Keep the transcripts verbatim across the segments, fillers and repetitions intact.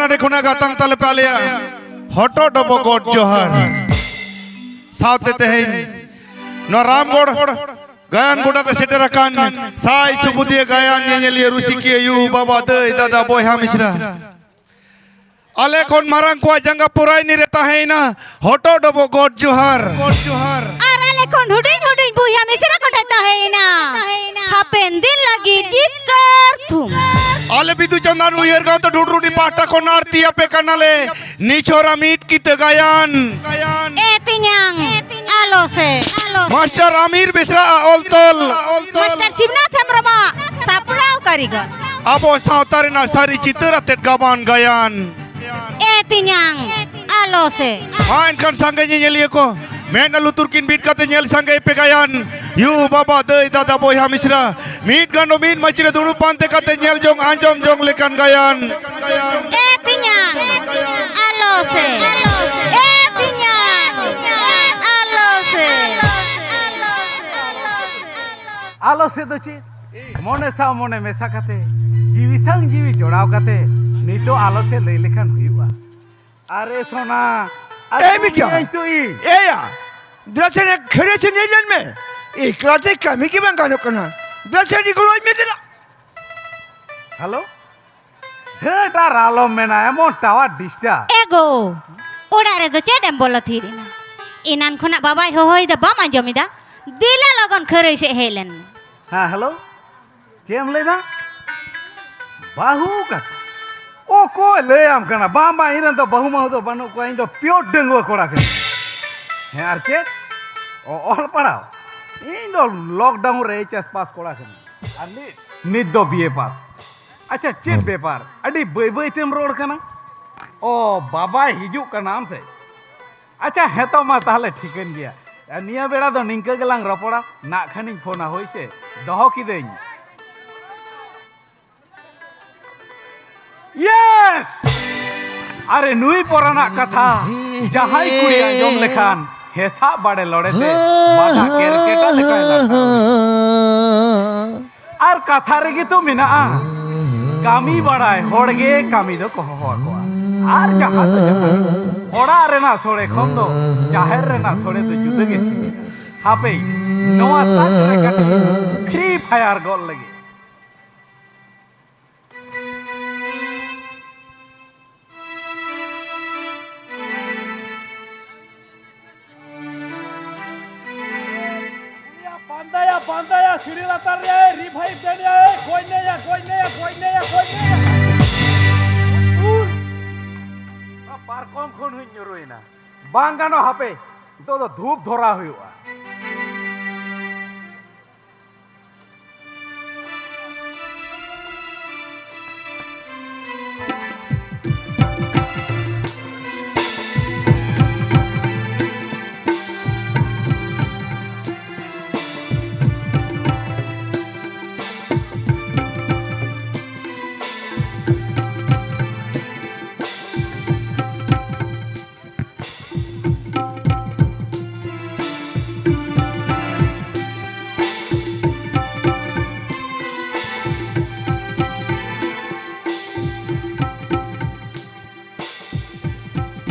ᱱᱚᱰᱮ ᱠᱷᱚᱱᱟᱜ ᱜᱟᱛᱟᱝ ᱛᱟᱞᱮ ᱯᱮ ᱟᱞᱮᱭᱟᱜ ᱦᱚᱴᱚᱜ ᱰᱚᱵᱚᱜ ᱜᱚᱰ ᱡᱚᱦᱟᱨ᱾ ᱥᱟᱶᱛᱮ ᱛᱮᱦᱮᱧ ᱱᱚᱣᱟ ᱨᱟᱢᱜᱚᱲ ᱜᱟᱭᱟᱱ ᱜᱚᱰᱟ ᱛᱮ ᱥᱮᱴᱮᱨ ᱟᱠᱟᱱ ᱥᱟᱭ ᱥᱩᱵᱩᱫᱤᱭᱟᱹ ᱜᱟᱭᱟᱱ ᱧᱮᱧᱮᱞᱤᱭᱟᱹ ᱨᱩᱥᱤᱠᱤᱭᱟᱹ ᱭᱩ ᱵᱟᱵᱟ ᱫᱟᱹᱭ ᱫᱟᱫᱟ ᱵᱚᱭᱦᱟ ᱢᱤᱥᱨᱟ, ᱟᱞᱮ ᱠᱷᱚᱱ ᱢᱟᱨᱟᱝ ᱠᱚᱣᱟᱜ ᱡᱟᱸᱜᱟ ᱯᱩᱨᱟᱭᱱᱤ ᱨᱮ ᱛᱟᱦᱮᱸᱭᱮᱱᱟ ᱦᱚᱴᱚᱜ ᱰᱚᱵᱚᱜ ᱜᱚᱰ ᱡᱚᱦᱟᱨ᱾ ᱟᱨ ᱟᱞᱮ ᱠᱷᱚᱱ ᱦᱩᱰᱤᱧ ᱦᱩᱰᱤᱧ ᱵᱚᱭᱦᱟ ᱢᱤᱥᱨᱟ ᱠᱚ ᱴᱷᱮᱱ ᱛᱟᱦᱮᱸᱭᱮᱱᱟ ᱦᱟᱯᱮᱱ ᱫᱤᱱ ᱞᱟᱹᱜᱤᱫ ᱡᱤᱛᱠᱟᱹᱨ ᱛᱷᱩᱢ᱾ ᱟᱞᱮ ᱵᱤᱫᱩ ᱪᱟᱸᱫᱟᱱ ᱩᱭᱦᱟᱹᱨ ᱜᱟᱶᱛᱟ ᱰᱷᱩᱰᱨᱩᱰᱤ ᱯᱟᱦᱴᱟ ᱠᱷᱚᱱ ᱟᱨᱛᱤ ᱟᱯᱮ ᱠᱟᱱᱟᱞᱮ ᱱᱤᱪᱷᱚᱨᱟ ᱢᱤᱫ ᱠᱤᱛᱟᱹ ᱜᱟᱭᱟᱱ᱾ ᱮ ᱛᱤᱧᱟᱝ, ᱟᱞᱚ ᱥᱮ᱾ ᱢᱟᱥᱴᱟᱨ ᱟᱢᱤᱨ ᱵᱮᱥᱨᱟ ᱟᱜ ᱚᱞ ᱛᱚᱞ᱾ ᱢᱟᱥᱴᱟᱨ ᱥᱤᱵᱱᱟᱛᱷ ᱦᱮᱢᱵᱨᱚᱢᱟᱜ ᱥᱟᱯᱲᱟᱣ ᱠᱟᱹᱨᱤᱜᱚᱞ᱾ ᱟᱵᱚ ᱥᱟᱶᱛᱟ ᱨᱮᱱᱟᱜ ᱥᱟᱹᱨᱤ ᱪᱤᱛᱟᱹᱨ ᱟᱛᱮᱫ ᱜᱟᱵᱟᱱ ᱜᱟᱭᱟᱱ᱾ ᱮ ᱛᱤᱧᱟᱝ, ᱟᱞᱚ ᱥᱮ᱾ ᱢᱟ ᱮᱱᱠᱷᱟᱱ ᱥᱟᱸᱜᱮ ᱧᱮᱧᱮᱞᱤᱭᱟᱹ ᱠᱚ, ᱢᱮᱫ ᱞᱩᱛᱩᱨ ᱠᱤᱱ ᱵᱤᱫ ᱠᱟᱛᱮ ᱧᱮᱞ ᱥᱟᱸᱜᱮᱭ ᱯᱮ ᱜᱟᱭᱟᱱ᱾ ᱭᱩ ᱵᱟᱵᱟ ᱫᱟᱹᱭ ᱫᱟᱫᱟ ᱵᱚᱭᱦᱟ ᱢᱤᱥᱨᱟ, ᱢᱤᱫ ᱜᱟᱸᱰᱚ ᱢᱤᱫ ᱢᱟᱹᱪᱤ ᱨᱮ ᱫᱩᱲᱩᱵ ᱯᱟᱱᱛᱮ ᱠᱟᱛᱮ ᱧᱮᱞ ᱡᱚᱝ ᱟᱸᱡᱚᱢ ᱡᱚᱝ ᱞᱮᱠᱟᱱ ᱜᱟᱭᱟᱱ᱾ ᱮ ᱛᱤᱧᱟᱝ, ᱟᱞᱚ ᱥᱮ᱾ ᱮ ᱛᱤᱧᱟᱝ, ᱟᱞᱚ ᱥᱮ᱾ ᱟᱞᱚ ᱥᱮ ᱫᱚ ᱪᱮᱫ? ᱢᱚᱱᱮ ᱥᱟᱶ ᱢᱚᱱᱮ ᱢᱮᱥᱟ ᱠᱟᱛᱮ, ᱡᱤᱣᱤ ᱥᱟᱶ ᱡᱤᱣᱤ ᱡᱚᱲᱟᱣ ᱠᱟᱛᱮ, ᱱᱤᱛᱚᱜ ᱟᱞᱚ ᱥᱮ ᱞᱟᱹᱭ ᱞᱮᱠᱷᱟᱱ ᱦᱩᱭᱩᱜᱼᱟ᱾ ᱟᱨᱮ ᱥᱚᱱᱟ, ᱟᱨ ᱮᱭ ᱛᱩᱭ ᱵᱤᱴᱟ᱾ ᱟᱭ ᱛᱩᱭ᱾ ᱮᱭᱟ, ᱫᱮᱞᱟ ᱥᱮ ᱠᱷᱮᱲᱮ ᱥᱮ ᱧᱮᱞ ᱧᱮᱞ ᱢᱮ᱾ ᱮᱠᱞᱟ ᱛᱮ ᱠᱟᱹᱢᱤ ᱜᱮ ᱵᱟᱝ ᱜᱟᱱᱚᱜ ᱠᱟᱱᱟ᱾ ᱫᱮᱞᱟ ᱥᱮ ᱟᱹᱰᱤ ᱜᱚᱲᱚᱭ ᱢᱮ ᱫᱮᱞᱟ᱾ ᱦᱮᱞᱳ? ᱦᱮᱸ, ᱟᱨ ᱟᱞᱚᱢ ᱢᱮᱱᱟ, ᱮᱢᱚᱱ ᱴᱟᱣᱟᱨ ᱰᱤᱥᱴᱟᱨᱵ᱾ ᱮᱜᱳ, ᱚᱲᱟᱜ ᱨᱮᱫᱚ ᱪᱮᱫ ᱮᱢ ᱵᱚᱞᱚ ᱛᱷᱤᱨ ᱮᱱᱟ? ᱮᱱᱟᱱ ᱠᱷᱚᱱᱟᱜ ᱵᱟᱵᱟᱭ ᱦᱚᱦᱚᱭᱮᱫᱟ, ᱵᱟᱢ ᱟᱸᱡᱚᱢᱮᱫᱟ? ᱫᱮᱞᱟ ᱞᱚᱜᱚᱱ ᱠᱷᱟᱹᱨᱟᱹᱭ ᱥᱮᱫ ᱦᱮᱡ ᱞᱮᱱ ᱢᱮ᱾ ᱦᱮᱸ, ᱦᱮᱞᱳ? ᱪᱮᱫ ᱮᱢ ᱞᱟᱹᱭᱫᱟ? ᱵᱟᱹᱦᱩ ᱠᱟᱛᱷᱟ? ᱚᱠᱚᱭ ᱞᱟᱹᱭᱟᱢ ᱠᱟᱱᱟ? ᱵᱟᱝ, ᱵᱟᱝ, ᱤᱧ ᱨᱮᱱ ᱫᱚ ᱵᱟᱹᱦᱩ ᱢᱟᱹᱦᱩ ᱫᱚ ᱵᱟᱹᱱᱩᱜ ᱠᱚᱣᱟ᱾ ᱤᱧ ᱫᱚ ᱯᱤᱭᱳᱨ ᱰᱟᱺᱜᱩᱣᱟᱹ ᱠᱚᱲᱟ ᱠᱟᱹᱱᱟᱹᱧ᱾ ᱦᱮᱸ, ᱟᱨ ᱪᱮᱫ? ᱚ, ᱚᱞ ᱯᱟᱲᱦᱟᱣ? ᱤᱧ ᱫᱚ ᱞᱚᱠᱰᱟᱣᱩᱱ ᱨᱮ ᱮᱭᱤᱪ ᱮᱥ ᱯᱟᱥ ᱠᱚᱲᱟ ᱠᱟᱹᱱᱟᱹᱧ᱾ ᱟᱨ ᱱᱤᱛ, ᱱᱤᱛ ᱫᱚ ᱵᱤ ᱮ ᱯᱟᱥ᱾ ᱟᱪᱪᱷᱟ, ᱪᱮᱫ ᱦᱩᱸ᱾ ᱵᱮᱯᱟᱨ? ᱟᱹᱰᱤ ᱵᱟᱹᱭ ᱵᱟᱹᱭ ᱛᱮᱢ ᱨᱚᱲ ᱠᱟᱱᱟ᱾ ᱚ, ᱵᱟᱵᱟᱭ ᱦᱤᱡᱩᱜ ᱠᱟᱱᱟ ᱟᱢ ᱥᱮ? ᱟᱪᱪᱷᱟ, ᱦᱮᱸ ᱛᱚ, ᱢᱟ ᱛᱟᱦᱞᱮ ᱴᱷᱤᱠᱟᱹᱱ ᱜᱮᱭᱟ᱾ ᱟᱨ ᱱᱤᱭᱟᱹ ᱵᱮᱲᱟ ᱫᱚ ᱱᱤᱝᱠᱟᱹ ᱜᱮᱞᱟᱝ ᱨᱚᱯᱚᱲᱟ, ᱱᱟᱜ ᱠᱷᱟᱱᱤᱧ ᱯᱷᱳᱱᱟ, ᱦᱳᱭ ᱥᱮ? ᱫᱚᱦᱚ ᱠᱤᱫᱟᱹᱧ᱾ ᱤᱭᱮᱥ! ᱟᱨᱮ, ᱱᱩᱭ ᱯᱚᱨᱟᱱᱟᱜ ᱠᱟᱛᱷᱟ ᱡᱟᱦᱟᱸᱭ ᱠᱩᱲᱤ ᱟᱸᱡᱚᱢ ᱞᱮᱠᱷᱟᱱ ᱦᱮᱸᱥᱟᱜ ᱵᱟᱲᱮ ᱞᱚᱲᱮ ᱛᱮ ᱵᱟᱫᱟ ᱠᱮᱨᱠᱮᱴᱟ ᱞᱮᱠᱟᱭ ᱞᱟᱴᱷᱟ ᱩᱱᱤ᱾ ᱟᱨ ᱠᱟᱛᱷᱟ ᱨᱮᱜᱮ ᱛᱚ ᱢᱮᱱᱟᱜᱼᱟ, ᱠᱟᱹᱢᱤ ᱵᱟᱲᱟᱭ ᱦᱚᱲ ᱜᱮ ᱠᱟᱹᱢᱤ ᱫᱚᱠᱚ ᱦᱚᱦᱚ ᱟᱠᱚᱣᱟ᱾ ᱟᱨ ᱡᱟᱦᱟᱸ ᱫᱚ ᱡᱟᱦᱟᱸ, ᱚᱲᱟᱜ ᱨᱮᱱᱟᱜ ᱥᱚᱲᱮ ᱠᱷᱚᱱ ᱫᱚ ᱡᱟᱦᱮᱨ ᱨᱮᱱᱟᱜ ᱥᱚᱲᱮ ᱫᱚ ᱡᱩᱫᱟᱹ ᱜᱮ ᱥᱤᱵᱤᱞᱟ᱾ ᱦᱟᱯᱮ, ᱱᱚᱣᱟ ᱥᱟᱡ ᱨᱮ ᱠᱟᱹᱴᱤᱡ ᱯᱷᱨᱤ ᱯᱷᱟᱭᱟᱨ ᱜᱚᱫ ᱞᱟᱹᱜᱤᱫ᱾ ᱩᱱᱤᱭᱟᱜ ᱯᱟᱱᱫᱟᱭᱟ, ᱯᱟᱱᱫᱟᱭᱟ, ᱥᱤᱲᱤ ᱞᱟᱛᱟᱨ ᱨᱮ ᱨᱤᱵᱷᱟᱭᱤᱵᱷ ᱮᱱᱮᱭᱟ, ᱮ, ᱜᱚᱡ ᱱᱮᱭᱟ, ᱜᱚᱡ ᱱᱮᱭᱟ, ᱜᱚᱡ ᱱᱮᱭᱟ, ᱜᱚᱡ ᱱᱮᱭᱟ᱾ ᱩᱱ ᱚᱱᱟ ᱯᱟᱨᱠᱚᱢ ᱠᱷᱚᱱ ᱦᱚᱸᱧ ᱧᱩᱨᱩᱭᱮᱱᱟ᱾ ᱵᱟᱝ ᱜᱟᱱᱚᱜ, ᱦᱟᱯᱮ, ᱱᱤᱛᱚᱜ ᱫᱚ ᱫᱷᱩᱯ ᱫᱷᱚᱨᱟᱣ ᱦᱩᱭᱩᱜᱼᱟ᱾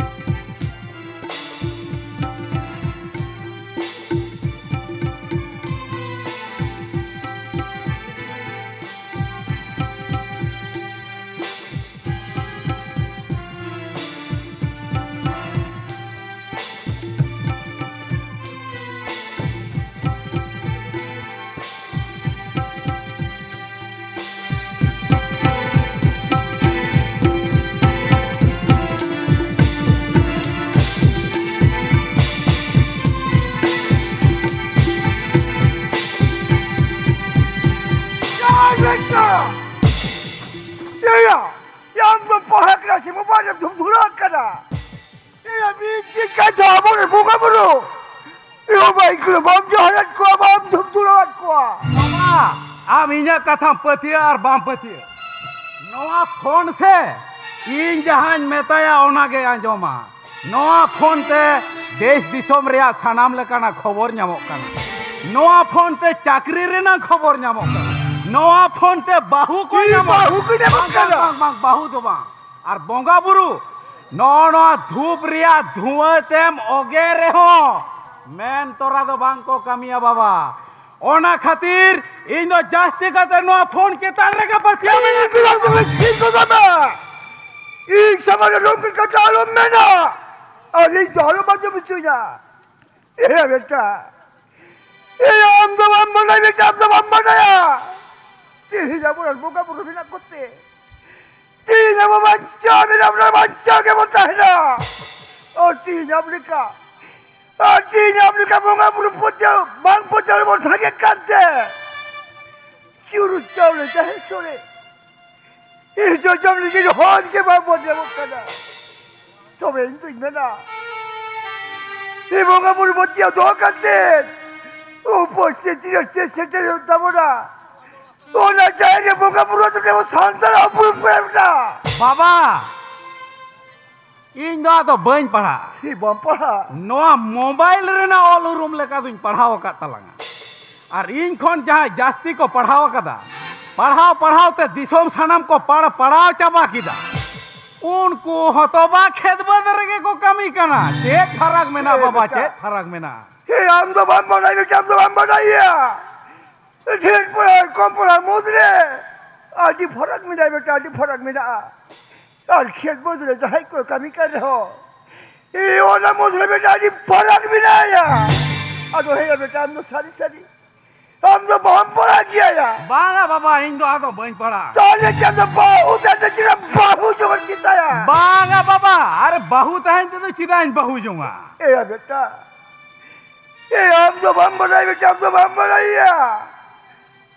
ᱮᱭᱟ! ᱟᱢ ᱫᱚ ᱯᱟᱲᱦᱟᱜ ᱠᱟᱱᱟ ᱥᱮ ᱢᱳᱵᱟᱭᱤᱞ ᱨᱮᱢ ᱫᱷᱩᱢᱫᱷᱩᱲᱟᱹᱜ ᱠᱟᱱᱟ? ᱮᱭᱟ, ᱢᱤᱫ ᱫᱤᱱ ᱠᱟᱛᱷᱟ ᱟᱵᱚᱨᱮᱱ ᱵᱚᱸᱜᱟ ᱵᱩᱨᱩ, ᱮᱭᱟ, ᱵᱟᱭ ᱠᱚ ᱵᱟᱢ ᱡᱚᱦᱟᱨᱟᱫ ᱠᱚᱣᱟ, ᱵᱟᱢ ᱫᱷᱩᱢᱫᱷᱩᱲᱟᱹᱣᱟᱫ ᱠᱚᱣᱟ᱾ ᱢᱟᱢᱟ, ᱟᱢ ᱤᱧᱟᱹᱜ ᱠᱟᱛᱷᱟᱢ ᱯᱟᱹᱛᱭᱟᱹᱜ ᱟᱨ ᱵᱟᱢ ᱯᱟᱹᱛᱭᱟᱹᱜ, ᱱᱚᱣᱟ ᱯᱷᱳᱱ ᱥᱮ ᱤᱧ ᱡᱟᱦᱟᱸᱧ ᱢᱮᱛᱟᱭᱟ ᱚᱱᱟ ᱜᱮᱭ ᱟᱸᱡᱚᱢᱟ᱾ ᱱᱚᱣᱟ ᱯᱷᱳᱱ ᱛᱮ ᱫᱮᱥ ᱫᱤᱥᱚᱢ ᱨᱮᱭᱟᱜ ᱥᱟᱱᱟᱢ ᱞᱮᱠᱟᱱᱟᱜ ᱠᱷᱚᱵᱚᱨ ᱧᱟᱢᱚᱜ ᱠᱟᱱᱟ᱾ ᱱᱚᱣᱟ ᱯᱷᱳᱱ ᱛᱮ ᱪᱟᱹᱠᱨᱤ ᱨᱮᱱᱟᱜ ᱠᱷᱚᱵᱚᱨ ᱧᱟᱢᱚᱜ ᱠᱟᱱᱟ᱾ ᱱᱚᱣᱟ ᱯᱷᱳᱱ ᱛᱮ ᱵᱟᱹᱦᱩ ᱠᱚ ᱧᱟᱢᱚᱜ ᱠᱟᱱᱟ᱾ ᱵᱟᱹᱦᱩ ᱠᱚ ᱧᱟᱢᱚᱜ ᱠᱟᱱᱟ᱾ ᱵᱟᱝ, ᱵᱟᱝ, ᱵᱟᱹᱦᱩ ᱫᱚ ᱵᱟᱝ᱾ ᱟᱨ ᱵᱚᱸᱜᱟ ᱵᱩᱨᱩ, ᱱᱚᱜᱼᱚ ᱱᱚᱣᱟ ᱫᱷᱩᱯ ᱨᱮᱭᱟᱜ ᱫᱷᱩᱣᱟᱹ ᱛᱮᱢ ᱚᱜᱮ ᱨᱮᱦᱚᱸ ᱢᱮᱱ ᱛᱚᱨᱟ ᱫᱚ ᱵᱟᱝ ᱠᱚ ᱠᱟᱹᱢᱤᱭᱟ ᱵᱟᱵᱟ᱾ ᱚᱱᱟ ᱠᱷᱟᱹᱛᱤᱨ ᱤᱧ ᱫᱚ ᱡᱟᱹᱥᱛᱤ ᱠᱟᱛᱮ ᱱᱚᱣᱟ ᱯᱷᱳᱱ ᱪᱮᱛᱟᱱ ᱨᱮᱜᱮ ᱯᱟᱹᱛᱭᱟᱹᱣ ᱢᱮᱱᱟᱜ ᱛᱤᱧᱟ᱾ ᱤᱧ ᱫᱚ ᱵᱟᱝ ᱫᱚ ᱪᱮᱫ ᱠᱚ ᱠᱟᱱᱟ? ᱤᱧ ᱥᱟᱢᱟᱝ ᱨᱮ ᱱᱚᱝᱠᱟᱱ ᱠᱟᱛᱷᱟ ᱟᱞᱚᱢ ᱢᱮᱱᱟ᱾ ᱟᱨ ᱤᱧ ᱫᱚ ᱟᱞᱚᱢ ᱟᱸᱡᱚᱢ ᱦᱚᱪᱚᱧᱟ᱾ ᱮ ᱵᱮᱴᱟ, ᱮ ᱟᱢ ᱫᱚ ᱵᱟᱢ ᱵᱟᱰᱟᱭ ᱵᱮᱴᱟ, ᱟᱢ ᱫᱚ ᱵᱟᱢ ᱵᱟᱰᱟᱭᱟ᱾ ᱛᱮᱦᱮᱧ ᱟᱵᱚᱨᱮᱱ ᱵᱚᱸᱜᱟ ᱵᱩᱨᱩ ᱢᱮᱱᱟᱜ ᱠᱚᱛᱮ ᱛᱮᱦᱮᱧ ᱟᱵᱚ ᱵᱟᱧᱪᱟᱣ ᱢᱮᱱᱟᱜ ᱵᱚᱱᱟ, ᱵᱟᱧᱪᱟᱣ ᱜᱮᱵᱚᱱ ᱛᱟᱦᱮᱱᱟ᱾ ᱟᱨ ᱛᱮᱦᱮᱧ ᱟᱢ ᱞᱮᱠᱟ, ᱟᱨ ᱛᱮᱦᱮᱧ ᱟᱢ ᱞᱮᱠᱟ ᱵᱚᱸᱜᱟ ᱵᱩᱨᱩ ᱯᱟᱹᱛᱭᱟᱹᱣ ᱵᱟᱝ ᱯᱟᱹᱛᱭᱟᱹᱣ ᱨᱮᱵᱚᱱ ᱥᱟᱸᱜᱮ ᱠᱟᱱᱛᱮ ᱪᱩᱨᱩ ᱪᱟᱣᱞᱮ ᱡᱟᱦᱮᱨ ᱥᱳᱲᱮ ᱤᱧ ᱡᱚᱡᱚᱢ ᱞᱟᱹᱜᱤᱫ ᱦᱚᱲ ᱜᱮ ᱵᱟᱝ ᱵᱚᱱ ᱧᱟᱢᱚᱜ ᱠᱟᱱᱟ᱾ ᱛᱚᱵᱮ ᱤᱧ ᱫᱩᱧ ᱢᱮᱱᱟ, ᱤᱧ ᱵᱚᱸᱜᱟ ᱵᱩᱨᱩ ᱯᱟᱹᱛᱭᱟᱹᱣ ᱫᱚᱦᱚ ᱠᱟᱛᱮ ᱩᱯᱟᱹᱥ ᱛᱮ ᱛᱤᱨᱟᱹᱥ ᱛᱮ ᱥᱮᱴᱮᱨ ᱦᱩᱭᱩᱜ ᱛᱟᱵᱚᱱᱟ᱾ ᱚᱱᱟ ᱡᱟᱭᱜᱟ ᱨᱮ ᱵᱚᱸᱜᱟ ᱵᱩᱨᱩ ᱟᱛᱮ ᱟᱵᱚ ᱥᱟᱱᱛᱟᱲ ᱩᱯᱨᱩᱢ ᱠᱚ ᱮᱢ ᱮᱫᱟ᱾ ᱵᱟᱵᱟ, ᱤᱧ ᱫᱚ ᱟᱫᱚ ᱵᱟᱹᱧ ᱯᱟᱲᱦᱟᱜᱼᱟ᱾ ᱪᱮᱫ ᱵᱟᱢ ᱯᱟᱲᱦᱟᱜᱼᱟ? ᱱᱚᱣᱟ ᱢᱳᱵᱟᱭᱤᱞ ᱨᱮᱱᱟᱜ ᱚᱞ ᱩᱨᱩᱢ ᱞᱮᱠᱟ ᱫᱩᱧ ᱯᱟᱲᱦᱟᱣ ᱟᱠᱟᱫ ᱛᱟᱞᱟᱝᱟ᱾ ᱟᱨ ᱤᱧ ᱠᱷᱚᱱ ᱡᱟᱦᱟᱸᱭ ᱡᱟᱹᱥᱛᱤ ᱠᱚ ᱯᱟᱲᱦᱟᱣ ᱟᱠᱟᱫᱟ, ᱯᱟᱲᱦᱟᱣ ᱯᱟᱲᱦᱟᱣ ᱛᱮ ᱫᱤᱥᱚᱢ ᱥᱟᱱᱟᱢ ᱠᱚ ᱯᱟᱲ-, ᱯᱟᱲᱟᱣ ᱪᱟᱵᱟ ᱠᱮᱫᱟ, ᱩᱱᱠᱩ ᱦᱚᱸᱛᱚ ᱵᱟ ᱠᱷᱮᱛ ᱵᱟᱹᱫᱽ ᱨᱮᱜᱮ ᱠᱚ ᱠᱟᱹᱢᱤ ᱠᱟᱱᱟ᱾ ᱪᱮᱫ ᱯᱷᱟᱨᱟᱠ ᱢᱮᱱᱟᱜᱼᱟ ᱦᱮᱸ ᱵᱟᱵᱟ, ᱵᱮᱴᱟ᱾ ᱪᱮᱫ ᱯᱷᱟᱨᱟᱠ ᱢᱮᱱᱟᱜᱼᱟ? ᱦᱮᱸ, ᱟᱢ ᱫᱚ ᱵᱟᱢ ᱵᱟᱰᱟᱭ ᱵᱮᱴᱟ, ᱟᱢ ᱫᱚ ᱵᱟᱢ ᱵᱟᱰᱟᱭᱟ᱾ ᱰᱷᱮᱨ ᱯᱟᱲᱦᱟᱣ, ᱠᱚᱢ ᱯᱟᱲᱦᱟᱣ ᱢᱩᱫᱽ ᱨᱮ ᱟᱹᱰᱤ ᱯᱷᱟᱨᱟᱠ ᱢᱮᱱᱟᱜᱼᱟ ᱵᱮᱴᱟ, ᱟᱹᱰᱤ ᱯᱷᱟᱨᱟᱠ ᱢᱮᱱᱟᱜᱼᱟ᱾ ᱟᱨ ᱠᱷᱮᱛ ᱵᱟᱹᱫᱽ ᱨᱮ ᱡᱟᱦᱟᱸᱭ ᱠᱚ ᱠᱟᱹᱢᱤ ᱠᱟᱱ ᱨᱮᱦᱚᱸ, ᱮ, ᱚᱱᱟ ᱢᱩᱫᱽ ᱨᱮ ᱵᱮᱴᱟ ᱟᱹᱰᱤ ᱯᱷᱟᱨᱟᱠ ᱢᱮᱱᱟᱭᱟ᱾ ᱟᱫᱚ ᱦᱮᱸ ᱵᱮᱴᱟ, ᱟᱢ ᱫᱚ ᱥᱟᱹᱨᱤ ᱥᱟᱹᱨᱤ ᱟᱢ ᱫᱚ ᱵᱟᱢ ᱯᱟᱲᱦᱟᱜ ᱜᱮᱭᱟ ᱭᱟ᱾ ᱵᱟᱝᱟ ᱵᱟᱵᱟ, ᱤᱧ ᱫᱚ ᱟᱫᱚ ᱵᱟᱹᱧ ᱯᱟᱲᱦᱟᱜᱼᱟ᱾ ᱛᱟᱦᱞᱮ ᱪᱮᱫ ᱫᱚ ᱵᱟᱹᱦᱩ ᱛᱟᱦᱞᱮ ᱪᱮᱫ ᱵᱟᱹᱦᱩ ᱡᱚᱢ ᱪᱮᱛᱟᱭᱟ? ᱵᱟᱝᱟ ᱵᱟᱵᱟ, ᱟᱨ ᱵᱟᱹᱦᱩ ᱛᱟᱦᱮᱱ ᱛᱮᱫᱚ ᱪᱮᱫᱟᱜ ᱤᱧ ᱵᱟᱹᱦᱩ ᱡᱚᱝᱟ? ᱮᱭᱟ ᱵᱮᱴᱟ, ᱮ ᱟᱢ ᱫᱚ ᱵᱟᱢ ᱵᱟᱲᱟᱭ ᱵᱮᱴᱟ, ᱟᱢ ᱫᱚ ᱵᱟᱢ ᱵᱟᱲᱟᱭᱟ᱾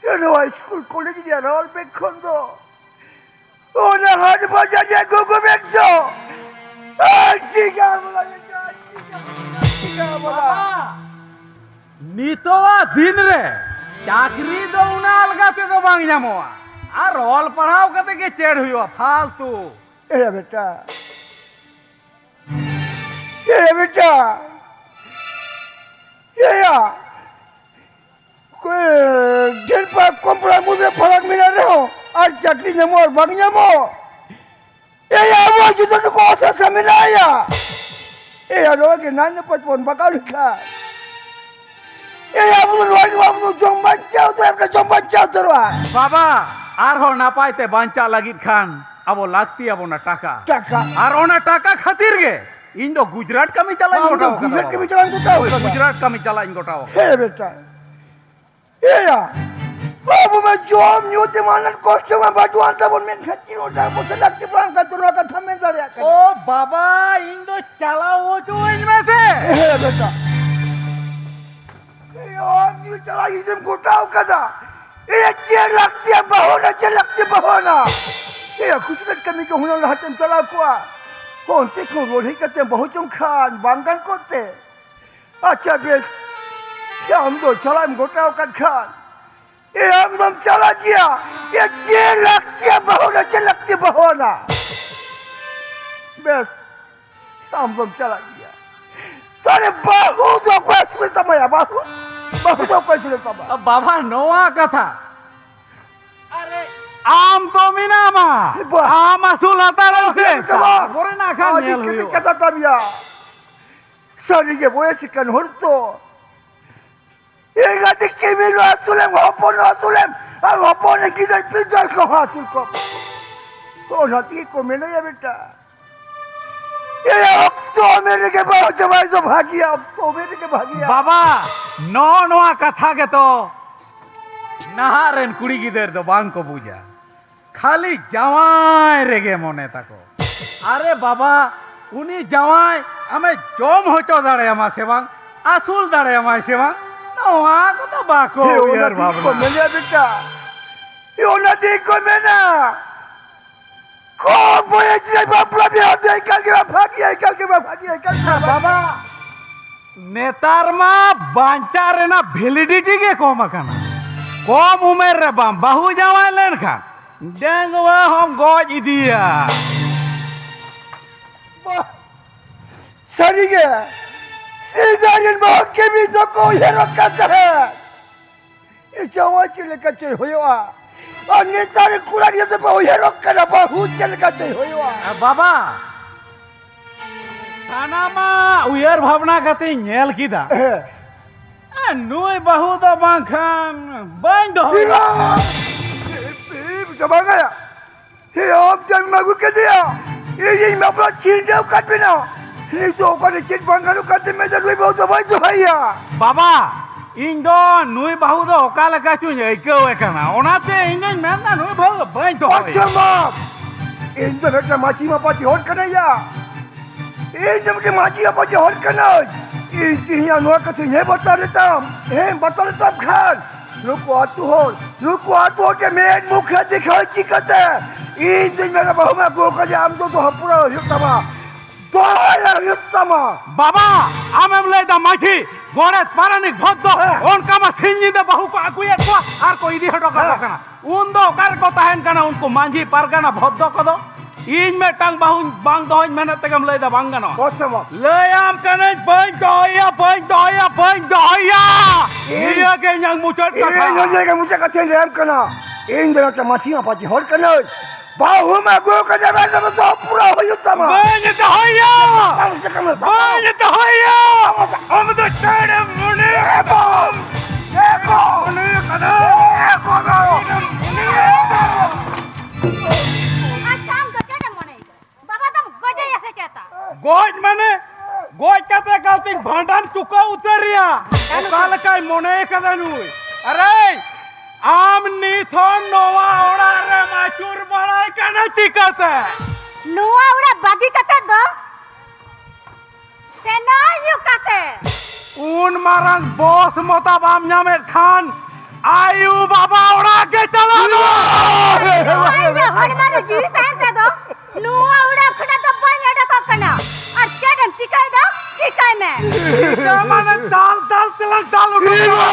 ᱮ ᱱᱚᱣᱟ ᱥᱠᱩᱞ ᱠᱚᱞᱮᱡᱽ ᱨᱮᱭᱟᱜ ᱨᱚᱲ ᱵᱮᱜᱽ ᱠᱷᱚᱱ ᱫᱚ ᱚᱱᱟ ᱦᱟᱴ ᱵᱟᱡᱟᱨ ᱨᱮᱭᱟᱜ ᱜᱩᱜᱩ ᱵᱮᱜᱽ ᱫᱚ ᱟᱹᱰᱤ ᱜᱟᱱ ᱵᱚᱞᱟ ᱵᱮᱴᱟ, ᱟᱹᱰᱤ ᱜᱟᱱ ᱵᱚᱞᱟ, ᱟᱹᱰᱤ ᱜᱟᱱ ᱵᱚᱞᱟ᱾ ᱱᱤᱛᱚᱜᱟᱜ ᱫᱤᱱ ᱨᱮ ᱪᱟᱹᱠᱨᱤ ᱫᱚ ᱩᱱᱟᱹᱜ ᱟᱞᱜᱟ ᱛᱮᱫᱚ ᱵᱟᱝ ᱧᱟᱢᱚᱜᱼᱟ᱾ ᱟᱨ ᱚᱞ ᱯᱟᱲᱦᱟᱣ ᱠᱟᱛᱮ ᱜᱮ ᱪᱮᱫ ᱦᱩᱭᱩᱜᱼᱟ? ᱯᱷᱟᱞᱛᱩ᱾ ᱮᱭᱟ ᱵᱮᱴᱟ, ᱮᱭᱟ ᱵᱮᱴᱟ, ᱮᱭᱟ᱾ ᱠᱚ-, ᱰᱷᱮᱨ ᱯᱟ-, ᱠᱚᱢ ᱯᱟᱲᱦᱟᱜ ᱢᱩᱫᱽ ᱨᱮ ᱯᱷᱟᱨᱟᱠ ᱢᱮᱱᱟᱜ ᱨᱮᱦᱚᱸ, ᱟᱨ ᱪᱟᱹᱠᱨᱤ ᱧᱟᱢᱚᱜ ᱟᱨ ᱵᱟᱝ ᱧᱟᱢᱚᱜ, ᱮᱭ ᱟᱵᱚ ᱡᱚᱛᱚ ᱴᱩᱠᱩ ᱚᱥᱟᱥᱟ ᱢᱮᱱᱟᱭᱟ᱾ ᱮᱭ ᱟᱨᱚ ᱜᱮ ᱱᱟᱭ ᱱᱟᱯᱟᱭ ᱛᱮᱵᱚᱱ ᱵᱟᱜᱟᱣ ᱞᱮᱠᱷᱟᱱ, ᱮᱭ ᱟᱵᱚ ᱫᱚ ᱱᱚᱣᱟ ᱜᱮ ᱵᱟᱵᱚᱱ ᱡᱚᱢ ᱵᱟᱧᱪᱟᱣ ᱩᱛᱟᱹᱨᱟ, ᱡᱚᱢ ᱵᱟᱧᱪᱟᱣ ᱩᱛᱟᱹᱨᱚᱜᱼᱟ᱾ ᱵᱟᱵᱟ, ᱟᱨᱦᱚᱸ ᱱᱟᱯᱟᱭ ᱛᱮ ᱵᱟᱧᱪᱟᱜ ᱞᱟᱹᱜᱤᱫ ᱠᱷᱟᱱ ᱟᱵᱚ ᱞᱟᱹᱠᱛᱤ ᱟᱵᱚᱱᱟ ᱴᱟᱠᱟ᱾ ᱴᱟᱠᱟ᱾ ᱟᱨ ᱚᱱᱟ ᱴᱟᱠᱟ ᱠᱷᱟᱹᱛᱤᱨ ᱜᱮ ᱤᱧ ᱫᱚ ᱜᱩᱡᱽᱨᱟᱴ ᱠᱟᱹᱢᱤ ᱪᱟᱞᱟᱜ ᱤᱧ ᱟᱢ ᱫᱚ ᱜᱚᱴᱟᱣ ᱠᱟᱫᱟ, ᱜᱩᱡᱽᱨᱟᱴ ᱵᱟᱵᱟ᱾ ᱠᱟᱹᱢᱤ ᱪᱟᱞᱟᱜ ᱤᱧ ᱜᱚᱴᱟᱣ ᱦᱳᱭ, ᱠᱟᱫᱟ᱾ ᱜᱩᱡᱽᱨᱟᱴ ᱠᱟᱹᱢᱤ ᱪᱟᱞᱟᱜ ᱤᱧ ᱜᱚᱴᱟᱣ ᱠᱟᱫᱟ᱾ ᱦᱮᱸ ᱵᱮᱴᱟ᱾ ᱮᱭᱟ, ᱟᱵᱚ ᱢᱟ ᱡᱚᱢ ᱧᱩ ᱛᱮ ᱢᱟ ᱟᱱᱟᱴ ᱠᱚᱥᱴᱚ ᱢᱟ ᱵᱟᱹᱪᱩᱜ ᱟᱱ ᱛᱟᱵᱚᱱ, ᱢᱮᱱᱠᱷᱟᱱ ᱪᱮᱫ ᱚᱱᱟ ᱟᱵᱚ ᱥᱮ ᱞᱟᱹᱠᱛᱤ ᱯᱟᱲᱟᱣ ᱠᱟᱱ ᱛᱟᱵᱚᱱᱟ, ᱱᱚᱣᱟ ᱠᱟᱛᱷᱟ ᱢᱮᱱ ᱫᱟᱲᱮᱭᱟᱜ ᱠᱟᱱᱟ᱾ ᱳ ᱵᱟᱵᱟ, ᱤᱧ ᱫᱚ ᱪᱟᱞᱟᱣ ᱦᱚᱪᱚᱣᱟᱹᱧ ᱢᱮᱥᱮ᱾ ᱦᱮᱸ ᱵᱮᱴᱟ᱾ ᱮᱭᱟ, ᱟᱢ ᱜᱮ ᱪᱟᱞᱟᱜ ᱤᱧ ᱜᱚᱴᱟᱣ ᱠᱟᱫᱟ᱾ ᱮᱭᱟ, ᱪᱮᱫ ᱞᱟᱹᱠᱛᱤᱭᱟ ᱵᱟᱹᱦᱩᱱᱟ, ᱪᱮᱫ ᱞᱟᱹᱠᱛᱤ ᱵᱟᱹᱦᱩᱱᱟ? ᱮᱭᱟ, ᱠᱩᱥᱤ ᱠᱟᱹᱢᱤ ᱠᱚ ᱦᱩᱱᱟᱹᱝ ᱞᱟᱦᱟᱛᱮᱢ ᱪᱟᱞᱟᱣ ᱠᱚᱜᱼᱟ᱾ ᱚᱱᱛᱮ ᱠᱷᱚᱱ ᱨᱩᱣᱟᱹᱲ ᱦᱮᱡ ᱠᱟᱛᱮ ᱵᱟᱹᱦᱩ ᱪᱚᱝ ᱠᱷᱟᱱ ᱵᱟᱝ ᱜᱟᱱ ᱠᱚᱜ ᱛᱮ? ᱟᱪᱪᱷᱟ ᱵᱮᱥ, ᱟᱢ ᱫᱚ ᱪᱟᱞᱟᱜ ᱮᱢ ᱜᱚᱴᱟ ᱟᱠᱟᱫ ᱠᱷᱟᱱ, ᱮ, ᱟᱢ ᱫᱚᱢ ᱪᱟᱞᱟᱜ ᱜᱮᱭᱟ᱾ ᱮ, ᱪᱮᱫ ᱞᱟᱹᱠᱛᱤᱭᱟ ᱵᱟᱹᱦᱩ ᱨᱮ, ᱪᱮᱫ ᱞᱟᱹᱠᱛᱤ ᱵᱟᱹᱦᱩ ᱟᱱᱟ? ᱵᱮᱥ, ᱟᱢ ᱫᱚᱢ ᱪᱟᱞᱟᱜ ᱜᱮᱭᱟ᱾ ᱛᱟᱦᱞᱮ ᱵᱟᱹᱦᱩ ᱫᱚ ᱚᱠᱚᱭ ᱟᱹᱥᱩᱞᱮ ᱛᱟᱢᱟᱭᱟ? ᱵᱟᱹᱦᱩ, ᱵᱟᱹᱦᱩ ᱫᱚ ᱚᱠᱚᱭ ᱟᱹᱥᱩᱞᱮ ᱛᱟᱢᱟ? ᱵᱟᱵᱟ, ᱱᱚᱣᱟ ᱠᱟᱛᱷᱟ, ᱟᱨᱮ, ᱟᱢ ᱫᱚ ᱢᱮᱱᱟᱢᱟ, ᱵᱟ- ᱟᱢ ᱟᱹᱥᱩᱞ ᱦᱟᱛᱟᱲᱮᱢ ᱥᱮ, ᱵᱟᱵᱟ, ᱛᱟᱨᱯᱚᱨᱮ ᱱᱟ ᱠᱷᱟᱱ ᱟᱹᱰᱤ ᱧᱮᱞ ᱠᱟᱹᱴᱤᱡ ᱦᱩᱭᱩᱜᱼᱟ᱾ ᱠᱟᱛᱷᱟ ᱛᱟᱢ ᱭᱟ᱾ ᱥᱟᱹᱨᱤᱜᱮ ᱵᱚᱭᱮᱥ ᱟᱠᱟᱱ ᱦᱚᱲ ᱛᱚ᱾ ᱮᱸᱜᱟᱛᱮ ᱠᱤᱢᱤᱱ ᱟᱹᱥᱩᱞᱮᱢ, ᱦᱚᱯᱚᱱ ᱟᱹᱥᱩᱞᱮᱢ, ᱟᱨ ᱦᱚᱯᱚᱱ ᱜᱤᱫᱟᱹᱨ ᱯᱤᱫᱟᱹᱨ ᱠᱚᱦᱚᱸ ᱟᱹᱥᱩᱞ ᱠᱚᱢ᱾ ᱚᱱᱟ ᱛᱮᱜᱮ ᱠᱚ ᱢᱮᱱᱟᱭᱟ ᱵᱮᱴᱟ, ᱮ ᱚᱠᱛᱚ ᱩᱢᱮᱨ ᱨᱮᱜᱮ ᱵᱟᱹᱦᱩ ᱡᱟᱶᱟᱭ ᱫᱚ ᱵᱷᱟᱹᱜᱤᱭᱟ, ᱚᱠᱛᱚ ᱩᱢᱮᱨ ᱨᱮᱜᱮ ᱵᱷᱟᱹᱜᱤᱭᱟ᱾ ᱵᱟᱵᱟ, ᱱᱚᱜᱼᱚ ᱱᱚᱣᱟ ᱠᱟᱛᱷᱟ ᱜᱮᱛᱚ ᱱᱟᱦᱟᱜ ᱨᱮᱱ ᱠᱩᱲᱤ ᱜᱤᱫᱟᱹᱨ ᱫᱚ ᱵᱟᱝ ᱠᱚ ᱵᱩᱡᱟ᱾ ᱠᱷᱟᱹᱞᱤ ᱡᱟᱶᱟᱭ ᱨᱮᱜᱮ ᱢᱚᱱᱮ ᱛᱟᱠᱚ᱾ ᱟᱨᱮ ᱵᱟᱵᱟ, ᱩᱱᱤ ᱡᱟᱶᱟᱭ ᱟᱢᱮ ᱡᱚᱢ ᱦᱚᱪᱚ ᱫᱟᱲᱮᱭᱟᱢᱟ ᱥᱮ ᱵᱟᱝ, ᱟᱹᱥᱩᱞ ᱫᱟᱲᱮᱭᱟᱢᱟᱭ ᱥᱮ ᱵᱟᱝ, ᱱᱚᱣᱟ ᱠᱚᱫᱚ ᱵᱟᱠᱚ ᱦᱮᱸ, ᱚᱱᱟ ᱩᱭᱦᱟᱹᱨ ᱛᱮᱜᱮ ᱠᱚ ᱵᱷᱟᱵᱽᱱᱟ᱾ ᱢᱮᱱᱟ ᱵᱮᱴᱟ, ᱚᱱᱟ ᱛᱮᱜᱮ ᱠᱚ ᱢᱮᱱᱟ, ᱠᱚᱢ ᱵᱚᱭᱮᱥ ᱨᱮ ᱵᱟᱯᱞᱟ ᱵᱤᱦᱟᱹ ᱫᱚ ᱮᱠᱟᱞ ᱜᱮ ᱵᱟᱝ ᱵᱷᱟᱹᱜᱤᱭᱟ, ᱮᱠᱟᱞ ᱜᱮ ᱵᱟᱝ ᱵᱷᱟᱹᱜᱤᱭᱟ, ᱮᱠᱟᱞ ᱜᱮ ᱵᱟᱝ ᱵᱷᱟᱹᱜᱤᱭᱟ᱾ ᱵᱟᱵᱟ, ᱱᱮᱛᱟᱨ ᱢᱟ ᱵᱟᱧᱪᱟᱜ ᱨᱮᱱᱟᱜ validity ᱜᱮ ᱠᱚᱢ ᱟᱠᱟᱱᱟ᱾ ᱠᱚᱢ ᱩᱢᱮᱨ ᱨᱮ ᱵᱟᱢ ᱵᱟᱹᱦᱩ ᱡᱟᱶᱟᱭ ᱞᱮᱱᱠᱷᱟᱱ ᱰᱟᱺᱜᱩᱣᱟᱹ ᱦᱚᱸᱢ ᱜᱚᱡ ᱤᱫᱤᱭᱟ᱾ ᱵᱟ-, ᱥᱟᱹᱨᱤᱜᱮ, ᱥᱮᱫᱟᱭ ᱨᱮᱱ ᱵᱟᱦᱟ ᱠᱟᱹᱢᱤ ᱫᱚᱠᱚ ᱩᱭᱦᱟᱹᱨᱚᱜ ᱠᱟᱱ ᱛᱟᱦᱮᱸᱫ᱾ ᱡᱟᱶᱟᱭ ᱪᱮᱫ ᱞᱮᱠᱟ ᱪᱚᱭ ᱦᱩᱭᱩᱜᱼᱟ? ᱟᱨ ᱱᱮᱛᱟᱨ ᱠᱚᱲᱟ ᱜᱤᱫᱽᱨᱟᱹ ᱫᱚᱠᱚ ᱩᱭᱦᱟᱹᱨᱚᱜ ᱠᱟᱱᱟ, ᱵᱟᱹᱦᱩ ᱪᱮᱫ ᱞᱮᱠᱟ ᱪᱚᱭ ᱦᱩᱭᱩᱜᱼᱟ? ᱵᱟᱵᱟ, ᱥᱟᱱᱟᱢᱟᱜ ᱩᱭᱦᱟᱹᱨ ᱵᱷᱟᱵᱽᱱᱟ ᱠᱟᱛᱮᱧ ᱧᱮᱞ ᱠᱮᱫᱟ᱾ ᱦᱮᱸ᱾ ᱮ, ᱱᱩᱭ ᱵᱟᱹᱦᱩ ᱫᱚ ᱵᱟᱝᱠᱷᱟᱱ ᱵᱟᱹᱧ ᱫᱚᱦᱚᱭᱟ᱾ ᱤᱭᱟᱹ! ᱤᱭᱟᱹ, ᱵᱟᱝᱟ᱾ ᱦᱮᱸ, ᱟᱢ ᱡᱟᱝ ᱟᱹᱜᱩ ᱠᱮᱫᱮᱭᱟ᱾ ᱤᱧᱤᱧ ᱵᱟᱯᱞᱟ ᱪᱷᱤᱸᱰᱟᱹᱣ ᱠᱟᱫ ᱵᱮᱱᱟ᱾ ᱱᱤᱛᱚᱜ ᱚᱠᱟᱨᱮ ᱪᱮᱫ ᱵᱟᱝ ᱜᱟᱱᱚᱜ ᱠᱟᱱ ᱛᱮ ᱢᱮᱱᱫᱟ, ᱱᱩᱭ ᱵᱟᱹᱦᱩ ᱫᱚ ᱵᱟᱹᱧ ᱫᱚᱦᱚᱭᱟ᱾ ᱵᱟᱵᱟ, ᱤᱧ ᱫᱚ ᱱᱩᱭ ᱵᱟᱹᱦᱩ ᱫᱚ ᱚᱠᱟ ᱞᱮᱠᱟ ᱪᱚᱧ ᱟᱹᱭᱠᱟᱹᱣᱮ ᱠᱟᱱᱟ, ᱚᱱᱟᱛᱮ ᱤᱧ ᱫᱚᱧ ᱢᱮᱱᱫᱟ ᱱᱩᱭ ᱵᱟᱹᱦᱩ ᱫᱚ ᱵᱟᱹᱧ ᱫᱚᱦᱚᱭᱟ᱾ ᱟᱪᱪᱷᱟ ᱢᱟ, ᱤᱧ ᱫᱚ ᱢᱤᱫᱴᱟᱝ ᱢᱟᱹᱡᱷᱤ ᱢᱟᱯᱟᱡᱤ ᱦᱚᱲ ᱠᱟᱱᱟᱭᱟ᱾ ᱤᱧ ᱫᱚ ᱢᱤᱫᱴᱟᱝ ᱢᱟᱹᱡᱷᱤ ᱢᱟᱯᱟᱡᱤ ᱦᱚᱲ ᱠᱟᱱᱟᱧ᱾ ᱤᱧ ᱛᱮᱦᱮᱧ ᱱᱚᱣᱟ ᱠᱟᱛᱷᱟᱧ ᱦᱮᱸ ᱵᱟᱛᱟᱣ ᱞᱮᱛᱟᱢ, ᱦᱮᱸ ᱵᱟᱛᱟᱣ ᱞᱮᱛᱟᱢ ᱠᱷᱟᱱ ᱱᱩᱠᱩ ᱟᱹᱛᱩ ᱦᱚᱲ, ᱱᱩᱠᱩ ᱟᱹᱛᱩ ᱦᱚᱲ ᱴᱷᱮᱱ ᱢᱮᱫ ᱢᱩᱠᱷ ᱫᱮᱠᱷᱟᱣ ᱪᱤᱠᱟᱹᱛᱮ? ᱤᱧ ᱫᱩᱧ ᱢᱮᱱᱟ, ᱵᱟᱹᱦᱩ ᱢᱟ ᱟᱹᱜᱩ ᱟᱠᱟᱫᱮᱭᱟ, ᱟᱢ ᱫᱚ ᱫᱚᱦᱚ ᱯᱩᱨᱟᱹᱣ ᱦᱩᱭᱩᱜ ᱛᱟᱢᱟ, ᱫᱚᱦᱚᱭ ᱦᱩᱭᱩᱜ ᱛᱟᱢᱟ᱾ ᱵᱟᱵᱟ, ᱟᱢᱮᱢ ᱞᱟᱹᱭᱫᱟ ᱢᱟᱹᱡᱷᱤ, ᱜᱚᱰᱮᱛ, ᱯᱟᱨᱟᱱᱤᱠ, ᱵᱷᱚᱫᱽᱫᱚ, ᱦᱮᱸ᱾ ᱚᱱᱠᱟ ᱢᱟ ᱥᱤᱧ ᱧᱤᱫᱟᱹ ᱵᱟᱹᱦᱩ ᱠᱚ ᱟᱹᱜᱩᱭᱮᱫ ᱠᱚᱣᱟ ᱟᱨ ᱠᱚ ᱤᱫᱤ ᱦᱚᱴᱚ ᱠᱟᱠᱚ ᱦᱮᱸ᱾ ᱠᱟᱱᱟ᱾ ᱩᱱ ᱫᱚ ᱚᱠᱟ ᱨᱮᱠᱚ ᱛᱟᱦᱮᱱ ᱠᱟᱱᱟ ᱩᱱᱠᱩ ᱢᱟᱹᱡᱷᱤ ᱯᱟᱨᱜᱟᱱᱟ ᱵᱷᱚᱫᱽᱫᱚ ᱠᱚᱫᱚ? ᱤᱧ ᱢᱤᱫᱴᱟᱝ ᱵᱟᱹᱦᱩᱧ ᱵᱟᱝ ᱫᱚᱦᱚᱧ ᱢᱮᱱᱮᱫ ᱛᱮᱜᱮᱢ ᱞᱟᱹᱭᱫᱟ ᱵᱟᱝ ᱜᱟᱱᱚᱜᱼᱟ? ᱵᱚᱥ ᱢᱟ᱾ ᱞᱟᱹᱭᱟᱢ ᱠᱟᱹᱱᱟᱹᱧ ᱵᱟᱹᱧ ᱫᱚᱦᱚᱭᱟ, ᱵᱟᱹᱧ ᱫᱚᱦᱚᱭᱟ, ᱵᱟᱹᱧ ᱫᱚᱦᱚᱭᱟ᱾ ᱤᱧ ᱱᱤᱭᱟᱹ ᱜᱮ ᱤᱧᱟᱹᱜ ᱢᱩᱪᱟᱹᱫ ᱠᱟᱛᱷᱟ᱾ ᱤᱧ ᱱᱚᱰᱮ ᱜᱮ ᱢᱩᱪᱟᱹᱫ ᱠᱟᱛᱷᱟᱧ ᱞᱟᱹᱭᱟᱢ ᱠᱟᱱᱟ᱾ ᱤᱧ ᱫᱚ ᱱᱚᱛᱮ ᱢᱟᱹᱡᱷᱤ ᱢᱟᱯᱟᱡᱤ ᱦᱚᱲ ᱠᱟᱹᱱᱟᱹᱧ᱾ ᱵᱟᱹᱦᱩᱢ ᱟᱹᱜᱩ ᱠᱟᱫᱮ ᱢᱮᱱᱛᱮ ᱫᱚ ᱯᱩᱨᱟᱹ ᱦᱩᱭᱩᱜ ᱛᱟᱢᱟ᱾ ᱵᱟᱹᱧ ᱫᱚᱦᱚᱭᱟ᱾ ᱵᱟᱹᱧ ᱫᱚᱦᱚᱭᱟ᱾ ᱟᱢ ᱫᱚ ᱪᱮᱬᱮᱢ ᱢᱚᱱᱮ ᱠᱟᱫᱟ᱾ ᱢᱚᱱᱮ ᱠᱟᱫᱟ᱾ ᱟᱪᱪᱷᱟ, ᱟᱢ ᱫᱚ ᱪᱮᱫ ᱮᱢ ᱢᱚᱱᱮᱭᱮᱫᱟ? ᱵᱟᱵᱟ ᱫᱚᱢ ᱜᱚᱡᱮᱭᱟ ᱥᱮ ᱪᱮᱛᱟ? ᱜᱚᱡ ᱢᱟᱱᱮ, ᱜᱚᱡ ᱠᱟᱛᱮ ᱠᱟᱹᱣᱛᱤᱧ ᱵᱷᱟᱸᱰᱟᱱ ᱪᱩᱠᱟᱹᱣ ᱩᱛᱟᱹᱨᱮᱭᱟ᱾ ᱵᱷᱟᱸᱰᱟᱱ ᱚᱠᱟ ᱩᱛᱟᱹᱨ? ᱞᱮᱠᱟᱭ ᱢᱚᱱᱮ ᱠᱟᱫᱟ ᱱᱩᱭ? ᱟᱨᱮ, ᱟᱢ ᱱᱤᱛ ᱦᱚᱸ ᱱᱚᱣᱟ ᱚᱲᱟᱜ ᱨᱮᱢ ᱟᱹᱪᱩᱨ ᱵᱟᱲᱟᱭ ᱠᱟᱱᱟ ᱪᱤᱠᱟᱹᱛᱮ? ᱱᱚᱣᱟ ᱚᱲᱟᱜ ᱵᱟᱹᱜᱤ ᱠᱟᱛᱮ ᱫᱚ ᱥᱮᱱᱚᱜ ᱦᱩᱭᱩᱜ ᱠᱟᱛᱮ᱾ ᱩᱱ ᱢᱟᱨᱟᱝ ᱵᱚᱥ ᱢᱚᱛᱟ ᱵᱟᱢ ᱧᱟᱢᱮᱫ ᱠᱷᱟᱱ ᱟᱭᱩ ᱵᱟᱵᱟ ᱚᱲᱟᱜ ᱜᱮ ᱪᱟᱞᱟᱜ ᱢᱮ᱾ ᱱᱚᱣᱟ ᱤᱧᱟᱹᱜ ᱦᱚᱲᱢᱚ ᱨᱮ ᱡᱤᱣᱤ ᱛᱟᱦᱮᱱ ᱛᱮᱫᱚ ᱱᱚᱣᱟ ᱚᱲᱟᱜ ᱠᱷᱚᱱᱟᱜ ᱫᱚ ᱵᱟᱹᱧ ᱚᱰᱚᱠᱚᱜ ᱠᱟᱱᱟ᱾ ᱟᱨ ᱪᱮᱫ ᱮᱢ ᱪᱤᱠᱟᱹᱭᱮᱫᱟ ᱪᱤᱠᱟᱹᱭ ᱢᱮ᱾ ᱪᱤᱠᱟᱹ ᱢᱟᱱᱮ ᱫᱟᱞ ᱫᱟᱞ ᱛᱮᱞᱟᱝ ᱫᱟᱞ ᱩᱰᱩᱠ ᱠᱚᱣᱟ᱾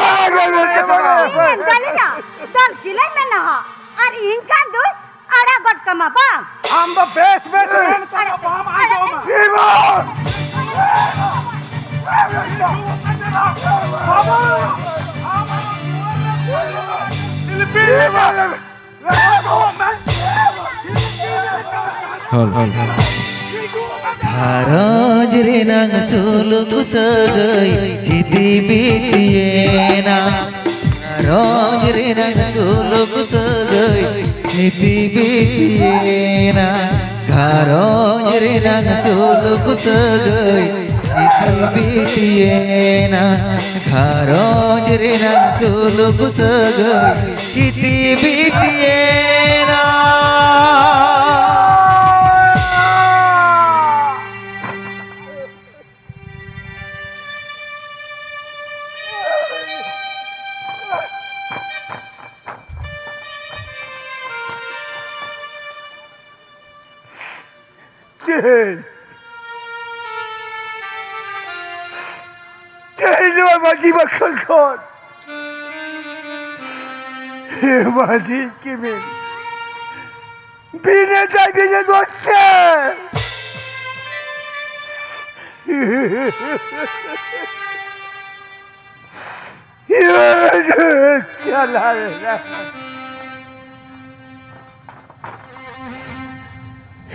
ᱤᱧᱮᱢ ᱫᱟᱞᱤᱧᱟ? ᱫᱟᱞ ᱜᱮᱞᱟᱧ ᱢᱮ ᱱᱟᱦᱟᱜ᱾ ᱟᱨ ᱤᱧ ᱠᱷᱟᱱ ᱫᱚ ᱟᱲᱟᱜ ᱜᱚᱫ ᱠᱟᱢᱟ ᱵᱟᱝ? ᱟᱢ ᱫᱚ ᱵᱮᱥ ᱵᱮᱥ ᱢᱮᱱ ᱠᱟᱛᱮ ᱵᱟᱢ ᱟᱸᱡᱚᱢᱟ᱾ ᱵᱟᱵᱟ! Hall, hall, hall. ᱜᱷᱟᱨᱚᱸᱡᱽ ᱨᱮᱱᱟᱝ ᱥᱩᱞᱩᱠ ᱥᱟᱹᱜᱟᱹᱭ ᱡᱤᱫᱤ ᱵᱤᱛᱤᱭᱮᱱᱟ᱾ ᱜᱷᱟᱨᱚᱸᱡᱽ ᱨᱮᱱᱟᱝ ᱥᱩᱞᱩᱠ ᱥᱟᱹᱜᱟᱹᱭ ᱡᱤᱫᱤ ᱵᱤᱛᱤᱭᱮᱱᱟ᱾ ᱜᱷᱟᱨᱚᱸᱡᱽ ᱨᱮᱱᱟᱝ ᱥᱩᱞᱩᱠ ᱥᱟᱹᱜᱟᱹᱭ ᱡᱤᱫᱤ ᱵᱤᱛᱤᱭᱮᱱᱟ᱾ ᱜᱷᱟᱨᱚᱸᱡᱽ ᱨᱮᱱᱟᱝ ᱥᱩᱞᱩᱠ ᱥᱟᱹᱜᱟᱹᱭ ᱠᱷᱤᱛᱤ ᱵᱤᱛᱤᱭᱮᱱᱟ᱾ ᱛᱮᱦᱮᱧ, ᱛᱮᱦᱮᱧ ᱱᱚᱣᱟ ᱢᱟᱹᱡᱷᱤ ᱵᱟᱠᱷᱳᱞ ᱠᱷᱚᱱ ᱢᱟᱹᱡᱷᱤ ᱠᱤᱢᱤᱱ ᱵᱤᱱᱟᱹ ᱫᱟᱭ ᱵᱤᱱᱟᱹ ᱫᱳᱥ ᱛᱮ ᱪᱟᱞᱟᱣ ᱮᱱᱟ᱾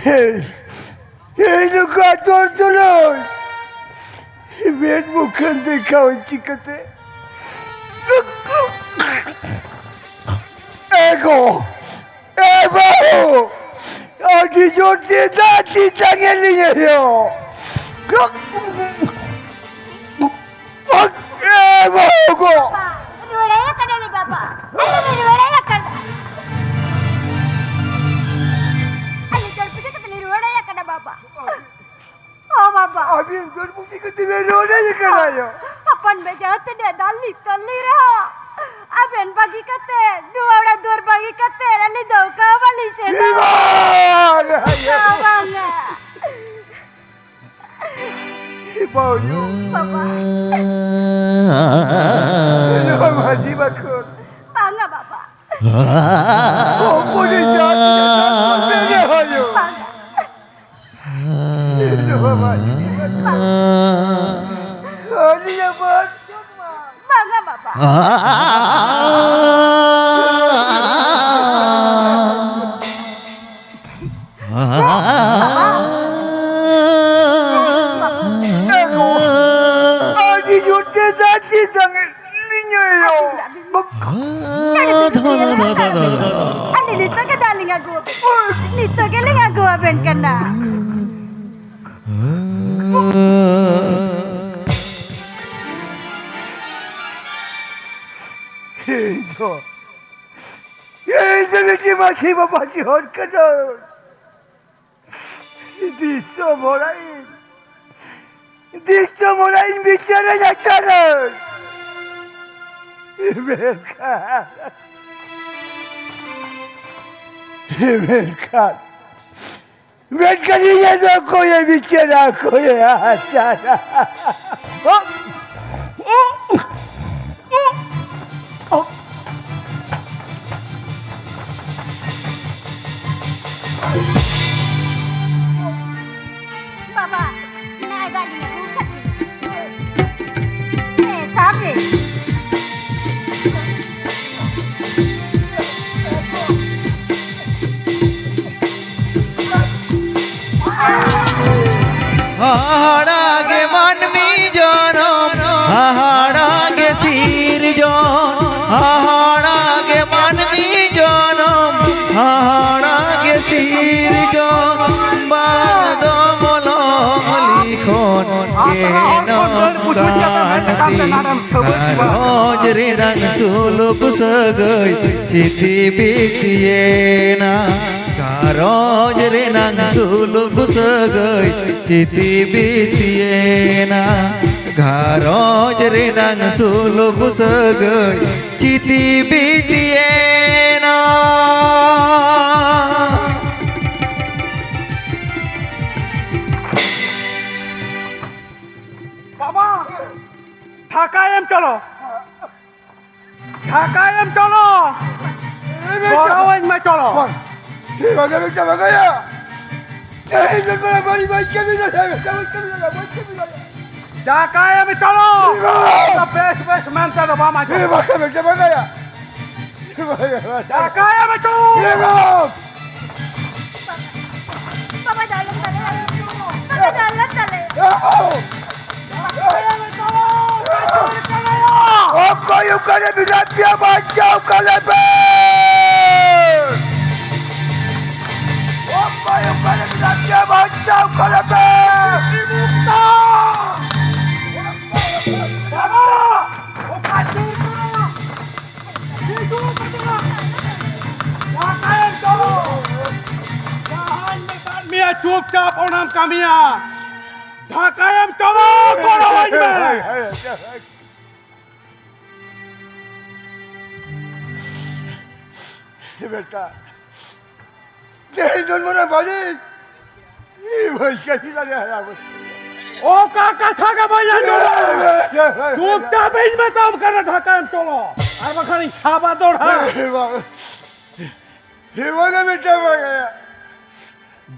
ᱦᱮᱸ, ᱤᱧ ᱱᱚᱝᱠᱟ ᱛᱚᱞ ᱛᱩᱞᱩᱡ ᱢᱮᱫ ᱢᱩᱠᱷᱟᱹᱱ ᱫᱮᱠᱷᱟᱣ ᱪᱤᱠᱟᱹᱛᱮ? ᱮ ᱜᱚ, ᱮ ᱵᱟᱹᱦᱩ, ᱟᱹᱰᱤ ᱡᱳᱨ ᱛᱮ ᱫᱟᱜ ᱛᱮᱛᱟᱝ ᱮᱫ ᱞᱤᱧᱟ ᱭᱳ᱾ ᱮ ᱵᱟᱹᱦᱩ ᱜᱚ᱾ ᱵᱟᱵᱟ, ᱨᱩᱣᱟᱹᱲ ᱟᱭᱟ ᱠᱟᱱᱟᱞᱮ ᱵᱟᱵᱟ᱾ ᱟᱞᱮ ᱞᱮ ᱨᱩᱣᱟᱹᱲ ᱟᱭᱟ ᱠᱟᱱᱟ᱾ ᱟᱞᱮ ᱫᱚᱞ ᱯᱩᱡᱟᱹ ᱠᱟᱛᱮ ᱞᱮ ᱨᱩᱣᱟᱹᱲ ᱟᱭᱟ ᱠᱟᱱᱟ ᱵᱟᱵᱟ᱾ ᱚ ᱵᱟᱵᱟ᱾ ᱟᱹᱵᱤᱱ ᱫᱚᱞ ᱯᱩᱡᱟᱹ ᱠᱟᱛᱮ ᱵᱤᱱ ᱨᱩᱣᱟᱹᱲ ᱟᱭᱟ ᱠᱟᱱᱟ ᱭᱳ᱾ ᱦᱚᱯᱚᱱ ᱵᱮᱡᱟᱣ ᱛᱮ ᱫᱟᱞ ᱞᱤ ᱛᱚᱞ ᱞᱤ ᱨᱮᱦᱚᱸ ᱟᱵᱮᱱ ᱵᱟᱹᱜᱤ ᱠᱟᱛᱮ ᱱᱚᱣᱟ ᱚᱲᱟᱜ ᱫᱩᱣᱟᱹᱨ ᱵᱟᱹᱜᱤ ᱠᱟᱛᱮ ᱟᱞᱮ ᱫᱚ ᱚᱠᱟ ᱦᱚᱸ ᱵᱟᱞᱤᱧ ᱥᱮᱱᱚᱜᱼᱟ᱾ ᱵᱟᱝᱟ᱾ ᱵᱟᱹᱦᱩ᱾ ᱵᱟᱵᱟ᱾ ᱱᱚᱣᱟ ᱢᱟᱹᱡᱷᱤ ᱵᱟᱠᱷᱳᱞ᱾ ᱵᱟᱝᱟ ᱵᱟᱵᱟ᱾ ᱦᱚᱯᱚᱱᱤᱧ ᱡᱟᱦᱟᱸ ᱛᱤᱱᱟᱹᱜ ᱫᱟᱜ ᱠᱚ ᱯᱮᱨᱮᱡ ᱦᱩᱭᱩᱜ᱾ ᱵᱟᱝᱟ᱾ ᱱᱚᱣᱟ ᱢᱟᱹᱡᱷᱤ ᱵᱟᱠᱷᱳᱞ᱾ ᱟᱹᱞᱤᱧᱟᱜ ᱵᱟᱨ ᱡᱚᱱᱢᱟ᱾ ᱵᱟᱝᱟ ᱵᱟᱵᱟ᱾ ᱪᱮᱫ ᱞᱤᱧ ᱟᱭᱳ? ᱟᱹᱞᱤᱧ ᱱᱤᱛᱚᱜ ᱜᱮ ᱫᱟᱜ ᱞᱤᱧ ᱟᱹᱜᱩ ᱟᱯᱮ-, ᱱᱤᱛᱚᱜ ᱜᱮᱞᱤᱧ ᱟᱹᱜᱩ ᱟᱵᱮᱱ ᱠᱟᱱᱟ᱾ ᱤᱧ ᱫᱚ, ᱤᱧ ᱫᱚ ᱢᱤᱫᱴᱤᱡ ᱢᱟᱹᱡᱷᱤ ᱵᱟᱵᱟ ᱡᱤᱭᱚᱱ ᱠᱟᱱᱟ᱾ ᱫᱤᱥᱚᱢ ᱦᱚᱲᱟᱜ ᱤᱧ, ᱫᱤᱥᱚᱢ ᱦᱚᱲᱟᱜ ᱤᱧ ᱵᱤᱪᱟᱹᱨᱟᱹᱧ ᱟᱪᱟᱨᱟᱹᱧ᱾ ᱢᱮᱱᱠᱷᱟᱱ, ᱢᱮᱱᱠᱷᱟᱱ, ᱢᱮᱱᱠᱷᱟᱱ ᱤᱧ ᱫᱚ ᱚᱠᱚᱭᱮ ᱵᱤᱪᱟᱹᱨᱟ, ᱚᱠᱚᱭᱮ ᱟᱪᱟᱨᱟ? ᱵᱟᱵᱟ, ᱱᱟᱭ ᱵᱟᱹᱞᱤ ᱟᱹᱜᱩ ᱠᱟᱫᱮ᱾ ᱦᱮᱸ, ᱥᱟᱵ ᱨᱮ᱾ ᱦᱟᱦᱟᱲᱟ ᱜᱮ ᱢᱟᱹᱱᱢᱤ ᱡᱚᱱᱚᱢ, ᱦᱟᱦᱟᱲᱟ ᱜᱮ ᱥᱤᱨᱡᱚᱱ, ᱦᱟᱦᱟᱲᱟ ᱜᱮ ᱢᱟᱹᱱᱢᱤ ᱡᱚᱱᱚᱢ, ᱦᱟᱦᱟᱲᱟ ᱜᱮ ᱥᱤᱨᱡᱚᱱ, ᱵᱟᱝ ᱫᱚ ᱢᱚᱞᱚᱝ ᱞᱤᱠᱷᱚᱱ ᱜᱮ ᱱᱚᱝᱠᱟᱱ ᱫᱤᱱ᱾ ᱜᱷᱟᱨᱚᱸᱡᱽ ᱨᱮᱱᱟᱝ ᱥᱩᱞᱩᱠ ᱥᱟᱹᱜᱟᱹᱭ ᱪᱤᱛᱤ ᱵᱤᱛᱤᱭᱮᱱᱟ᱾ ᱜᱷᱟᱨᱚᱸᱡᱽ ᱨᱮᱱᱟᱝ ᱥᱩᱞᱩᱠ ᱥᱟᱹᱜᱟᱹᱭ ᱪᱤᱛᱤ ᱵᱤᱛᱤᱭᱮᱱᱟ᱾ ᱜᱷᱟᱨᱚᱸᱡᱽ ᱨᱮᱱᱟᱝ ᱥᱩᱞᱩᱠ ᱥᱟᱹᱜᱟᱹᱭ ᱪᱤᱛᱤ ᱵᱤᱛᱤᱭᱮᱱᱟ᱾ ᱵᱟᱵᱟ, ᱴᱟᱠᱟ ᱮᱢ ᱪᱚᱞᱚ᱾ ᱴᱟᱠᱟ ᱮᱢ ᱪᱚᱞᱚ᱾ ᱜᱚᱲᱚᱣᱟᱹᱧ ᱢᱮ ᱪᱚᱞᱚ᱾ ᱵᱟᱝ᱾ ᱪᱮᱫ ᱵᱟᱝ ᱮᱢ ᱪᱟᱵᱟ ᱠᱟᱭᱟ? ᱪᱮᱫ ᱮᱢ ᱪᱟᱵᱟ ᱠᱟᱭᱟ? ᱵᱟᱹᱧ ᱠᱟᱹᱢᱤ ᱫᱟᱲᱮᱭᱟᱜᱼᱟ, ᱵᱟᱹᱧ ᱠᱟᱹᱢᱤ ᱫᱟᱲᱮᱭᱟᱜᱼᱟ, ᱵᱟᱹᱧ ᱠᱟᱹᱢᱤ ᱫᱟᱲᱮᱭᱟᱜᱼᱟ᱾ ᱴᱟᱠᱟ ᱮᱢ ᱪᱚᱞᱚ᱾ ᱪᱮᱫ ᱵᱟᱝ? ᱵᱮᱥ ᱵᱮᱥ ᱢᱮᱱᱛᱮ ᱫᱚ ᱵᱟᱢ ᱟᱸᱡᱚᱢ᱾ ᱪᱮᱫ ᱵᱟᱝ ᱮᱢ ᱪᱟᱵᱟ ᱠᱟᱭᱟ? ᱪᱮᱫ ᱵᱟᱝ ᱮᱢ ᱪᱟᱵᱟ ᱠᱟᱭᱟ? ᱴᱟᱠᱟ ᱮᱢ ᱪᱚᱞᱚ᱾ ᱪᱮᱫ ᱵᱟᱝ? ᱵᱟᱵᱟ ᱫᱚ ᱟᱞᱚᱢ ᱫᱟᱞᱮᱭᱟ᱾ ᱵᱟᱵᱟ ᱫᱚ ᱟᱞᱚᱢ ᱫᱟᱞᱮᱭᱟ᱾ ᱪᱮᱫ ᱵᱟᱝ? ᱴᱟᱠᱟ ᱮᱢ ᱪᱚᱞᱚ᱾ ᱚᱠᱟᱨᱮ ᱢᱮᱱᱟᱜ ᱯᱮᱭᱟ? ᱵᱟᱧᱪᱟᱣ ᱠᱟᱞᱮ ᱯᱮ! ᱚᱠᱚᱭ ᱚᱠᱟᱨᱮ ᱢᱮᱱᱟᱜ ᱯᱮᱭᱟ? ᱵᱟᱧᱪᱟᱣ ᱠᱟᱞᱮ ᱯᱮ! ᱵᱟᱵᱟ! ᱚᱠᱟ ᱥᱩᱨ ᱠᱟᱱᱟ? ᱦᱤᱡᱩᱜ ᱠᱟᱱᱟ! ᱚᱠᱟᱨᱮ ᱪᱚᱞᱚ? ᱡᱟᱦᱟᱸᱧ ᱢᱮᱛᱟᱫ ᱢᱮᱭᱟ, ᱪᱩᱯᱪᱟᱯ ᱚᱱᱟᱢ ᱠᱟᱹᱢᱤᱭᱟ᱾ ᱰᱷᱟᱠᱟᱭᱮᱢ ᱪᱚᱞᱚ, ᱜᱚᱲᱚ ᱟᱹᱧ ᱢᱮ᱾ ᱵᱮᱴᱟ, ᱛᱮᱦᱮᱧ ᱫᱚ ᱱᱚᱰᱮ ᱵᱟᱹᱲᱤᱡ᱾ ᱤᱧ ᱵᱟᱹᱧ ᱠᱟᱹᱢᱤ ᱫᱟᱲᱮᱭᱟᱜᱼᱟ᱾ ᱚᱠᱟ ᱠᱟᱛᱷᱟ ᱜᱮ ᱵᱟᱹᱧ ᱟᱸᱡᱚᱢᱟ᱾ ᱪᱩᱯᱪᱟᱯ ᱤᱧ ᱢᱮᱛᱟᱢ ᱠᱟᱱᱟ, ᱰᱷᱟᱠᱟᱭᱮᱢ ᱪᱚᱞᱚ, ᱟᱨ ᱵᱟᱠᱷᱟᱱ ᱤᱧ ᱥᱟᱵᱟ ᱫᱚᱲᱦᱟ᱾ ᱦᱮᱣᱟ ᱜᱮ ᱢᱤᱫᱴᱟᱝ ᱵᱟᱝ ᱠᱟᱱᱟ᱾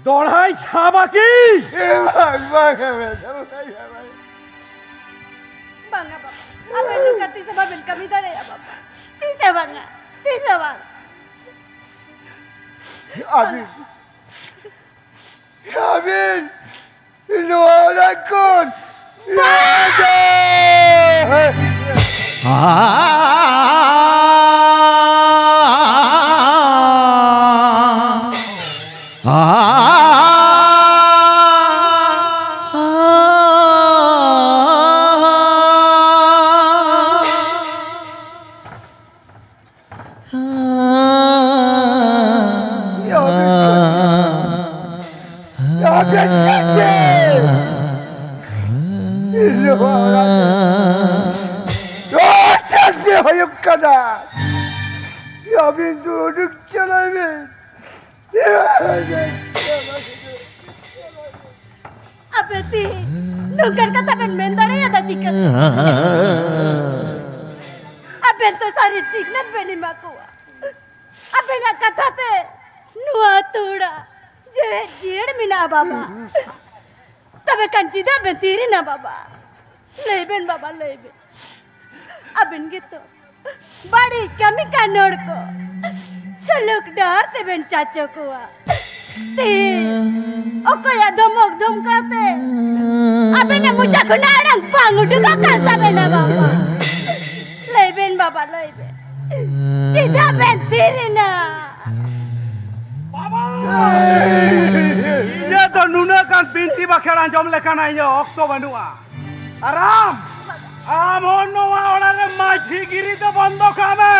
ᱫᱚᱲᱦᱟᱭ ᱥᱟᱵᱟ ᱠᱤ? ᱦᱮᱣᱟ ᱵᱟᱝ ᱠᱟᱱᱟ᱾ ᱵᱟᱝᱟ ᱵᱟᱵᱟ, ᱟᱵᱮᱱ ᱱᱚᱝᱠᱟ ᱛᱤᱥ ᱦᱚᱸ ᱵᱟᱵᱮᱱ ᱠᱟᱹᱢᱤ ᱫᱟᱲᱮᱭᱟᱜᱼᱟ ᱵᱟᱵᱟ, ᱛᱤᱥ ᱦᱚᱸ ᱵᱟᱝᱟ, ᱛᱤᱥ ᱦᱚᱸ ᱵᱟᱝ᱾ ᱟᱹᱵᱤᱱ, ᱟᱹᱵᱤᱱ ᱱᱚᱣᱟ ᱚᱲᱟᱜ ᱠᱷᱚᱱ ᱦᱩᱭᱩᱜ ᱠᱟᱱᱟ᱾ ᱟᱹᱵᱤᱱ ᱫᱚ ᱩᱰᱩᱠ ᱪᱟᱞᱟᱜ ᱵᱤᱱ᱾ ᱟᱯᱮ ᱛᱤ ᱱᱚᱝᱠᱟᱱ ᱠᱟᱛᱷᱟ ᱵᱮᱱ ᱢᱮᱱ ᱫᱟᱲᱮᱭᱟᱫᱟ ᱪᱤᱠᱟᱹ? ᱟᱵᱮᱱ ᱛᱚ ᱥᱟᱹᱨᱤ ᱥᱤᱠᱷᱱᱟᱹᱛ ᱵᱮᱱ ᱮᱢᱟ ᱠᱚᱣᱟ᱾ ᱟᱵᱮᱱᱟᱜ ᱠᱟᱛᱷᱟ ᱛᱮ ᱱᱚᱣᱟ ᱟᱹᱛᱩ ᱚᱲᱟᱜ ᱡᱮᱣᱮᱫ ᱡᱤᱭᱟᱹᱲ ᱢᱮᱱᱟᱜᱼᱟ ᱵᱟᱵᱟ᱾ ᱛᱚᱵᱮ ᱠᱷᱟᱱ ᱪᱮᱫᱟᱜ ᱵᱮᱱ ᱛᱷᱤᱨ ᱮᱱᱟ ᱵᱟᱵᱟ? ᱞᱟᱹᱭ ᱵᱮᱱ ᱵᱟᱵᱟ, ᱞᱟᱹᱭ ᱵᱮᱱ᱾ ᱟᱵᱮᱱ ᱜᱮᱛᱚ ᱵᱟᱹᱲᱤᱡ ᱠᱟᱹᱢᱤ ᱠᱟᱱ ᱦᱚᱲ ᱠᱚ ᱥᱩᱞᱩᱠ ᱰᱟᱦᱟᱨ ᱛᱮᱵᱮᱱ ᱪᱟᱪᱚ ᱠᱚᱣᱟ᱾ ᱛᱤᱦᱤᱧ ᱚᱠᱚᱭᱟᱜ ᱫᱷᱚᱢᱚᱠ ᱫᱷᱚᱢᱠᱟᱣ ᱛᱮ ᱟᱵᱮᱱᱟᱜ ᱢᱚᱪᱟ ᱠᱷᱚᱱᱟᱜ ᱟᱲᱟᱝ ᱵᱟᱝ ᱩᱰᱩᱠᱚᱜ ᱠᱟᱱ ᱛᱟᱵᱮᱱᱟ ᱵᱟᱵᱟ? ᱞᱟᱹᱭ ᱵᱮᱱ ᱵᱟᱵᱟ, ᱞᱟᱹᱭ ᱵᱮᱱ, ᱪᱮᱫᱟᱜ ᱵᱮᱱ ᱛᱷᱤᱨ ᱮᱱᱟ? ᱵᱟᱵᱟ! ᱤᱧᱟᱹᱜ ᱫᱚ ᱱᱩᱱᱟᱹᱜ ᱜᱟᱱ ᱵᱤᱱᱛᱤ ᱵᱟᱠᱷᱮᱲ ᱟᱸᱡᱚᱢ ᱞᱮᱠᱟᱱᱟᱜ ᱤᱧᱟᱹᱜ ᱚᱠᱛᱚ ᱵᱟᱹᱱᱩᱜᱼᱟ᱾ ᱟᱨ ᱟᱢ, ᱟᱢ ᱦᱚᱸ ᱱᱚᱣᱟ ᱚᱲᱟᱜ ᱨᱮ ᱢᱟᱹᱡᱷᱤ ᱜᱤᱨᱤ ᱫᱚ ᱵᱚᱱᱫᱚ ᱠᱟᱜ ᱢᱮ᱾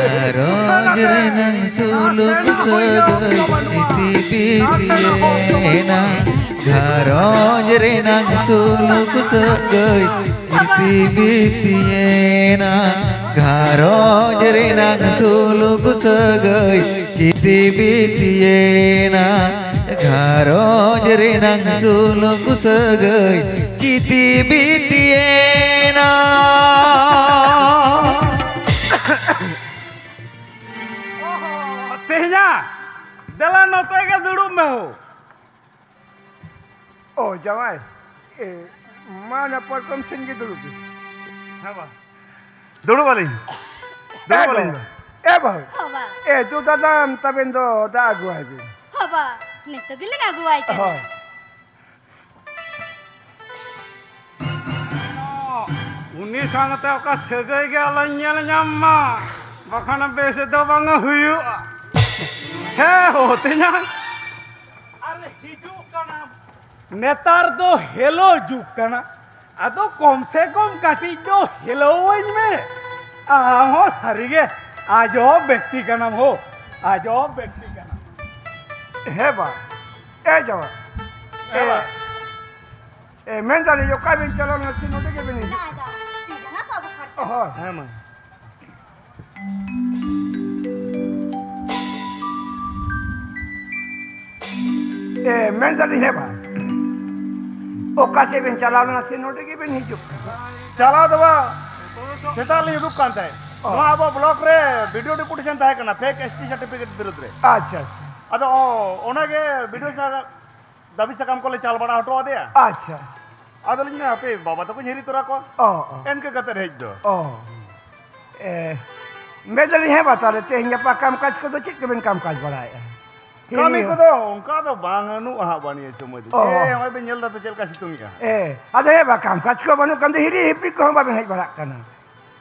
ᱜᱷᱟᱨᱚᱸᱡᱽ ᱨᱮᱱᱟᱝ ᱥᱩᱞᱩᱠ ᱥᱟᱹᱜᱟᱹᱭ ᱤᱛᱤ ᱵᱤᱛᱤᱭᱮᱱᱟ᱾ ᱜᱷᱟᱨᱚᱸᱡᱽ ᱨᱮᱱᱟᱝ ᱥᱩᱞᱩᱠ ᱥᱟᱹᱜᱟᱹᱭ ᱤᱛᱤ ᱵᱤᱛᱤᱭᱮᱱᱟ᱾ ᱜᱷᱟᱨᱚᱸᱡᱽ ᱨᱮᱱᱟᱝ ᱥᱩᱞᱩᱠ ᱥᱟᱹᱜᱟᱹᱭ ᱤᱛᱤ ᱵᱤᱛᱤᱭᱮᱱᱟ᱾ ᱜᱷᱟᱨᱚᱸᱡᱽ ᱨᱮᱱᱟᱝ ᱥᱩᱞᱩᱠ ᱥᱟᱹᱜᱟᱹᱭ ᱤᱛᱤ ᱵᱤᱛᱤᱭᱮᱱᱟ᱾ ᱛᱮᱦᱮᱧᱟ, ᱫᱮᱞᱟ ᱱᱚᱛᱮ ᱜᱮ ᱫᱩᱲᱩᱵ ᱢᱮ ᱦᱳ᱾ ᱚ, ᱡᱟᱶᱟᱭ, ᱮ, ᱢᱟ ᱚᱱᱟ ᱯᱟᱨᱠᱚᱢ ᱥᱮᱱ ᱜᱮ ᱫᱩᱲᱩᱵ ᱵᱤᱱ᱾ ᱦᱮᱸ ᱵᱟ᱾ ᱫᱩᱲᱩᱵ ᱟᱹᱞᱤᱧ᱾ ᱫᱩᱲᱩᱵ ᱟᱹᱞᱤᱧ ᱵᱟ᱾ ᱮ ᱵᱟᱹᱦᱩ᱾ ᱦᱚᱸ ᱵᱟ᱾ ᱮ, ᱫᱩ ᱫᱟᱫᱟᱢ ᱛᱟᱵᱮᱱ ᱫᱚ ᱫᱟᱜ ᱟᱹᱜᱩᱣᱟᱭ ᱵᱤᱱ᱾ ᱦᱚᱸ ᱵᱟ, ᱱᱤᱛᱚᱜ ᱜᱮᱞᱤᱧ ᱟᱹᱜᱩᱣᱟᱭ ᱠᱟᱱᱟ᱾ ᱦᱳᱭ᱾ ᱩᱱᱤ ᱥᱟᱶᱛᱮ ᱚᱠᱟ ᱥᱟᱹᱜᱟᱹᱭ ᱜᱮ ᱟᱞᱚᱧ ᱧᱮᱞ ᱧᱟᱢ ᱢᱟ, ᱵᱟᱠᱷᱟᱱ ᱵᱮᱥ ᱫᱚ ᱵᱟᱝ ᱦᱩᱭᱩᱜᱼᱟ᱾ ᱦᱮᱸ ᱦᱳ ᱛᱮᱧᱟᱝ, ᱟᱨ ᱦᱤᱡᱩᱜ ᱠᱟᱱᱟ᱾ ᱱᱮᱛᱟᱨ ᱫᱚ ᱦᱮᱞᱳ ᱡᱩᱜᱽ ᱠᱟᱱᱟ, ᱟᱫᱚ ᱠᱚᱢ ᱥᱮ ᱠᱚᱢ ᱠᱟᱹᱴᱤᱡ ᱫᱚ ᱦᱮᱞᱳᱣᱟᱹᱧ ᱢᱮ᱾ ᱟᱢ ᱦᱚᱸ ᱥᱟᱹᱨᱤᱜᱮ ᱟᱡᱚᱵ ᱵᱮᱠᱛᱤ ᱠᱟᱱᱟᱢ ᱦᱳ, ᱟᱡᱚᱵ ᱵᱮᱠᱛᱤ ᱠᱟᱱᱟᱢ᱾ ᱦᱮᱸ ᱵᱟ, ᱮ ᱡᱟᱶᱟᱭ᱾ ᱦᱮᱸ ᱵᱟ᱾ ᱮ, ᱢᱮᱱᱫᱟᱞᱤᱧ, ᱚᱠᱟ ᱵᱤᱱ ᱪᱟᱞᱟᱣ ᱞᱮᱱᱟ, ᱥᱮ ᱱᱚᱰᱮ ᱜᱮᱵᱤᱱ ᱦᱤᱡᱩᱜ? ᱦᱳᱭ᱾ ᱦᱮᱸ, ᱢᱟ᱾ ᱮ, ᱢᱮᱱᱫᱟᱞᱤᱧ, ᱦᱮᱸ ᱵᱟ, ᱚᱠᱟ ᱥᱮᱫ ᱵᱤᱱ ᱪᱟᱞᱟᱣ ᱞᱮᱱᱟ, ᱥᱮ ᱱᱚᱰᱮ ᱜᱮᱵᱤᱱ ᱦᱤᱡᱩᱜ ᱠᱟᱱᱟ? ᱪᱟᱞᱟᱣ ᱫᱚ ᱵᱟ, ᱥᱮᱛᱟᱜ ᱞᱤᱧ ᱩᱰᱩᱠ ᱠᱟᱱ ᱛᱟᱦᱮᱸᱫ᱾ ᱚ᱾ ᱱᱚᱣᱟ ᱟᱵᱚ ᱵᱞᱚᱠ ᱨᱮ ᱵᱤ ᱰᱤ ᱳ ᱰᱮᱯᱩᱴᱮᱥᱚᱱ ᱛᱟᱦᱮᱸ ᱠᱟᱱᱟ, ᱯᱷᱮᱠ ᱮᱥ ᱴᱤ ᱥᱟᱨᱴᱤᱯᱷᱤᱠᱮᱴ ᱵᱤᱨᱩᱫᱽ ᱨᱮ᱾ ᱟᱪᱪᱷᱟ, ᱟᱪᱪᱷᱟ᱾ ᱟᱫᱚ, ᱚ, ᱚᱱᱟᱜᱮ ᱵᱤ ᱰᱤ ᱳ ᱥᱟᱨ ᱫᱟᱹᱵᱤ ᱥᱟᱠᱟᱢ ᱠᱚᱞᱮ ᱪᱟᱞ ᱵᱟᱲᱟ ᱦᱚᱴᱚ ᱟᱫᱮᱭᱟ᱾ ᱟᱪᱪᱷᱟ᱾ ᱟᱫᱚᱞᱤᱧ ᱢᱮᱱᱟ, ᱦᱟᱯᱮ, ᱵᱟᱵᱟ ᱛᱟᱠᱚᱧ ᱦᱤᱨᱤ ᱛᱚᱨᱟ ᱠᱚᱣᱟ᱾ ᱚ, ᱚ᱾ ᱤᱱᱠᱟᱹ ᱠᱟᱛᱮ ᱦᱮᱡ ᱫᱚ᱾ ᱚ᱾ ᱮ, ᱢᱮᱱᱫᱟᱞᱤᱧ, ᱦᱮᱸ ᱵᱟ, ᱛᱟᱦᱞᱮ ᱛᱮᱦᱮᱧ ᱜᱟᱯᱟ ᱠᱟᱢ ᱠᱟᱡᱽ ᱠᱚᱫᱚ ᱪᱮᱫ ᱠᱚᱵᱮᱱ ᱠᱟᱢ ᱠᱟᱡᱽ ᱵᱟᱲᱟᱭᱮᱫᱼᱟ? ᱠᱟᱹᱢᱤ ᱠᱚᱫᱚ ᱚᱱᱠᱟ ᱫᱚ ᱵᱟᱹᱱᱩᱜᱼᱟ ᱦᱟᱸᱜ ᱵᱟ ᱱᱤᱭᱟᱹ ᱥᱚᱢᱚᱭ ᱫᱚ᱾ ᱚ᱾ ᱮ, ᱱᱚᱜᱼᱚᱭ ᱵᱮᱱ ᱧᱮᱞ ᱫᱟ ᱛᱚ ᱪᱮᱫ ᱞᱮᱠᱟ ᱥᱤᱛᱩᱝ ᱮᱜᱼᱟ᱾ ᱮ, ᱟᱫᱚ ᱦᱮᱸ ᱵᱟ, ᱠᱟᱢ ᱠᱟᱡᱽ ᱠᱚ ᱵᱟᱹᱱᱩᱜ ᱠᱟᱱ ᱛᱮ ᱦᱤᱨᱤ ᱦᱤᱯᱤ ᱠᱚᱦᱚᱸ ᱵᱟᱵᱮᱱ ᱦᱮᱡ ᱵᱟᱲᱟᱜ ᱠᱟᱱᱟ᱾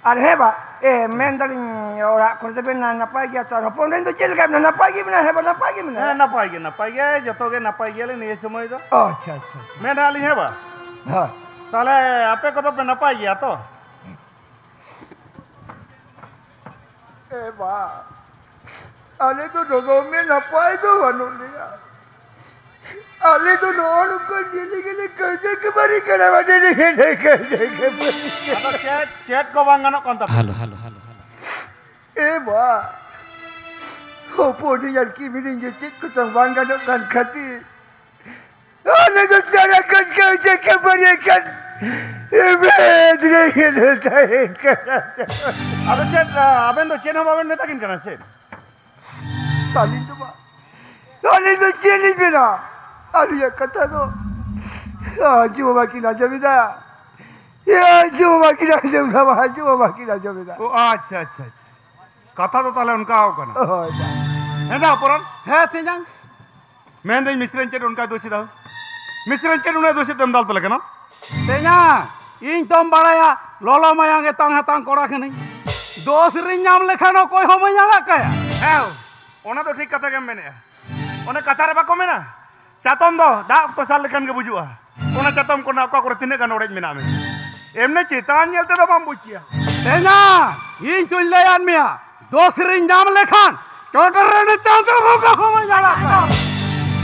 ᱟᱨ ᱦᱮᱸ ᱵᱟ, ᱮ, ᱢᱮᱱ ᱫᱟᱞᱤᱧ ᱚᱲᱟᱜ ᱠᱚᱨᱮ ᱫᱚᱵᱮᱱ ᱱᱟ-, ᱱᱟᱯᱟᱭ ᱜᱮᱭᱟ ᱛᱚ? ᱟᱨ ᱦᱚᱯᱚᱱ ᱨᱮᱱ ᱫᱚ ᱪᱮᱫ ᱞᱮᱠᱟ ᱢᱮᱱᱟᱭᱟ? ᱱᱟᱯᱟᱭ ᱜᱮ ᱢᱮᱱᱟᱭᱟ? ᱦᱮᱸ ᱵᱟ, ᱱᱟᱯᱟᱭ ᱜᱮ ᱢᱮᱱᱟᱭᱟ᱾ ᱦᱮᱸ, ᱱᱟᱯᱟᱭ ᱜᱮ, ᱱᱟᱯᱟᱭ ᱜᱮ, ᱡᱚᱛᱚ ᱜᱮ ᱱᱟᱯᱟᱭ ᱜᱮᱭᱟᱞᱮ ᱱᱤᱭᱟᱹ ᱥᱚᱢᱚᱭ ᱫᱚ᱾ ᱚ, ᱟᱪᱪᱷᱟ, ᱟᱪᱪᱷᱟ, ᱟᱪᱪᱷᱟ᱾ ᱢᱮᱱ ᱫᱟᱞᱤᱧ ᱦᱮᱸ ᱵᱟ? ᱦᱳᱭ᱾ ᱛᱟᱦᱞᱮ ᱟᱯᱮ ᱠᱚᱫᱚ ᱯᱮ ᱱᱟᱯᱟᱭ ᱜᱮᱭᱟ ᱛᱚ? ᱮ ᱵᱟ, ᱟᱞᱮ ᱫᱚ ᱫᱚᱢᱮ ᱱᱟᱯᱟᱭ ᱫᱚ ᱵᱟᱹᱱᱩᱜ ᱞᱮᱭᱟ᱾ ᱟᱞᱮ ᱫᱚ ᱱᱚᱜᱼᱚ ᱱᱚᱝᱠᱟ ᱡᱮᱞᱮ ᱜᱮᱞᱮ ᱠᱟᱹᱭᱡᱟᱹ ᱠᱷᱟᱹᱯᱟᱹᱨᱤ ᱠᱟᱱᱟ, ᱢᱟᱱᱮ ᱞᱮ ᱠᱟᱹᱭᱡᱟᱹ ᱠᱷᱟᱹᱯᱟᱹᱨᱤ ᱠᱟᱱᱟ᱾ ᱟᱫᱚ ᱪᱮᱫ, ᱪᱮᱫ ᱠᱚ ᱵᱟᱝ ᱜᱟᱱᱚᱜ ᱠᱟᱱ ᱛᱟᱯᱮᱭᱟ? Hello, hello, hello, hello. ᱮ ᱵᱟ, ᱦᱚᱯᱚᱱᱤᱧ ᱟᱨ ᱠᱤᱢᱤᱱᱤᱧ ᱜᱮ ᱪᱮᱫ ᱠᱚᱪᱚᱝ ᱵᱟᱝ ᱜᱟᱱᱚᱜ ᱠᱟᱱ ᱠᱷᱟᱹᱛᱤᱨ ᱟᱞᱮ ᱫᱚ ᱥᱟᱨᱟ ᱠᱷᱚᱱ ᱠᱟᱹᱭᱡᱟᱹ ᱠᱷᱟᱹᱯᱟᱹᱨᱤ ᱠᱟᱱ ᱵᱮᱫ ᱨᱮᱜᱮ ᱞᱮ ᱛᱟᱦᱮᱱ ᱠᱟᱱᱟ᱾ ᱟᱫᱚ ᱪᱮᱫ, ᱟᱵᱮᱱ ᱫᱚ ᱪᱮᱫ ᱦᱚᱸ ᱵᱟᱵᱮᱱ ᱢᱮᱛᱟ ᱠᱤᱱ ᱠᱟᱱᱟ ᱥᱮ? ᱟᱹᱞᱤᱧ ᱫᱚ ᱵᱟ, ᱟᱹᱞᱤᱧ ᱫᱚ ᱪᱮᱫ ᱞᱤᱧ ᱢᱮᱱᱟ? ᱟᱹᱞᱤᱧᱟᱜ ᱠᱟᱛᱷᱟ ᱫᱚ ᱟᱸᱡᱚᱢ ᱦᱚᱸ ᱵᱟᱹᱠᱤᱱ ᱟᱸᱡᱚᱢᱮᱫᱟ᱾ ᱟᱸᱡᱚᱢ ᱦᱚᱸ ᱵᱟᱹᱠᱤᱱ ᱟᱸᱡᱚᱢ ᱮᱫᱟ, ᱟᱸᱡᱚᱢ ᱦᱚᱸ ᱵᱟᱹᱠᱤᱱ ᱟᱸᱡᱚᱢ ᱮᱫᱟ᱾ ᱚ, ᱟᱪᱪᱷᱟ, ᱟᱪᱪᱷᱟ, ᱟᱪᱪᱷᱟ᱾ ᱠᱟᱛᱷᱟ ᱫᱚ ᱛᱟᱦᱞᱮ ᱚᱱᱠᱟ ᱠᱟᱱᱟ᱾ ᱦᱳᱭ, ᱵᱟ᱾ ᱦᱮᱸ ᱫᱟ, ᱯᱚᱨᱚᱱ? ᱦᱮᱸ, ᱛᱮᱧᱟᱝ᱾ ᱢᱮᱱᱫᱟᱹᱧ, ᱢᱤᱥᱨᱟᱧ ᱪᱮᱫ ᱚᱱᱠᱟᱭ ᱫᱳᱥ ᱮᱫᱟ? ᱢᱤᱥᱨᱟᱧ ᱪᱮᱫ ᱩᱱᱟᱹᱜ ᱫᱳᱥ ᱮᱫ ᱛᱮᱢ ᱫᱟᱞ ᱛᱟᱞᱮ ᱠᱟᱱᱟ? ᱛᱮᱧᱟᱝ, ᱤᱧ ᱛᱚᱢ ᱵᱟᱲᱟᱭᱟ, ᱞᱚᱞᱚ ᱢᱟᱭᱟᱝ ᱮᱛᱟᱝ ᱦᱟᱛᱟᱝ ᱠᱚᱲᱟ ᱠᱟᱹᱱᱟᱹᱧ᱾ ᱫᱳᱥ ᱨᱤᱧ ᱧᱟᱢ ᱞᱮᱠᱷᱟᱱ ᱚᱠᱚᱭ ᱦᱚᱸ ᱵᱟᱹᱧ ᱟᱲᱟᱜ ᱠᱟᱭᱟ᱾ ᱦᱮᱸ, ᱚᱱᱟ ᱫᱚ ᱴᱷᱤᱠ ᱠᱟᱛᱷᱟ ᱜᱮᱢ ᱢᱮᱱᱮᱫᱼᱟ᱾ ᱚᱱᱮ ᱠᱟᱛᱷᱟ ᱨᱮ ᱵᱟᱠᱚ ᱢᱮᱱᱟ, ᱪᱟᱛᱚᱢ ᱫᱚ ᱫᱟᱜ ᱚᱠᱛᱚ ᱥᱟᱨ ᱞᱮᱠᱷᱟᱱ ᱜᱮ ᱵᱩᱡᱩᱜᱼᱟ᱾ ᱚᱱᱟ ᱪᱟᱛᱚᱢ ᱠᱚᱨᱮᱱᱟᱜ ᱚᱠᱟ ᱠᱚᱨᱮ ᱛᱤᱱᱟᱹᱜ ᱜᱟᱱ ᱚᱲᱮᱡ ᱢᱮᱱᱟᱜᱼᱟ ᱢᱮᱱᱛᱮ᱾ ᱮᱢᱱᱤ ᱪᱮᱛᱟᱱ ᱧᱮᱞ ᱛᱮᱫᱚ ᱵᱟᱢ ᱵᱩᱡᱽ ᱠᱮᱭᱟ᱾ ᱛᱮᱧᱟ, ᱤᱧ ᱛᱚᱧ ᱞᱟᱹᱭᱟᱫ ᱢᱮᱭᱟ, ᱫᱳᱥ ᱨᱤᱧ ᱧᱟᱢ ᱞᱮᱠᱷᱟᱱ ᱪᱚᱴ ᱨᱮ ᱩᱱᱤ ᱪᱟᱸᱫᱚ ᱵᱚᱸᱜᱟ ᱦᱚᱸ ᱵᱟᱹᱧ ᱟᱲᱟᱜ ᱠᱟᱭᱟ᱾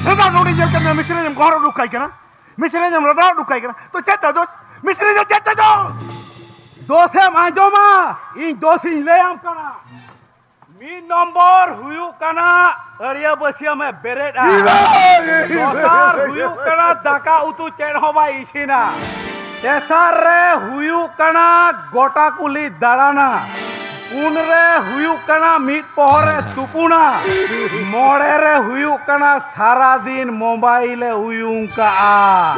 ᱪᱮᱫᱟᱜ ᱱᱚᱰᱮ ᱧᱮᱞ ᱠᱮᱫ ᱢᱮᱭᱟ, ᱢᱤᱥᱨᱟᱧ ᱮᱢ ᱜᱚᱦᱚᱲ ᱩᱰᱩᱠ ᱠᱟᱭ ᱠᱟᱱᱟ, ᱢᱤᱥᱨᱟᱧ ᱮᱢ ᱨᱟᱰᱟᱣ ᱩᱰᱩᱠ ᱠᱟᱭ ᱠᱟᱱᱟ, ᱛᱚ ᱪᱮᱫ ᱛᱟᱭ ᱫᱳᱥ? ᱢᱤᱥᱨᱟᱧ ᱫᱚ ᱪᱮᱫ ᱛᱟᱭ ᱫᱳᱥ? ᱫᱳᱥᱮᱢ ᱟᱸᱡᱚᱢᱟ, ᱤᱧ ᱫᱳᱥᱤᱧ ᱞᱟᱹᱭᱟᱢ ᱠᱟᱱᱟ᱾ ᱢᱤᱫ ᱱᱚᱢᱵᱚᱨ ᱦᱩᱭᱩᱜ ᱠᱟᱱᱟ ᱟᱹᱲᱤᱭᱟᱹ ᱵᱟᱹᱥᱭᱟᱹᱢᱮ ᱵᱮᱨᱮᱫᱼᱟ᱾ ᱫᱚᱥᱟᱨ ᱦᱩᱭᱩᱜ ᱠᱟᱱᱟ ᱫᱟᱠᱟ ᱩᱛᱩ ᱪᱮᱫ ᱦᱚᱸ ᱵᱟᱭ ᱤᱥᱤᱱᱟ᱾ ᱛᱮᱥᱟᱨ ᱨᱮ ᱦᱩᱭᱩᱜ ᱠᱟᱱᱟ ᱜᱚᱴᱟ ᱠᱩᱞᱦᱤ ᱫᱟᱬᱟᱱᱟ᱾ ᱯᱩᱱ ᱨᱮ ᱦᱩᱭᱩᱜ ᱠᱟᱱᱟ ᱢᱤᱫ ᱯᱚᱦᱚᱨ ᱮ ᱛᱩᱯᱩᱱᱟ᱾ ᱢᱚᱬᱮ ᱨᱮ ᱦᱩᱭᱩᱜ ᱠᱟᱱᱟ ᱥᱟᱨᱟ ᱫᱤᱱ ᱢᱳᱵᱟᱭᱤᱞ ᱮ ᱩᱭᱩᱝ ᱠᱟᱜᱼᱟ᱾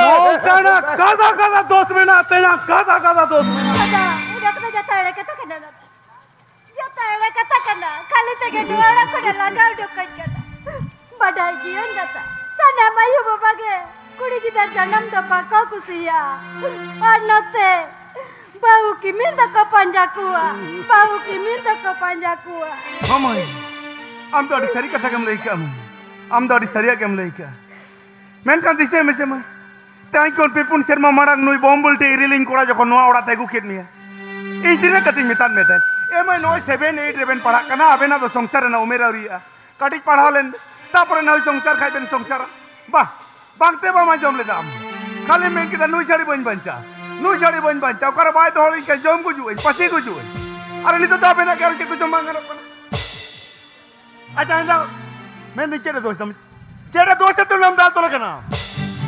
ᱱᱚᱝᱠᱟᱱᱟᱜ ᱠᱟᱫᱟ ᱠᱟᱫᱟ ᱫᱳᱥ ᱢᱮᱱᱟᱜ ᱛᱤᱧᱟ, ᱠᱟᱫᱟ ᱠᱟᱫᱟ ᱫᱳᱥ ᱢᱮᱱᱟᱜ᱾ ᱫᱟᱫᱟ, ᱚᱱᱟ ᱠᱚᱫᱚ ᱡᱚᱛᱚ ᱮᱲᱮ ᱠᱟᱛᱷᱟ ᱠᱟᱱᱟ ᱫᱟᱫᱟ᱾ ᱡᱚᱛᱚ ᱮᱲᱮ ᱠᱟᱛᱷᱟ ᱠᱟᱱᱟ᱾ ᱠᱷᱟᱹᱞᱤ ᱛᱮᱜᱮ ᱱᱚᱣᱟ ᱚᱲᱟᱜ ᱠᱷᱚᱱᱮ ᱞᱟᱜᱟ ᱩᱰᱩᱠ ᱠᱟᱹᱧ ᱠᱟᱱᱟ᱾ ᱵᱟᱰᱟᱭ ᱜᱤᱭᱟᱹᱧ ᱫᱟᱫᱟ, ᱥᱟᱱᱟᱢ ᱟᱭᱳ ᱵᱟᱵᱟ ᱜᱮ ᱠᱩᱲᱤ ᱜᱤᱫᱟᱹᱨ ᱡᱟᱱᱟᱢ ᱫᱚ ᱵᱟᱠᱚ ᱠᱩᱥᱤᱭᱟᱜᱼᱟ᱾ ᱟᱨ ᱱᱚᱛᱮ ᱵᱟᱹᱦᱩ ᱠᱤᱢᱤᱱ ᱫᱚᱠᱚ ᱯᱟᱸᱡᱟ ᱠᱚᱣᱟ, ᱵᱟᱹᱦᱩ ᱠᱤᱢᱤᱱ ᱫᱚᱠᱚ ᱯᱟᱸᱡᱟ ᱠᱚᱣᱟ᱾ ᱦᱚᱸ ᱢᱟᱹᱭ, ᱟᱢ ᱫᱚ ᱟᱹᱰᱤ ᱥᱟᱹᱨᱤ ᱠᱟᱛᱷᱟ ᱜᱮᱢ ᱞᱟᱹᱭ ᱠᱟᱜᱼᱟ ᱢᱟᱹᱭ, ᱟᱢ ᱫᱚ ᱟᱹᱰᱤ ᱥᱟᱹᱨᱤᱭᱟᱜ ᱜᱮᱢ ᱞᱟᱹᱭ ᱠᱟᱜᱼᱟ᱾ ᱢᱮᱱᱠᱷᱟᱱ ᱫᱤᱥᱟᱹᱭ ᱢᱮᱥᱮ ᱢᱟᱹᱭ, ᱛᱮᱦᱮᱧ ᱠᱷᱚᱱ ᱯᱮ ᱯᱩᱱ ᱥᱮᱨᱢᱟ ᱢᱟᱲᱟᱝ ᱱᱩᱭ ᱵᱚᱢᱵᱚᱞᱴᱤ ᱤᱨᱤᱞᱤᱧ ᱠᱚᱲᱟ ᱡᱚᱠᱷᱚᱱ ᱱᱚᱣᱟ ᱚᱲᱟᱜ ᱛᱮ ᱟᱹᱜᱩ ᱠᱮᱫ ᱢᱮᱭᱟ, ᱤᱧ ᱛᱤᱱᱟᱹᱜ ᱠᱟᱛᱮᱧ ᱢᱮᱛᱟᱫ ᱢᱮ ᱛᱟᱦᱮᱸᱫ, "ᱮ ᱢᱟᱹᱭ, ᱱᱚᱜᱼᱚᱭ ᱥᱮᱵᱷᱮᱱ ᱮᱭᱤᱴ ᱨᱮᱵᱮᱱ ᱯᱟᱲᱦᱟᱜ ᱠᱟᱱᱟ, ᱟᱵᱮᱱᱟᱜ ᱫᱚ ᱥᱚᱝᱥᱟᱨ ᱨᱮᱱᱟᱜ ᱩᱢᱮᱨ ᱟᱹᱣᱨᱤᱭᱟᱜᱼᱟ, ᱠᱟᱹᱴᱤᱡ ᱯᱟᱲᱦᱟᱣ ᱞᱮᱱ ᱵᱮᱱ, ᱛᱟᱯᱚᱨᱮ ᱱᱟᱹᱭ ᱥᱚᱝᱥᱟᱨ ᱠᱷᱟᱡ ᱵᱮᱱ ᱥᱚᱝᱥᱟᱨᱟ"? ᱵᱟᱦ, ᱵᱟᱝᱛᱮ ᱵᱟᱢ ᱟᱸᱡᱚᱢ ᱞᱮᱫᱟ ᱟᱢ᱾ ᱠᱷᱟᱹᱞᱤ ᱢᱮᱱ ᱠᱮᱫᱟ, "ᱱᱩᱭ ᱪᱷᱟᱹᱲᱤ ᱵᱟᱹᱧ ᱵᱟᱧᱪᱟᱜᱼᱟ, ᱱᱩᱭ ᱪᱷᱟᱹᱲᱤ ᱵᱟᱹᱧ ᱵᱟᱧᱪᱟᱜᱼᱟ, ᱚᱠᱟᱨᱮ ᱵᱟᱭ ᱫᱚᱦᱚ ᱞᱤᱧ ᱠᱷᱟᱱ ᱡᱚᱢ ᱜᱩᱡᱩᱜ ᱟᱹᱧ, ᱯᱟᱹᱥᱤ ᱜᱩᱡᱩᱜ ᱟᱹᱧ"᱾ ᱟᱨ ᱱᱤᱛᱚᱜ ᱫᱚ ᱟᱵᱮᱱᱟᱜ ᱜᱮ ᱟᱨ ᱪᱮᱫ ᱠᱚ ᱡᱚᱢ ᱵᱟᱝ ᱜᱟᱱᱚᱜ ᱠᱟᱱᱟ᱾ ᱟᱪᱪᱷᱟ, ᱤᱧ ᱫᱚ ᱢᱮᱱᱫᱟᱹᱧ, ᱪᱮᱫ ᱨᱮ ᱫᱳᱥ ᱛᱟᱢ? ᱪᱮᱫ ᱨᱮ ᱫᱳᱥ ᱛᱮ ᱛᱩᱞᱟᱹᱢ ᱫᱟᱞ ᱛᱚᱞᱮ ᱠᱟᱱᱟ?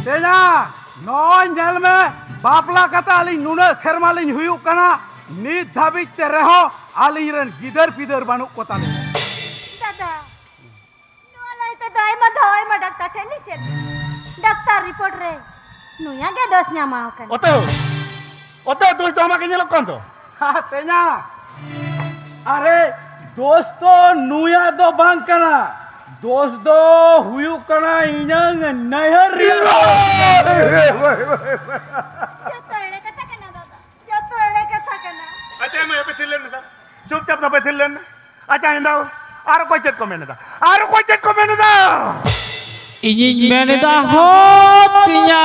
ᱛᱮᱧᱟ, ᱱᱚᱜᱼᱚᱭ ᱧᱮᱞ ᱢᱮ, ᱵᱟᱯᱞᱟ ᱠᱟᱛᱮ ᱟᱹᱞᱤᱧ ᱱᱩᱱᱟᱹᱜ ᱥᱮᱨᱢᱟ ᱞᱤᱧ ᱦᱩᱭᱩᱜ ᱠᱟᱱᱟ, ᱱᱤᱛ ᱫᱷᱟᱹᱵᱤᱡ ᱛᱮ ᱨᱮᱦᱚᱸ ᱟᱹᱞᱤᱧ ᱨᱮᱱ ᱜᱤᱫᱟᱹᱨ ᱯᱤᱫᱟᱹᱨ ᱵᱟᱹᱱᱩᱜ ᱠᱚ ᱛᱟᱞᱤᱧᱟ᱾ ᱫᱟᱫᱟ, ᱱᱚᱣᱟ ᱞᱟᱹᱭ ᱛᱮᱫᱚ ᱟᱭᱢᱟ ᱫᱷᱟᱣ ᱟᱭᱢᱟ ᱰᱟᱠᱛᱟᱨ ᱴᱷᱮᱱ ᱞᱤᱧ ᱥᱮᱱ ᱞᱮᱱᱟ᱾ ᱰᱟᱠᱛᱟᱨ ᱨᱤᱯᱳᱨᱴ ᱨᱮ ᱱᱩᱭᱟᱜ ᱜᱮ ᱫᱳᱥ ᱧᱟᱢᱟᱣ ᱟᱠᱟᱱᱟ᱾ ᱚᱛᱮ, ᱚᱛᱮ ᱫᱳᱥ ᱫᱚ ᱟᱢᱟᱜ ᱜᱮ ᱧᱮᱞᱚᱜ ᱠᱟᱱ ᱫᱚ᱾ ᱦᱟ, ᱛᱮᱧᱟ᱾ ᱟᱨᱮ, ᱫᱳᱥ ᱫᱚ ᱱᱩᱭᱟᱜ ᱫᱚ ᱵᱟᱝ ᱠᱟᱱᱟ, ᱫᱳᱥ ᱫᱚ ᱦᱩᱭᱩᱜ ᱠᱟᱱᱟ ᱤᱧᱟᱹᱝ ᱱᱟᱹᱭᱦᱟᱹᱨ ᱨᱮᱭᱟᱜ᱾ ᱡᱚᱛᱚ ᱮᱲᱮ ᱠᱟᱛᱷᱟ ᱠᱟᱱᱟ ᱫᱟᱫᱟ, ᱡᱚᱛᱚ ᱮᱲᱮ ᱠᱟᱛᱷᱟ ᱠᱟᱱᱟ᱾ ᱟᱪᱪᱷᱟ ᱢᱟᱹᱭ, ᱟᱯᱮ ᱛᱷᱤᱨ ᱞᱮᱱ ᱢᱮ ᱥᱮ, ᱪᱩᱯᱪᱟᱯ ᱛᱟᱯᱮ ᱛᱷᱤᱨ ᱞᱮᱱ ᱢᱮ᱾ ᱟᱪᱪᱷᱟ, ᱤᱧ ᱫᱚ ᱟᱨ ᱚᱠᱚᱭ ᱪᱮᱫ ᱠᱚ ᱢᱮᱱ ᱮᱫᱟ? ᱟᱨ ᱚᱠᱚᱭ ᱪᱮᱫ ᱠᱚ ᱢᱮᱱ ᱮᱫᱟ? ᱤᱧᱤᱧ ᱢᱮᱱ ᱮᱫᱟ, ᱦᱳ ᱛᱤᱧᱟ,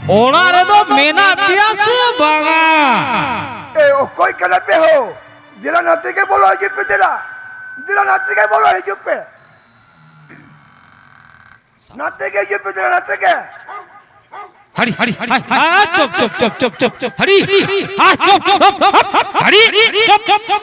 ᱚᱲᱟᱜ ᱨᱮᱫᱚ ᱢᱮᱱᱟᱜ ᱯᱮᱭᱟ ᱥᱮ ᱵᱟᱝᱟ? ᱮ, ᱚᱠᱚᱭ ᱠᱟᱱᱟ ᱯᱮ ᱦᱳ? ᱫᱮᱞᱟ ᱱᱟᱛᱮ ᱜᱮ ᱵᱚᱞᱚ ᱦᱤᱡᱩᱜ ᱯᱮ, ᱫᱮᱞᱟ᱾ ᱫᱮᱞᱟ ᱱᱟᱛᱮ ᱜᱮ ᱵᱚᱞᱚ ᱦᱤᱡᱩᱜ ᱯᱮ᱾ ᱱᱟᱛᱮ ᱜᱮ ᱦᱤᱡᱩᱜ ᱯᱮ, ᱫᱮᱞᱟ ᱱᱟᱛᱮ ᱜᱮ᱾ ᱦᱟᱹᱲᱤ, ᱦᱟᱹᱲᱤ, ᱦᱟᱹᱲᱤ, ᱦᱟᱹᱲᱤ, ᱪᱚᱯ, ᱪᱚᱯ, ᱪᱚᱯ, ᱪᱚᱯ, ᱪᱚᱯ, ᱦᱟᱹᱲᱤ, ᱦᱟ, ᱪᱚᱯ, ᱪᱚᱯ, ᱪᱚᱯ, ᱪᱚᱯ, ᱦᱟᱹᱲᱤ, ᱪᱚᱯ, ᱪᱚᱯ, ᱪᱚᱯ᱾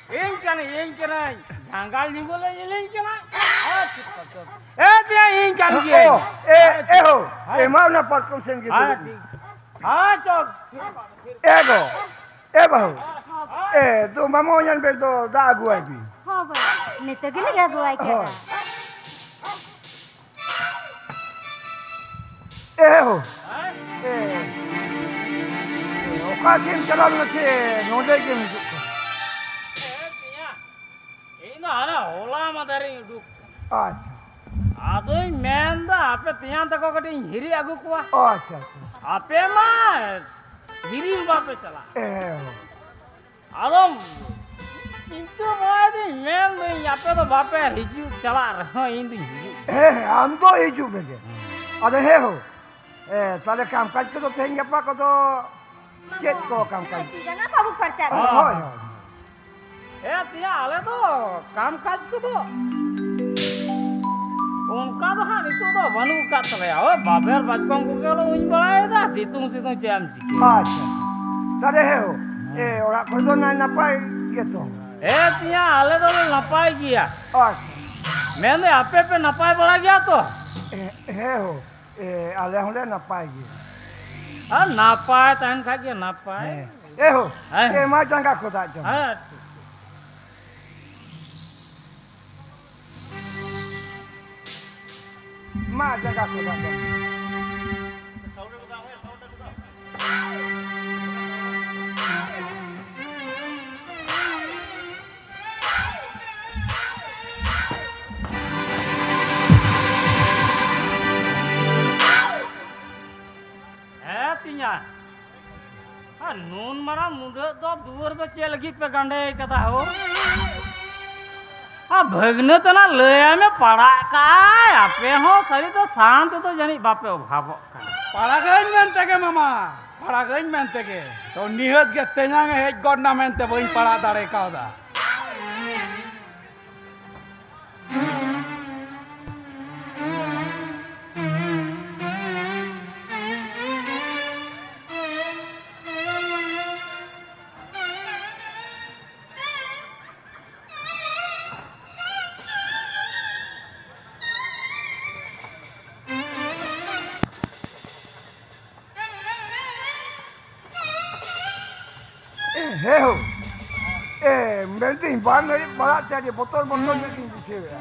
ᱤᱧ ᱠᱟᱹᱱᱟᱹᱧ, ᱤᱧ ᱠᱟᱹᱱᱟᱹᱧ, ᱡᱟᱸᱜᱟᱞ ᱧᱩᱜᱚᱞᱮ ᱧᱮᱞᱤᱧ ᱠᱟᱱᱟ᱾ ᱮ, ᱛᱮᱭᱟ, ᱤᱧ ᱠᱟᱱ ᱜᱤᱭᱟᱹᱧ᱾ ᱚ, ᱮ, ᱮ ᱦᱳ, ᱦᱮᱸ᱾ ᱮ, ᱢᱟ ᱚᱱᱟ ᱯᱟᱨᱠᱚᱢ ᱥᱮᱱ ᱜᱮ ᱦᱮᱸ, ᱫᱩᱲᱩᱵ ᱢᱮ᱾ ᱴᱷᱤᱠ᱾ ᱦᱮᱸ, ᱪᱚ᱾ ᱮ ᱜᱚ, ᱮ ᱵᱟᱹᱦᱩ, ᱮ, ᱫᱩ ᱢᱟᱢᱚ ᱧᱟᱱ ᱵᱮᱜ ᱫᱚ ᱫᱟᱜ ᱟᱹᱜᱩᱣᱟᱭ ᱵᱤᱱ᱾ ᱦᱚᱸ ᱵᱟᱹᱵᱩ, ᱱᱤᱛᱚᱜ ᱜᱮᱞᱤᱧ ᱟᱹᱜᱩᱣᱟᱭ ᱠᱟᱱᱟ᱾ ᱦᱳᱭ᱾ ᱮ ᱦᱳ᱾ ᱦᱮᱸ? ᱮ, ᱚᱠᱟ ᱥᱮᱫ ᱮᱢ ᱪᱟᱞᱟᱣ ᱞᱮᱱᱟ ᱥᱮ ᱱᱚᱰᱮ ᱜᱮᱢ ᱦᱤᱡᱩᱜ ᱠᱟᱱᱟ? ᱦᱮᱸ, ᱛᱤᱧᱟ᱾ ᱤᱧ ᱫᱚ ᱦᱟᱱᱟ ᱦᱚᱞᱟ ᱢᱟᱫᱷᱮᱨ ᱤᱧ ᱩᱰᱩᱠ ᱠᱟᱱᱟ᱾ ᱟᱪᱪᱷᱟ᱾ ᱟᱫᱚᱧ ᱢᱮᱱᱫᱟ, ᱟᱯᱮ ᱛᱮᱧᱟᱝ ᱛᱟᱠᱚ ᱠᱟᱹᱴᱤᱡ ᱤᱧ ᱦᱤᱨᱤ ᱟᱹᱜᱩ ᱠᱚᱣᱟ᱾ ᱚ, ᱟᱪᱪᱷᱟ, ᱟᱪᱪᱷᱟ᱾ ᱟᱯᱮ ᱢᱟ ᱦᱤᱨᱤ ᱦᱚᱸ ᱵᱟᱯᱮ ᱪᱟᱞᱟᱜ᱾ ᱮ ᱦᱳ᱾ ᱟᱫᱚ ᱪᱤᱱᱛᱟᱹ ᱵᱟᱲᱟᱭᱫᱟᱹᱧ, ᱢᱮᱱᱫᱟᱹᱧ, ᱟᱯᱮ ᱫᱚ ᱵᱟᱯᱮ ᱦᱤᱡᱩᱜ ᱪᱟᱞᱟᱜ ᱨᱮᱦᱚᱸ ᱤᱧ ᱫᱩᱧ ᱦᱤᱡᱩᱜ ᱜᱮᱭᱟ᱾ ᱦᱮᱸ, ᱦᱮᱸ, ᱟᱢ ᱫᱚ ᱦᱤᱡᱩᱜ ᱢᱮᱜᱮ᱾ ᱦᱮᱸ᱾ ᱟᱫᱚ ᱦᱮᱸ ᱦᱳ, ᱮ, ᱛᱟᱦᱞᱮ ᱠᱟᱢ ᱠᱟᱡᱽ ᱠᱚᱫᱚ ᱛᱮᱦᱮᱧ ᱜᱟᱯᱟ ᱠᱚᱫᱚ ᱪᱮᱫ ᱠᱚ ᱠᱟᱢ ᱠᱟᱡᱽ? ᱛᱤ ᱡᱟᱸᱜᱟ ᱠᱚ ᱟᱹᱨᱩᱵ ᱯᱷᱟᱨᱪᱟᱜ ᱦᱳᱭ, ᱢᱮ᱾ ᱦᱳᱭ, ᱦᱳᱭ᱾ ᱦᱮᱸ ᱛᱤᱭᱟ, ᱟᱞᱮ ᱫᱚ ᱠᱟᱢ ᱠᱟᱡᱽ ᱠᱚᱫᱚ ᱚᱱᱠᱟ ᱫᱚ ᱦᱟᱸᱜ ᱱᱤᱛᱚᱜ ᱫᱚ ᱵᱟᱹᱱᱩᱜ ᱟᱠᱟᱫ ᱛᱟᱞᱮᱭᱟ᱾ ᱳᱭ ᱵᱟᱵᱮᱨ ᱵᱟᱪᱠᱚᱢ ᱠᱚᱜᱮ ᱞᱮ ᱩᱧ ᱵᱟᱲᱟᱭᱮᱫᱟ, ᱥᱤᱛᱩᱝ ᱥᱤᱛᱩᱝ ᱪᱮᱫ ᱮᱢ ᱪᱤᱠᱟᱹᱭᱟ? ᱟᱪᱪᱷᱟ, ᱟᱪᱪᱷᱟ᱾ ᱛᱟᱦᱞᱮ ᱦᱮᱸ ᱦᱳ, ᱮ, ᱚᱲᱟᱜ ᱠᱚᱨᱮ ᱫᱚ ᱱᱟᱭ ᱱᱟᱯᱟᱭ ᱜᱮᱛᱚ? ᱦᱮᱸ ᱛᱤᱭᱟ, ᱟᱞᱮ ᱫᱚᱞᱮ ᱱᱟᱯᱟᱭ ᱜᱮᱭᱟ᱾ ᱟᱪᱪᱷᱟ᱾ ᱢᱮᱱᱫᱟᱹᱧ, ᱟᱯᱮ ᱯᱮ ᱱᱟᱯᱟᱭ ᱵᱟᱲᱟ ᱜᱮᱭᱟ ᱛᱚ? ᱦᱮᱸ, ᱦᱮᱸ ᱦᱳ, ᱮ, ᱟᱞᱮ ᱦᱚᱸᱞᱮ ᱱᱟᱯᱟᱭ ᱜᱮᱭᱟ᱾ ᱟᱨ ᱱᱟᱯᱟᱭ ᱛᱟᱦᱮᱱ ᱠᱷᱟᱡ ᱜᱮ ᱱᱟᱯᱟᱭ᱾ ᱦᱮᱸ᱾ ᱮ ᱦᱳ, ᱦᱮᱸ᱾ ᱮ, ᱢᱟ ᱡᱟᱸᱜᱟ ᱠᱚ ᱫᱟᱜ ᱡᱚᱝ᱾ ᱦᱮᱸ, ᱴᱷᱤᱠ, ᱴᱷᱤᱠ᱾ ᱢᱟ ᱡᱟᱸᱜᱟ ᱠᱚ ᱫᱟᱜ ᱡᱚᱝ᱾ ᱦᱮᱸ ᱛᱤᱧᱟ᱾ ᱟᱨ ᱱᱩᱱ ᱢᱟᱨᱟᱝ ᱢᱩᱰᱟᱹᱫ ᱫᱚ ᱫᱩᱣᱟᱹᱨ ᱫᱚ ᱪᱮᱫ ᱞᱟᱹᱜᱤᱫ ᱯᱮ ᱜᱟᱸᱰᱮ ᱠᱟᱫᱟ ᱦᱳ? ᱟᱨ ᱵᱷᱟᱹᱜᱽᱱᱟᱹ ᱛᱟᱱᱟᱜ ᱞᱟᱹᱭᱟᱭ ᱢᱮ, ᱯᱟᱲᱟᱜ ᱠᱟᱜᱼᱟᱭ᱾ ᱟᱯᱮ ᱦᱚᱸ ᱥᱟᱹᱨᱤ ᱫᱚ ᱥᱟᱱ ᱛᱮᱫᱚ ᱡᱟᱹᱱᱤᱡ ᱵᱟᱯᱮ ᱚᱵᱷᱟᱵᱚᱜ ᱠᱟᱱᱟ᱾ ᱯᱟᱲᱟᱜᱟᱹᱧ ᱢᱮᱱᱛᱮ ᱜᱮ ᱢᱟᱢᱟ, ᱯᱟᱲᱟᱜᱟᱹᱧ ᱢᱮᱱᱛᱮ ᱜᱮ᱾ ᱛᱚ ᱱᱤᱦᱟᱹᱛ ᱜᱮ ᱛᱮᱧᱟᱝ ᱮ ᱦᱮᱡ ᱜᱚᱫ ᱱᱟ ᱢᱮᱱᱛᱮ ᱵᱟᱹᱧ ᱯᱟᱲᱟᱜ ᱫᱟᱲᱮ ᱠᱟᱣᱫᱟ᱾ ᱮ, ᱦᱮᱸ ᱦᱳ᱾ ᱮ, ᱢᱮᱱᱫᱟᱹᱧ, ᱵᱟᱝ ᱦᱩᱭᱩᱜ ᱵᱟᱲᱟᱜ ᱛᱮ ᱟᱹᱰᱤ ᱵᱚᱛᱚᱨ ᱵᱚᱛᱚᱨ ᱧᱚᱜ ᱤᱧ ᱵᱩᱡᱷᱟᱹᱣᱮᱫᱼᱟ᱾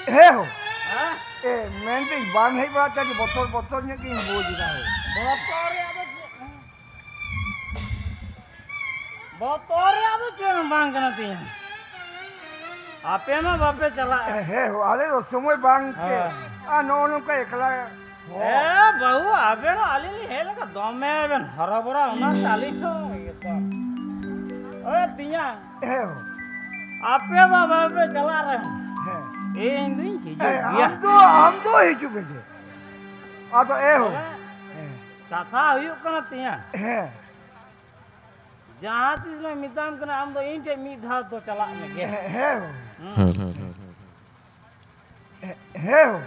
ᱦᱮᱸ ᱦᱳ᱾ ᱦᱮᱸ? ᱮ, ᱢᱮᱱᱫᱟᱹᱧ ᱵᱟᱝ ᱦᱮᱡ ᱵᱟᱲᱟ ᱛᱮ ᱟᱹᱰᱤ ᱵᱚᱛᱚᱨ ᱵᱚᱛᱚᱨ ᱧᱚᱜ ᱜᱤᱧ ᱵᱩᱡᱽ ᱮᱫᱟ ᱦᱳ᱾ ᱵᱚᱛᱚᱨ ᱨᱮᱭᱟᱜ ᱫᱚ ᱪᱮᱫ? ᱵᱚᱛᱚᱨ ᱨᱮᱭᱟᱜ ᱫᱚ ᱪᱮᱫ ᱦᱚᱸ ᱵᱟᱝ ᱠᱟᱱᱟ ᱛᱤᱧ᱾ ᱟᱯᱮ ᱢᱟ ᱵᱟᱯᱮ ᱪᱟᱞᱟᱜᱼᱟ᱾ ᱦᱮᱸ ᱦᱳ, ᱟᱞᱮ ᱫᱚ ᱥᱚᱢᱚᱭ ᱵᱟᱝ ᱛᱮ᱾ ᱦᱳᱭ᱾ ᱟᱨ ᱱᱚᱜᱼᱚ ᱱᱚᱝᱠᱟ ᱮᱠᱞᱟ ᱦᱚᱲ᱾ ᱮ ᱵᱟᱹᱵᱩ, ᱟᱵᱮᱱ ᱦᱚᱸ ᱟᱹᱞᱤᱧ ᱞᱤᱧ ᱦᱮᱡ ᱞᱮᱱᱠᱷᱟᱱ ᱫᱚᱢᱮ ᱵᱮᱱ ᱦᱚᱨᱚᱵᱚᱨᱚ, ᱚᱱᱟᱛᱮ ᱟᱹᱞᱤᱧ ᱦᱚᱸ ᱤᱭᱟᱹ ᱠᱚ᱾ ᱳᱭ ᱛᱤᱧᱟ, ᱦᱮᱸ ᱦᱳ᱾ ᱟᱯᱮ ᱢᱟ ᱵᱟᱯᱮ ᱪᱟᱞᱟᱜ ᱨᱮᱦᱚᱸ, ᱦᱮᱸ᱾ ᱤᱧ ᱫᱩᱧ ᱦᱤᱡᱩᱜ ᱦᱮᱸ, ᱜᱮᱭᱟ᱾ ᱟᱢ ᱫᱚ, ᱟᱢ ᱫᱚ ᱦᱤᱡᱩᱜ ᱢᱮ ᱡᱮ᱾ ᱟᱫᱚ ᱮ ᱦᱳ᱾ ᱛᱚᱵᱮ ᱦᱮᱸ᱾ ᱠᱟᱛᱷᱟ ᱦᱩᱭᱩᱜ ᱠᱟᱱᱟ ᱛᱤᱧᱟ, ᱦᱮᱸ᱾ ᱡᱟᱦᱟᱸ ᱛᱤᱥ ᱞᱮ ᱢᱮᱛᱟᱢ ᱠᱟᱱᱟ, ᱟᱢ ᱫᱚ ᱤᱧ ᱴᱷᱮᱱ ᱢᱤᱫ ᱫᱷᱟᱣ ᱫᱚ ᱪᱟᱞᱟᱜ ᱢᱮ ᱜᱮ᱾ ᱦᱮᱸ, ᱦᱮᱸ᱾ ᱦᱩᱸ᱾ ᱦᱮᱸ, ᱦᱮᱸ᱾ ᱮ, ᱦᱮᱸ᱾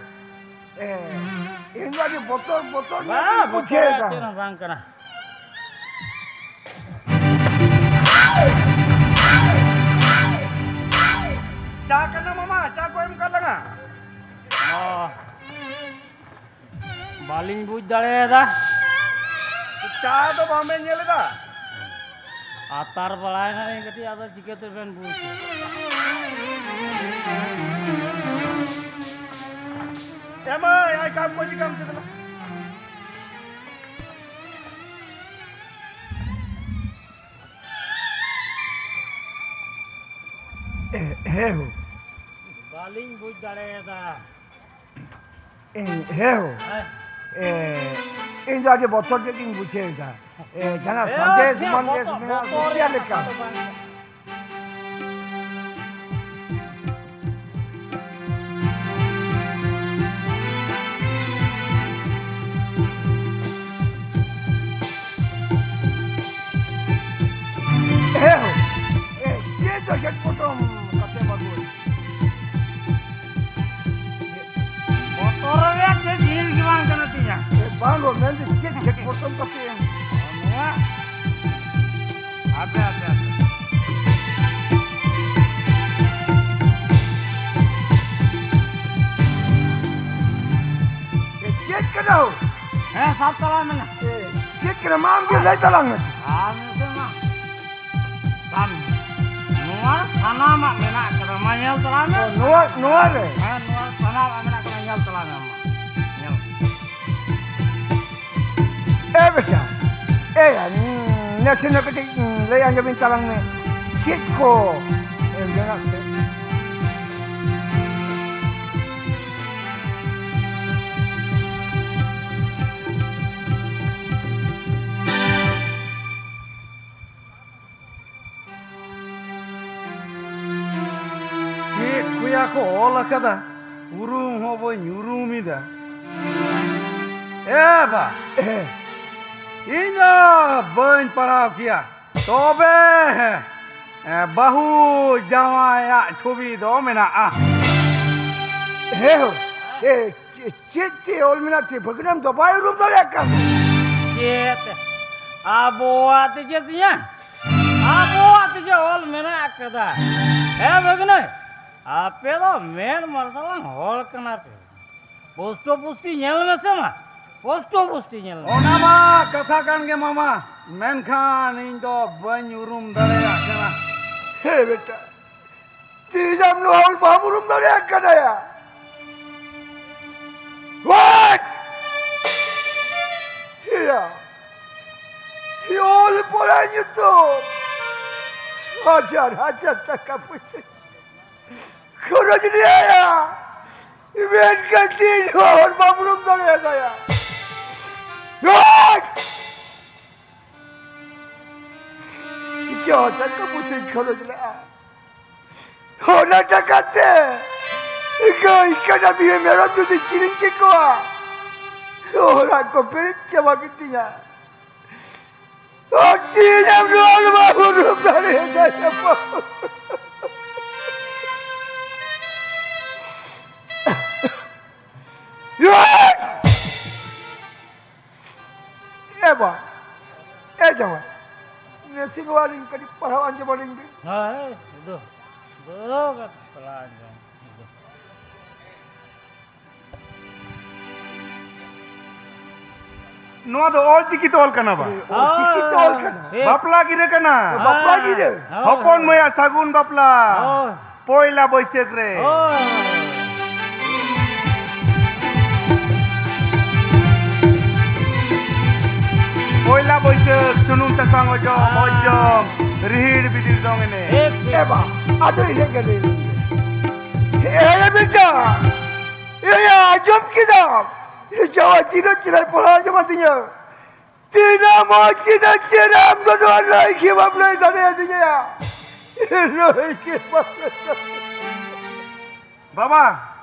ᱮ, ᱤᱧ ᱫᱚ ᱟᱹᱰᱤ ᱵᱚᱛᱚᱨ, ᱵᱚᱛᱚᱨ ᱧᱚᱜ ᱵᱟ, ᱜᱤᱧ ᱵᱚᱛᱚᱨ ᱵᱩᱡᱷᱟᱹᱣ ᱨᱮᱭᱟᱜ ᱮᱫᱟ᱾ ᱪᱮᱫ ᱦᱚᱸ ᱵᱟᱝ ᱠᱟᱱᱟ᱾ ᱪᱟ ᱠᱟᱱᱟ ᱢᱟᱢᱟ, ᱪᱟ ᱠᱚ ᱮᱢ ᱠᱟᱫ ᱞᱟᱝᱟ᱾ ᱚ᱾ ᱵᱟᱹᱞᱤᱧ ᱵᱩᱡᱽ ᱫᱟᱲᱮᱭᱟᱫᱟ᱾ ᱪᱟ ᱫᱚ ᱵᱟᱵᱮᱱ ᱧᱮᱞ ᱮᱫᱟ? ᱟᱛᱟᱨ ᱵᱟᱲᱟᱭᱮᱱᱟᱞᱤᱧ ᱠᱟᱹᱴᱤᱡ, ᱟᱫᱚ ᱪᱤᱠᱟᱹ ᱛᱮᱵᱮᱱ ᱵᱩᱡᱽ? ᱮ ᱢᱟᱹᱭ, ᱟᱭ ᱠᱟᱢ ᱠᱚ ᱪᱤᱠᱟᱹᱢ ᱪᱮᱫ ᱮᱱᱟ? ᱮ, ᱦᱮᱸ ᱦᱳ᱾ ᱵᱟᱹᱞᱤᱧ ᱵᱩᱡᱽ ᱫᱟᱲᱮᱭᱟᱫᱟ᱾ ᱮ, ᱦᱮᱸ ᱦᱳ᱾ ᱦᱮᱸ᱾ ᱮ, ᱤᱧ ᱫᱚ ᱟᱹᱰᱤ ᱵᱚᱛᱚᱨ ᱧᱚᱜ ᱜᱤᱧ ᱵᱩᱡᱷᱟᱹᱣ ᱮᱫᱟ᱾ ᱮ, ᱡᱟᱦᱟᱱᱟᱜ ᱦᱮᱸ, ᱥᱟᱸᱫᱮᱥ ᱪᱮᱫ ᱢᱟᱱᱫᱮᱥ ᱵᱚᱛᱚᱨ, ᱢᱮᱱᱟᱜᱼᱟ ᱥᱮ ᱵᱚᱛᱚᱨ ᱪᱮᱫ ᱨᱮᱭᱟᱜ ᱞᱮᱠᱟ? ᱠᱟᱛᱷᱟ ᱫᱚ ᱵᱟᱝ ᱠᱟᱱᱟ᱾ ᱦᱮᱸ ᱦᱳ᱾ ᱮ, ᱪᱮᱫ ᱫᱚ ᱪᱮᱫ ᱯᱚᱴᱚᱢ ᱠᱟᱛᱮ ᱵᱟᱹᱵᱩ? ᱵᱚᱛᱚᱨ ᱨᱮᱭᱟᱜ ᱪᱮᱫ ᱡᱤᱱᱤᱥ ᱜᱮ ᱵᱟᱝ ᱠᱟᱱᱟ ᱛᱤᱧᱟ᱾ ᱮ, ᱵᱟᱝ ᱜᱚ, ᱢᱮᱱᱫᱟᱹᱧ ᱪᱮᱫ ᱪᱮᱫ ᱯᱚᱴᱚᱢ ᱠᱟᱛᱮ ᱮᱢ? ᱱᱚᱣᱟ? ᱟᱯᱮ, ᱟᱯᱮ, ᱟᱯᱮ᱾ ᱮ, ᱪᱮᱫ ᱠᱟᱱᱟ ᱦᱳ? ᱦᱮᱸ, ᱥᱟᱵ ᱛᱟᱞᱟᱝ ᱢᱮ᱾ ᱮ, ᱪᱮᱫ ᱠᱟᱱᱟ? ᱢᱟ ᱟᱢ ᱜᱮ ᱞᱟᱹᱭ ᱛᱟᱞᱟᱝ ᱢᱮ᱾ ᱟᱨ ᱱᱚᱛᱮ ᱢᱟ ᱵᱟᱝ, ᱱᱚᱣᱟ ᱥᱟᱱᱟᱢᱟᱜ ᱢᱮᱱᱟᱜ ᱠᱟᱫᱟ, ᱢᱟ ᱧᱮᱞ ᱛᱟᱞᱟᱝ ᱢᱮ᱾ ᱱᱚᱣᱟ, ᱱᱚᱣᱟ ᱨᱮ? ᱦᱮᱸ, ᱱᱚᱣᱟ ᱥᱟᱱᱟᱢᱟᱜ ᱢᱮᱱᱟᱜ ᱠᱟᱱᱟ, ᱧᱮᱞ ᱛᱟᱞᱟᱝ ᱢᱮ ᱟᱢ ᱢᱟ᱾ ᱧᱮᱞ ᱢᱮ᱾ ᱮ ᱵᱮᱴᱟ, ᱮᱭᱟ, ᱱᱟᱥᱮᱱᱟᱜ ᱠᱟᱹᱴᱤᱡ ᱞᱟᱹᱭ ᱟᱸᱡᱚᱢᱤᱧ ᱛᱟᱞᱟᱝ ᱢᱮ᱾ ᱪᱮᱫ ᱠᱚ ᱢᱮᱱᱟᱜ ᱛᱮ? ᱪᱮᱫ ᱠᱚᱭᱟ ᱠᱚ ᱚᱞ ᱟᱠᱟᱫᱟ, ᱩᱨᱩᱢ ᱦᱚᱸ ᱵᱟᱹᱧ ᱩᱨᱩᱢ ᱮᱫᱟ᱾ ᱮ ᱵᱟ, ᱤᱧ ᱫᱚ ᱵᱟᱹᱧ ᱯᱟᱲᱦᱟᱣ ᱠᱮᱭᱟ, ᱛᱚᱵᱮ, ᱮ, ᱵᱟᱹᱦᱩ ᱡᱟᱶᱟᱭᱟᱜ ᱪᱷᱚᱵᱤ ᱫᱚ ᱢᱮᱱᱟᱜᱼᱟ᱾ ᱦᱮᱸ ᱦᱳ, ᱮ, ᱪᱮ-, ᱪᱮᱫ ᱛᱮ ᱚᱞ ᱢᱮᱱᱟᱜ ᱛᱮ ᱵᱷᱟᱹᱜᱽᱱᱟᱢ ᱫᱚ ᱵᱟᱭ ᱩᱨᱩᱢ ᱫᱟᱲᱮᱭᱟᱜ ᱠᱟᱱ? ᱪᱮᱫ? ᱟᱵᱚᱣᱟᱜ ᱛᱮᱜᱮ ᱛᱤᱧᱟ? ᱟᱵᱚᱣᱟᱜ ᱛᱮᱜᱮ ᱚᱞ ᱢᱮᱱᱟᱜ ᱟᱠᱟᱫᱟ᱾ ᱦᱮᱸ ᱵᱷᱟᱹᱜᱽᱱᱟᱹ, ᱟᱯᱮ ᱫᱚ ᱢᱮᱫ ᱢᱟᱨᱥᱟᱞᱟᱱ ᱦᱚᱲ ᱠᱟᱱᱟ ᱯᱮ᱾ ᱯᱳᱥᱴᱚ ᱯᱩᱥᱴᱤ ᱧᱮᱞ ᱢᱮᱥᱮ ᱢᱟ, ᱯᱳᱥᱴᱚ ᱯᱩᱥᱴᱤ ᱧᱮᱞ ᱢᱮ᱾ ᱚᱱᱟ ᱢᱟ ᱠᱟᱛᱷᱟ ᱠᱟᱱ ᱜᱮ ᱢᱟᱢᱟ, ᱢᱮᱱᱠᱷᱟᱱ ᱤᱧ ᱫᱚ ᱵᱟᱹᱧ ᱩᱨᱩᱢ ᱫᱟᱲᱮᱭᱟᱜ ᱠᱟᱱᱟ᱾ ᱦᱮ ᱵᱮᱴᱟ, ᱛᱤᱥ ᱟᱢ ᱱᱚᱣᱟ ᱚᱞ ᱵᱟᱢ ᱩᱨᱩᱢ ᱫᱟᱲᱮᱭᱟᱜ ᱠᱟᱱᱟ ᱭᱟ? What? ᱭᱟ, ᱚᱞ ᱯᱚᱲᱟ ᱧᱩᱛᱩᱢ, ᱦᱟᱡᱟᱨ ᱦᱟᱡᱟᱨ ᱴᱟᱠᱟ ᱯᱩᱭᱥᱟᱹ ᱠᱷᱚᱨᱚᱪ ᱞᱮᱭᱟ, ᱢᱮᱱᱠᱷᱟᱱ ᱛᱤᱥ ᱦᱚᱸ ᱦᱚᱲ ᱵᱟᱢ ᱩᱨᱩᱢ ᱫᱟᱲᱮᱭᱟᱫᱟᱭᱟ᱾ What? ᱡᱚᱛᱚ ᱠᱚ ᱯᱩᱭᱥᱟᱹᱧ ᱠᱷᱚᱨᱚᱪ ᱞᱮᱜᱼᱟ᱾ ᱚᱱᱟ ᱴᱟᱠᱟ ᱛᱮ ᱜᱟᱹᱭ ᱠᱟᱰᱟ ᱢᱤᱦᱩ ᱢᱮᱨᱚᱢ ᱡᱩᱫᱤ ᱠᱤᱨᱤᱧ ᱠᱮᱠᱚᱣᱟ, ᱚᱲᱟᱜ ᱠᱚ ᱯᱮᱨᱮᱡ ᱪᱟᱵᱟ ᱠᱮᱛᱤᱧᱟ᱾ ᱟᱨ ᱛᱤᱱᱮᱢ ᱨᱚᱲ ᱵᱟᱵᱚᱱ ᱨᱚᱲ ᱫᱟᱲᱮᱭᱟᱫᱟ ᱥᱮ ᱵᱟᱵᱚᱱ? ᱮ ᱵᱟ, ᱮ ᱡᱟᱶᱟᱭ, ᱱᱟᱥᱮ ᱱᱚᱣᱟ ᱞᱤᱧ ᱠᱟᱹᱴᱤᱡ ᱯᱟᱲᱦᱟᱣ ᱟᱸᱡᱚᱢ ᱟᱹᱞᱤᱧ ᱵᱤᱱ᱾ ᱦᱳᱭ, ᱫᱩ, ᱫᱩ ᱠᱟᱛᱮ ᱯᱟᱲᱦᱟᱣ ᱟᱸᱡᱚᱢ, ᱫᱩ᱾ ᱱᱚᱣᱟ ᱫᱚ ᱚᱞ ᱪᱤᱠᱤ ᱛᱮ ᱚᱞ ᱠᱟᱱᱟ ᱵᱟ? ᱚᱞ ᱪᱤᱠᱤ ᱛᱮ ᱚᱞ ᱠᱟᱱᱟ᱾ ᱴᱷᱤᱠ᱾ ᱵᱟᱯᱞᱟ ᱜᱤᱨᱟᱹ ᱠᱟᱱᱟ᱾ ᱵᱟᱯᱞᱟ ᱜᱤᱨᱟᱹ᱾ ᱦᱳᱭ᱾ ᱦᱚᱯᱚᱱ ᱢᱟᱹᱭᱟᱜ ᱥᱟᱹᱜᱩᱱ ᱵᱟᱯᱞᱟ᱾ ᱦᱳᱭ᱾ ᱯᱚᱭᱞᱟ ᱵᱟᱹᱭᱥᱟᱹᱠᱷ ᱨᱮ᱾ ᱦᱳᱭ᱾ ᱯᱚᱭᱞᱟ ᱵᱟᱹᱭᱥᱟᱹᱠᱷ, ᱥᱩᱱᱩᱢ ᱥᱟᱥᱟᱝ ᱚᱡᱚᱜ, ᱦᱮᱸ᱾ ᱢᱚᱡᱽ ᱡᱚᱢ, ᱨᱤᱦᱤᱲ ᱵᱤᱫᱤᱲ ᱫᱚᱝ ᱮᱱᱮᱡ᱾ ᱴᱷᱤᱠ, ᱴᱷᱤᱠ᱾ ᱮ ᱵᱟ, ᱟᱫᱚ ᱤᱱᱟᱹᱜ ᱜᱮ ᱞᱟᱹᱭ ᱢᱮ᱾ ᱮ ᱵᱮᱴᱟ, ᱮᱭᱟ, ᱟᱸᱡᱚᱢ ᱠᱮᱫᱟᱢ? ᱮ ᱡᱟᱶᱟᱭ, ᱛᱤᱱᱟᱹᱜ ᱪᱮᱦᱨᱟᱭ ᱯᱟᱲᱦᱟᱣ ᱟᱸᱡᱚᱢᱟᱫᱤᱧᱟ᱾ ᱛᱤᱱᱟᱹᱜ ᱢᱚᱡᱽ, ᱛᱤᱱᱟᱹᱜ ᱪᱮᱦᱨᱟ, ᱟᱢ ᱫᱚ ᱱᱚᱣᱟ ᱞᱟᱹᱭ ᱜᱮ ᱵᱟᱢ ᱞᱟᱹᱭ ᱫᱟᱲᱮᱭᱟᱫᱤᱧᱟ᱾ ᱞᱟᱹᱭ ᱜᱮ ᱵᱟᱢ ᱞᱟᱹᱭ ᱫᱟᱲᱮᱭᱟᱫᱤᱧᱟ᱾ ᱵᱟᱵᱟ,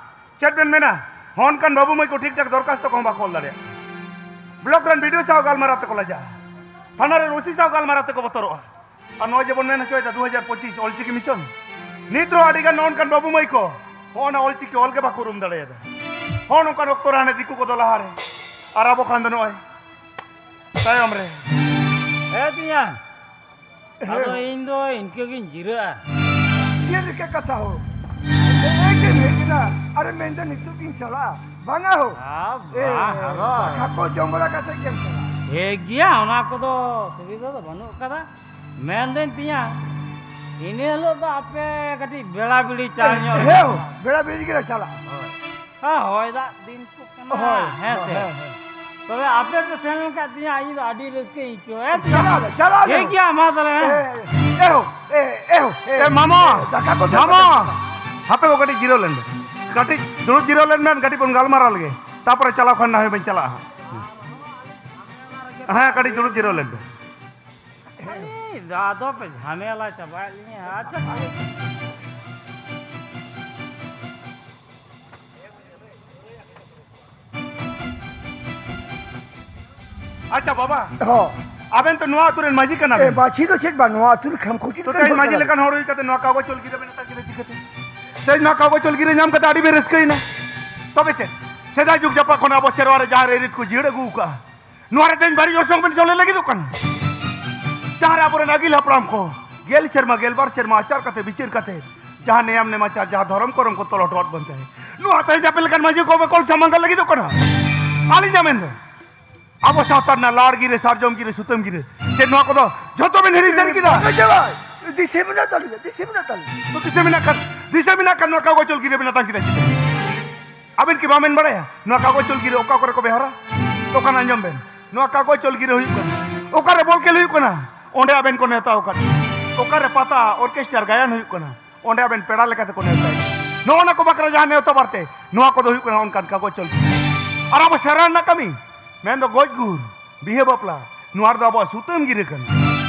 ᱪᱮᱫ ᱵᱮᱱ ᱢᱮᱱᱟ? ᱦᱚᱱᱠᱟᱱ ᱵᱟᱹᱵᱩ ᱢᱟᱹᱭ ᱠᱚ ᱴᱷᱤᱠ ᱴᱷᱟᱠ ᱫᱚᱨᱠᱷᱟᱥᱛᱚ ᱠᱚᱦᱚᱸ ᱵᱟᱠᱚ ᱚᱞ ᱫᱟᱲᱮᱭᱟᱜᱼᱟ᱾ ᱵᱞᱚᱠ ᱨᱮᱱ ᱵᱤ ᱰᱤ ᱳ ᱥᱟᱶ ᱜᱟᱞᱢᱟᱨᱟᱣ ᱛᱮᱠᱚ ᱞᱟᱡᱟᱜᱼᱟ᱾ ᱛᱷᱟᱱᱟ ᱨᱮᱱ ᱳ ᱥᱤ ᱥᱟᱶ ᱜᱟᱞᱢᱟᱨᱟᱣ ᱛᱮᱠᱚ ᱵᱚᱛᱚᱨᱚᱜᱼᱟ᱾ ᱟᱨ ᱱᱚᱜᱼᱚᱭ ᱡᱮᱵᱚᱱ ᱢᱮᱱ ᱦᱚᱪᱚᱭᱮᱫᱟ ᱫᱩ ᱦᱟᱡᱟᱨ ᱯᱚᱸᱪᱤᱥ ᱚᱞᱪᱤᱠᱤ ᱢᱤᱥᱚᱱ, ᱱᱤᱛ ᱨᱮᱦᱚᱸ ᱟᱹᱰᱤ ᱜᱟᱱ ᱱᱚᱜᱼᱚ ᱱᱚᱝᱠᱟᱱ ᱵᱟᱹᱵᱩ ᱢᱟᱹᱭ ᱠᱚ ᱦᱚᱸᱜᱼᱚ ᱱᱟ ᱚᱞᱪᱤᱠᱤ ᱚᱞ ᱜᱮ ᱵᱟᱠᱚ ᱩᱨᱩᱢ ᱫᱟᱲᱮᱭᱟᱫᱟ᱾ ᱦᱚᱸᱜᱼᱚ ᱱᱚᱝᱠᱟᱱ ᱚᱠᱛᱚ ᱨᱮ ᱦᱟᱱᱮ ᱫᱤᱠᱩ ᱠᱚᱫᱚ ᱞᱟᱦᱟᱨᱮ, ᱟᱨ ᱟᱵᱚ ᱠᱷᱟᱱ ᱫᱚ ᱱᱚᱜᱼᱚᱭ ᱛᱟᱭᱚᱢ ᱨᱮ᱾ ᱦᱮᱸ ᱛᱤᱧᱟ, ᱟᱫᱚ ᱦᱮᱸ᱾ ᱤᱧ ᱫᱚ ᱤᱱᱠᱟᱹ ᱜᱤᱧ ᱡᱤᱨᱟᱹᱜᱼᱟ᱾ ᱪᱮᱫ ᱞᱮᱠᱟ ᱠᱟᱛᱷᱟ ᱦᱳ? ᱦᱮᱸ ᱜᱮᱢ ᱦᱮᱡ ᱮᱱᱟ, ᱟᱨᱮ ᱢᱮᱱᱫᱟ ᱱᱤᱛᱚᱜ ᱜᱤᱧ ᱪᱟᱞᱟᱜᱼᱟ᱾ ᱵᱟᱝᱟ ᱦᱳ᱾ ᱟ, ᱮ, ᱵᱟᱝ, ᱟᱫᱚ᱾ ᱫᱟᱠᱟ ᱠᱚ ᱡᱚᱢ ᱵᱟᱲᱟ ᱠᱟᱛᱮ ᱜᱮᱢ ᱪᱟᱞᱟᱜᱼᱟ᱾ ᱴᱷᱤᱠ ᱜᱮᱭᱟ, ᱚᱱᱟ ᱠᱚᱫᱚ ᱚᱥᱩᱵᱤᱫᱷᱟ ᱫᱚ ᱵᱟᱹᱱᱩᱜ ᱠᱟᱫᱟ᱾ ᱢᱮᱱᱫᱟᱹᱧ ᱛᱤᱧᱟ, ᱤᱱᱟᱹ ᱦᱤᱞᱳᱜ ᱫᱚ ᱟᱯᱮ ᱠᱟᱹᱴᱤᱡ ᱵᱮᱲᱟ ᱵᱤᱲᱤ ᱪᱟᱞ ᱧᱚᱜ ᱦᱮᱸ, ᱦᱩᱭᱩᱜᱼᱟ᱾ ᱵᱮᱲᱟ ᱵᱤᱲᱤ ᱜᱮᱞᱮ ᱪᱟᱞᱟᱜᱼᱟ᱾ ᱦᱳᱭ᱾ ᱦᱮᱸ, ᱦᱚᱭ ᱫᱟᱜ ᱫᱤᱱ ᱠᱚ ᱠᱟᱱᱟ, ᱦᱳᱭ, ᱦᱮᱸ ᱥᱮ? ᱦᱮᱸ, ᱦᱮᱸ᱾ ᱛᱚᱵᱮ ᱟᱯᱮ ᱯᱮ ᱥᱮᱱ ᱞᱮᱱᱠᱷᱟᱱ ᱛᱤᱧᱟ, ᱤᱧ ᱫᱚ ᱟᱹᱰᱤ ᱨᱟᱹᱥᱠᱟᱹᱧ ᱟᱹᱭᱠᱟᱹᱣᱟ᱾ ᱦᱮᱸ ᱛᱤᱧᱟ? ᱪᱟᱞᱟᱜ ᱟᱞᱮ, ᱪᱟᱞᱟᱜ ᱟᱞᱮ᱾ ᱴᱷᱤᱠ ᱜᱮᱭᱟ, ᱢᱟ ᱛᱟᱦᱞᱮ, ᱦᱮᱸ᱾ ᱮ, ᱮ, ᱮ, ᱮ, ᱮ, ᱢᱟᱢᱚ, ᱫᱟᱠᱟ ᱠᱚ ᱡᱚᱢ ᱢᱟᱢᱚ, ᱠᱟᱛᱮ᱾ ᱦᱟᱯᱮ ᱜᱚ, ᱠᱟᱹᱴᱤᱡ ᱡᱤᱨᱟᱹᱣ ᱞᱮᱱ ᱢᱮ᱾ ᱠᱟᱹᱴᱤᱡ ᱫᱩᱲᱩᱵ ᱡᱤᱨᱟᱹᱣ ᱞᱮᱱ ᱢᱮ, ᱠᱟᱹᱴᱤᱡ ᱵᱚᱱ ᱜᱟᱞᱢᱟᱨᱟᱣ ᱞᱮᱜᱮ᱾ ᱛᱟᱯᱚᱨᱮ ᱪᱟᱞᱟᱣ ᱠᱷᱟᱱ ᱱᱟ ᱦᱚᱭ ᱵᱟᱹᱧ ᱪᱟᱞᱟᱜᱼᱟ ᱦᱟᱸᱜ᱾ ᱦᱮᱸ, ᱠᱟᱹᱴᱤᱡ ᱫᱩᱲᱩᱵ ᱡᱤᱨᱟᱹᱣ ᱞᱮᱱ ᱢᱮ᱾ ᱟᱹᱰᱤ ᱟᱫᱚ ᱯᱮ ᱡᱷᱟᱢᱮᱞᱟ ᱪᱟᱵᱟᱭᱮᱫ ᱞᱤᱧᱟ᱾ ᱟᱪᱪᱷᱟ, ᱴᱷᱤᱠ᱾ ᱟᱪᱪᱷᱟ ᱵᱟᱵᱟ, ᱦᱚᱸ᱾ ᱟᱵᱮᱱ ᱛᱚ ᱱᱚᱣᱟ ᱟᱹᱛᱩ ᱨᱮᱱ ᱢᱟᱹᱡᱷᱤ ᱠᱟᱱᱟ ᱮ, ᱵᱮᱱ᱾ ᱢᱟᱹᱡᱷᱤ ᱫᱚ ᱪᱮᱫ ᱵᱟᱝ, ᱱᱚᱣᱟ ᱟᱹᱛᱩ ᱨᱮ ᱠᱷᱟᱢ ᱠᱷᱩᱱᱴᱤ ᱛᱚ ᱨᱮᱱ ᱛᱮᱦᱮᱧ ᱦᱚᱲ ᱢᱟᱹᱡᱷᱤ ᱠᱟᱱᱟ ᱞᱮᱠᱟᱱ ᱵᱮᱱ᱾ ᱦᱚᱲ ᱦᱩᱭ ᱠᱟᱛᱮ ᱱᱚᱣᱟ ᱠᱟᱜᱚᱡᱽ ᱚᱞ ᱜᱤᱨᱟᱹ ᱵᱮᱱ ᱦᱟᱛᱟᱣ ᱠᱮᱫᱟ ᱪᱤᱠᱟᱹᱛᱮ? ᱛᱮᱦᱮᱧ ᱱᱚᱣᱟ ᱠᱟᱜᱚᱡᱽ ᱚᱞ ᱜᱤᱨᱟᱹ ᱧᱟᱢ ᱠᱟᱛᱮ ᱟᱹᱰᱤ ᱵᱮᱱ ᱨᱟᱹᱥᱠᱟᱹᱭᱮᱱᱟ᱾ ᱛᱚᱵᱮ ᱪᱮᱫ? ᱥᱮᱫᱟᱭ ᱡᱩᱜᱽ ᱡᱟᱯᱟᱜ ᱠᱷᱚᱱ ᱟᱵᱚ ᱥᱮᱨᱣᱟ ᱨᱮ ᱡᱟᱦᱟᱸ ᱨᱟᱹᱭᱨᱤᱛ ᱠᱚ ᱡᱤᱭᱟᱹᱲ ᱟᱹᱜᱩ ᱟᱠᱟᱫᱼᱟ, ᱱᱚᱣᱟ ᱨᱮ ᱛᱮᱦᱮᱧ ᱵᱟᱹᱲᱤᱡ ᱚᱨᱥᱚᱝ ᱵᱮᱱ ᱪᱚᱞᱮ ᱞᱟᱹᱜᱤᱫᱚᱜ ᱠᱟᱱᱟ? ᱡᱟᱦᱟᱸ ᱨᱮ ᱟᱵᱚᱨᱮᱱ ᱟᱹᱜᱤᱞ ᱦᱟᱯᱲᱟᱢ ᱠᱚ ᱜᱮᱞ ᱥᱮᱨᱢᱟ, ᱜᱮᱞᱵᱟᱨ ᱥᱮᱨᱢᱟ ᱟᱪᱟᱨ ᱠᱟᱛᱮ, ᱵᱤᱪᱟᱹᱨ ᱠᱟᱛᱮ, ᱡᱟᱦᱟᱸ ᱱᱮᱭᱟᱢ ᱱᱮᱢᱟᱪᱟᱨ, ᱡᱟᱦᱟᱸ ᱫᱷᱚᱨᱚᱢ ᱠᱚᱨᱚᱢ ᱠᱚ ᱛᱚᱞ ᱦᱚᱴᱚᱣᱟᱫ ᱵᱚᱱ ᱛᱟᱦᱮᱸᱫ, ᱱᱚᱣᱟ ᱛᱮᱦᱮᱧ ᱟᱯᱮ ᱞᱮᱠᱟᱱ ᱢᱟᱹᱡᱷᱤ ᱠᱚ ᱵᱮᱠᱚᱞ ᱥᱟᱢᱟᱝ ᱞᱟᱹᱜᱤᱫᱚᱜ ᱠᱟᱱᱟ? ᱟᱹᱞᱤᱧᱟᱜ ᱢᱮᱱ ᱫᱚ ᱟᱵᱚ ᱥᱟᱶᱛᱟ ᱨᱮᱱᱟᱜ ᱞᱟᱲ ᱜᱤᱨᱟᱹ, ᱥᱟᱨᱡᱚᱢ ᱜᱤᱨᱟᱹ, ᱥᱩᱛᱟᱹᱢ ᱜᱤᱨᱟᱹ, ᱪᱮᱫ ᱱᱚᱣᱟ ᱠᱚᱫᱚ ᱡᱷᱚᱛᱚ ᱵᱮᱱ ᱦᱤᱲᱤᱧ ᱥᱟᱹᱨᱤ ᱠᱮᱫᱟ? ᱵᱟᱝ ᱪᱟᱵᱟ᱾ ᱫᱤᱥᱟᱹ ᱢᱮᱱᱟᱜ ᱛᱟᱹᱞᱤᱧᱟ, ᱫᱤᱥᱟᱹ ᱢᱮᱱᱟᱜ ᱛᱟᱹᱞᱤᱧᱟ᱾ ᱛᱚ ᱫᱤᱥᱟᱹ ᱢᱮᱱᱟᱜ ᱠᱷᱟᱱ, ᱫᱤᱥᱟᱹ ᱢᱮᱱᱟᱜ ᱠᱷᱟᱱ ᱱᱚᱣᱟ ᱠᱟᱜᱚᱡᱽ ᱚᱞ ᱜᱤᱨᱟᱹ ᱵᱮᱱ ᱟᱛᱟᱝ ᱠᱮᱫᱟ ᱪᱮᱫᱟᱜ? ᱟᱵᱮᱱ ᱠᱤ ᱵᱟᱵᱮᱱ ᱵᱟᱲᱟᱭᱟ ᱱᱚᱣᱟ ᱠᱟᱜᱚᱡᱽ ᱚᱞ ᱜᱤᱨᱟᱹ ᱚᱠᱟ ᱠᱚᱨᱮ ᱠᱚ ᱵᱮᱣᱦᱟᱨᱟ? ᱛᱚ ᱠᱷᱟᱱ ᱟᱸᱡᱚᱢ ᱵᱮᱱ, ᱱᱚᱣᱟ ᱠᱟᱜᱚᱡᱽ ᱚᱞ ᱜᱤᱨᱟᱹ ᱦᱩᱭᱩᱜ ᱠᱟᱱᱟ, ᱚᱠᱟᱨᱮ ᱵᱚᱞ ᱠᱷᱮᱞ ᱦᱩᱭᱩᱜ ᱠᱟᱱᱟ, ᱚᱸᱰᱮ ᱟᱵᱮᱱ ᱠᱚ ᱱᱮᱣᱛᱟ ᱟᱠᱟᱫ ᱵᱮᱱᱟ᱾ ᱚᱠᱟᱨᱮ ᱯᱟᱛᱟ, ᱚᱨᱠᱮᱥᱴᱟᱨ, ᱜᱟᱭᱟᱱ ᱦᱩᱭᱩᱜ ᱠᱟᱱᱟ, ᱚᱸᱰᱮ ᱟᱵᱮᱱ ᱯᱮᱲᱟ ᱞᱮᱠᱟᱛᱮ ᱠᱚ ᱱᱮᱣᱛᱟᱭᱮᱫ ᱵᱮᱱᱟ᱾ ᱱᱚᱜᱼᱚ ᱱᱟ ᱠᱚ ᱵᱟᱠᱷᱨᱟ ᱡᱟᱦᱟᱸ ᱱᱮᱣᱛᱟ ᱵᱟᱨᱛᱮ, ᱱᱚᱣᱟ ᱠᱚᱫᱚ ᱦᱩᱭᱩᱜ ᱠᱟᱱᱟ ᱚᱱᱠᱟᱱ ᱠᱟᱜᱚᱡᱽ ᱚᱞ ᱜᱤᱨᱟᱹ᱾ ᱟᱨ ᱟᱵᱚ ᱥᱮᱨᱣᱟ ᱨᱮᱱᱟᱜ ᱠᱟᱹᱢᱤ, ᱢᱮᱱᱫᱚ ᱜᱚᱡ ᱜᱩᱨ, ᱵᱤᱦᱟᱹ ᱵᱟᱯᱞᱟ, ᱱᱚᱣᱟ ᱨᱮᱫᱚ ᱟᱵᱚᱣᱟᱜ ᱥᱩᱛᱟᱹᱢ ᱜᱤᱨᱟᱹ ᱠᱟᱱᱟ᱾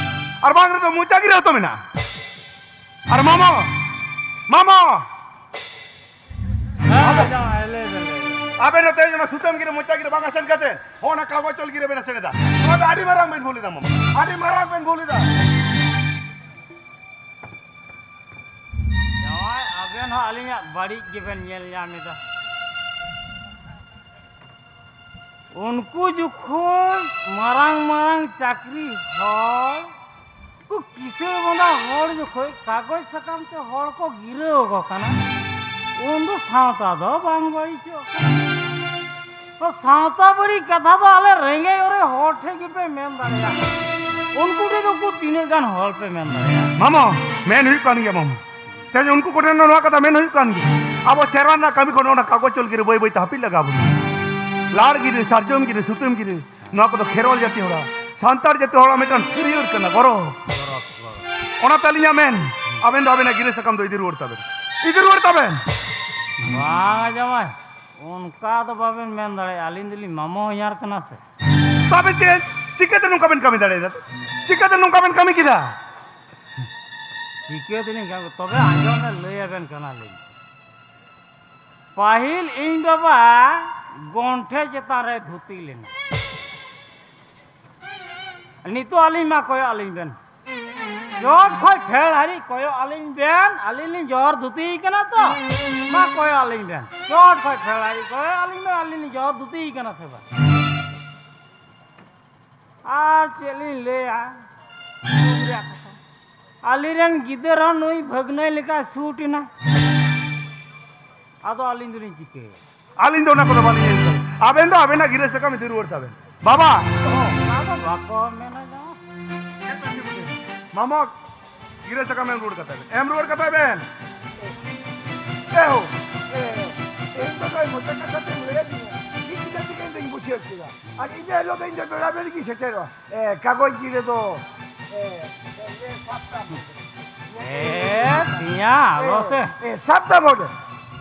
ᱟᱨ ᱵᱟᱝ ᱨᱮᱫᱚ ᱢᱚᱪᱟ ᱜᱤᱨᱟᱹ ᱦᱚᱸᱛᱚ ᱢᱮᱱᱟᱜᱼᱟ᱾ ᱟᱨ ᱢᱟᱢᱚ, ᱢᱟᱢᱚ, ᱦᱮᱸ, ᱟᱵᱮᱱ, ᱡᱟᱶᱟᱭ, ᱞᱟᱹᱭ ᱵᱮᱱ, ᱞᱟᱹᱭ ᱵᱮᱱ᱾ ᱟᱵᱮᱱ ᱦᱚᱸ ᱛᱮᱦᱮᱧ ᱚᱱᱟ ᱥᱩᱛᱟᱹᱢ ᱜᱤᱨᱟᱹ, ᱢᱚᱪᱟ ᱜᱤᱨᱟᱹ ᱵᱟᱝ ᱟᱥᱮᱱ ᱠᱟᱛᱮ, ᱦᱚᱸ, ᱚᱱᱟ ᱠᱟᱜᱚᱡᱽ ᱚᱞ ᱜᱤᱨᱟᱹ ᱵᱮᱱ ᱟᱥᱮᱱ ᱮᱫᱟ᱾ ᱱᱚᱣᱟ ᱫᱚ ᱟᱹᱰᱤ ᱢᱟᱨᱟᱝ ᱵᱮᱱ ᱵᱷᱩᱞ ᱮᱫᱟ, ᱢᱟᱢᱚ᱾ ᱟᱹᱰᱤ ᱢᱟᱨᱟᱝ ᱵᱮᱱ ᱵᱷᱩᱞ ᱮᱫᱟ᱾ ᱡᱟᱶᱟᱭ, ᱟᱵᱮᱱ ᱦᱚᱸ ᱟᱹᱞᱤᱧᱟᱜ ᱵᱟᱹᱲᱤᱡ ᱜᱮᱵᱮᱱ ᱧᱮᱞ ᱧᱟᱢ ᱮᱫᱟ᱾ ᱩᱱᱠᱩ ᱡᱚᱠᱷᱚᱱ ᱢᱟᱨᱟᱝ ᱢᱟᱨᱟᱝ ᱪᱟᱹᱠᱨᱤ ᱦᱚᱲ, ᱩᱱᱠᱩ ᱠᱤᱥᱟᱹᱬ ᱵᱚᱸᱫᱟ ᱦᱚᱲ ᱡᱚᱠᱷᱚᱱ ᱠᱟᱜᱚᱡᱽ ᱥᱟᱠᱟᱢ ᱛᱮ ᱦᱚᱲ ᱠᱚ ᱜᱤᱨᱟᱹ ᱟᱠᱚ ᱠᱟᱱᱟ, ᱩᱱ ᱫᱚ ᱥᱟᱶᱛᱟ ᱫᱚ ᱵᱟᱝ ᱵᱟᱹᱲᱤᱡᱚᱜ ᱠᱟᱱᱟ᱾ ᱛᱚ ᱥᱟᱶᱛᱟ ᱵᱟᱹᱲᱤᱡ ᱠᱟᱛᱷᱟ ᱫᱚ ᱟᱞᱮ ᱨᱮᱸᱜᱮᱡ ᱚᱨᱮᱡ ᱦᱚᱲ ᱴᱷᱮᱱ ᱜᱮᱯᱮ ᱢᱮᱱ ᱫᱟᱲᱮᱭᱟᱜᱼᱟ᱾ ᱩᱱᱠᱩ ᱴᱷᱮᱱ ᱫᱚ ᱩᱱᱠᱩ ᱛᱤᱱᱟᱹᱜ ᱜᱟᱱ ᱦᱚᱲ ᱯᱮ ᱢᱮᱱ ᱫᱟᱲᱮᱭᱟᱜᱼᱟ? ᱢᱟᱢᱚ, ᱢᱮᱱ ᱦᱩᱭᱩᱜ ᱠᱟᱱ ᱜᱮᱭᱟ, ᱢᱟᱢᱚ᱾ ᱛᱮᱦᱮᱧ ᱩᱱᱠᱩ ᱠᱚᱴᱷᱮᱱ ᱦᱚᱸ ᱱᱚᱣᱟ ᱠᱟᱛᱷᱟ ᱢᱮᱱ ᱦᱩᱭᱩᱜ ᱠᱟᱱ ᱜᱮᱭᱟ᱾ ᱟᱵᱚ ᱥᱮᱨᱣᱟ ᱨᱮᱱᱟᱜ ᱠᱟᱹᱢᱤ ᱠᱷᱚᱱ ᱚᱱᱟ ᱠᱟᱜᱚᱡᱽ ᱚᱞ ᱜᱤᱨᱟᱹ ᱵᱟᱹᱭ ᱵᱟᱹᱭ ᱛᱮ ᱦᱟᱹᱯᱤᱫ ᱞᱟᱜᱟᱣ ᱵᱚᱱᱟ᱾ ᱞᱟᱲ ᱜᱤᱨᱟᱹ, ᱥᱟᱨᱡᱚᱢ ᱜᱤᱨᱟᱹ, ᱥᱩᱛᱟᱹᱢ ᱜᱤᱨᱟᱹ, ᱱᱚᱣᱟ ᱠᱚᱫᱚ ᱠᱷᱮᱨᱣᱟᱞ ᱡᱟᱹᱛᱤ ᱦᱚᱲᱟᱜ, ᱥᱟᱱᱛᱟᱲ ᱡᱟᱹᱛᱤ ᱦᱚᱲᱟᱜ ᱢᱤᱫᱴᱟᱝ ᱦᱟᱹᱨᱭᱟᱹᱲ ᱠᱟᱱᱟ, ᱜᱚᱨᱚᱵᱽ᱾ ᱚᱱᱟᱛᱮ ᱟᱹᱞᱤᱧᱟᱜ ᱢᱮᱱ, ᱟᱵᱮᱱ ᱫᱚ ᱟᱵᱮᱱᱟᱜ ᱜᱤᱨᱟᱹ ᱥᱟᱠᱟᱢ ᱫᱚ ᱤᱫᱤ ᱨᱩᱣᱟᱹᱲ ᱛᱟᱵᱮᱱ᱾ ᱤᱫᱤ ᱨᱩᱣᱟᱹᱲ ᱛᱟᱵᱮᱱ᱾ ᱵᱟᱝ ᱡᱟᱶᱟᱭ, ᱚᱱᱠᱟ ᱫᱚ ᱵᱟᱵᱮᱱ ᱢᱮᱱ ᱫᱟᱲᱮᱭᱟᱜᱼᱟ, ᱟᱹᱞᱤᱧ ᱫᱚᱞᱤᱧ ᱢᱟᱢᱚ ᱦᱚᱧᱦᱟᱨ ᱠᱟᱱᱟ ᱥᱮ᱾ ᱛᱚᱵᱮ ᱪᱮᱫ? ᱪᱤᱠᱟᱹᱛᱮ ᱱᱚᱝᱠᱟ ᱵᱮᱱ ᱠᱟᱹᱢᱤ ᱫᱟᱲᱮᱭᱟᱫᱟ? ᱪᱤᱠᱟᱹᱛᱮ ᱱᱚᱝᱠᱟ ᱵᱮᱱ ᱠᱟᱹᱢᱤ ᱠᱮᱫᱟ? ᱪᱤᱠᱟᱹ ᱛᱮᱞᱤᱧ ᱠᱟᱹᱢᱤ? ᱛᱚᱵᱮ ᱟᱸᱡᱚᱢ ᱢᱮ, ᱞᱟᱹᱭ ᱟᱵᱮᱱ ᱠᱟᱱᱟᱞᱤᱧ᱾ ᱯᱟᱹᱦᱤᱞ ᱤᱧ ᱵᱟᱵᱟ ᱜᱚᱱᱴᱷᱮ ᱪᱮᱛᱟᱱ ᱨᱮ ᱫᱷᱩᱛᱤ ᱞᱮᱱᱟ᱾ ᱱᱤᱛᱚᱜ ᱟᱹᱞᱤᱧ ᱢᱟ ᱠᱚᱭᱚᱜ ᱟᱹᱞᱤᱧ ᱵᱮᱱ᱾ ᱪᱚᱴ ᱠᱷᱚᱡ ᱯᱷᱮᱰ ᱦᱟᱹᱨᱤᱡ ᱠᱚᱭᱚᱜ ᱟᱹᱞᱤᱧ ᱵᱮᱱ, ᱟᱹᱞᱤᱧ ᱞᱤᱧ ᱡᱚᱦᱚᱨ ᱫᱷᱩᱛᱤ ᱠᱟᱱᱟ ᱛᱚ, ᱢᱟ ᱠᱚᱭᱚᱜ ᱟᱹᱞᱤᱧ ᱵᱮᱱ᱾ ᱪᱚᱴ ᱠᱷᱚᱡ ᱯᱷᱮᱰ ᱦᱟᱹᱨᱤᱡ ᱠᱚᱭᱚᱜ ᱟᱹᱞᱤᱧ ᱵᱮᱱ, ᱟᱹᱞᱤᱧ ᱞᱤᱧ ᱡᱚᱦᱚᱨ ᱫᱷᱩᱛᱤ ᱠᱟᱱᱟ ᱥᱮ ᱵᱟᱝ? ᱟᱨ ᱪᱮᱫ ᱞᱤᱧ ᱞᱟᱹᱭᱟ, ᱫᱩᱠ ᱨᱮᱭᱟᱜ ᱠᱟᱛᱷᱟ᱾ ᱟᱹᱞᱤᱧ ᱨᱮᱱ ᱜᱤᱫᱟᱹᱨ ᱦᱚᱸ ᱱᱩᱭ ᱵᱷᱟᱹᱜᱽᱱᱟᱹᱭ ᱞᱮᱠᱟᱭ ᱥᱩᱴ ᱮᱱᱟ᱾ ᱟᱫᱚ ᱟᱹᱞᱤᱧ ᱫᱚᱞᱤᱧ ᱪᱤᱠᱟᱹᱭᱟ? ᱟᱹᱞᱤᱧ ᱫᱚ ᱚᱱᱟ ᱠᱚᱫᱚ ᱵᱟᱹᱞᱤᱧ ᱞᱟᱹᱭ ᱫᱟᱲᱮᱭᱟᱜᱼᱟ᱾ ᱟᱵᱮᱱ ᱫᱚ ᱟᱵᱮᱱᱟᱜ ᱜᱤᱨᱟᱹ ᱥᱟᱠᱟᱢ ᱤᱫᱤ ᱨᱩᱣᱟᱹᱲ ᱛᱟᱵᱮᱱ᱾ ᱵᱟᱵᱟ! ᱚᱱᱟ ᱫᱚ ᱵᱟᱠᱚ ᱢᱮᱱᱟ ᱡᱟᱦᱟᱸ᱾ ᱢᱟᱢᱟ, ᱜᱤᱨᱟᱹ ᱥᱟᱠᱟᱢ ᱮᱢ ᱨᱩᱣᱟᱹᱲ ᱠᱟᱛᱟ ᱵᱮᱱ᱾ ᱮᱢ ᱨᱩᱣᱟᱹᱲ ᱠᱟᱛᱟ ᱵᱮᱱ᱾ ᱮ ᱦᱳ, ᱮ, ᱮ, ᱛᱮᱦᱮᱧ ᱫᱚ ᱱᱚᱜᱼᱚᱭ ᱢᱚᱪᱟ ᱠᱟᱛᱷᱟ ᱛᱮᱢ ᱞᱟᱹᱭᱟᱫᱤᱧᱟ᱾ ᱢᱤᱫ ᱜᱤᱫᱟᱹ ᱛᱮᱜᱮ ᱤᱧ ᱫᱚᱧ ᱵᱩᱡᱷᱟᱹᱣ ᱠᱮᱫᱟ᱾ ᱟᱨ ᱤᱱᱟᱹ ᱦᱤᱞᱳᱜ ᱫᱚ ᱤᱧ ᱫᱚ ᱵᱮᱲᱟ ᱵᱮᱲ ᱜᱤᱧ ᱥᱮᱴᱮᱨᱚᱜᱼᱟ᱾ ᱮ, ᱠᱟᱜᱚᱡᱽ ᱜᱤᱨᱟᱹ ᱫᱚ, ᱮ, ᱮ, ᱥᱟᱵ ᱠᱟᱜ ᱢᱮ᱾ ᱮ, ᱛᱤᱧᱟ, ᱟᱞᱚ ᱥᱮ᱾ ᱮ, ᱥᱟᱵ ᱫᱟ ᱵᱚᱞᱮ᱾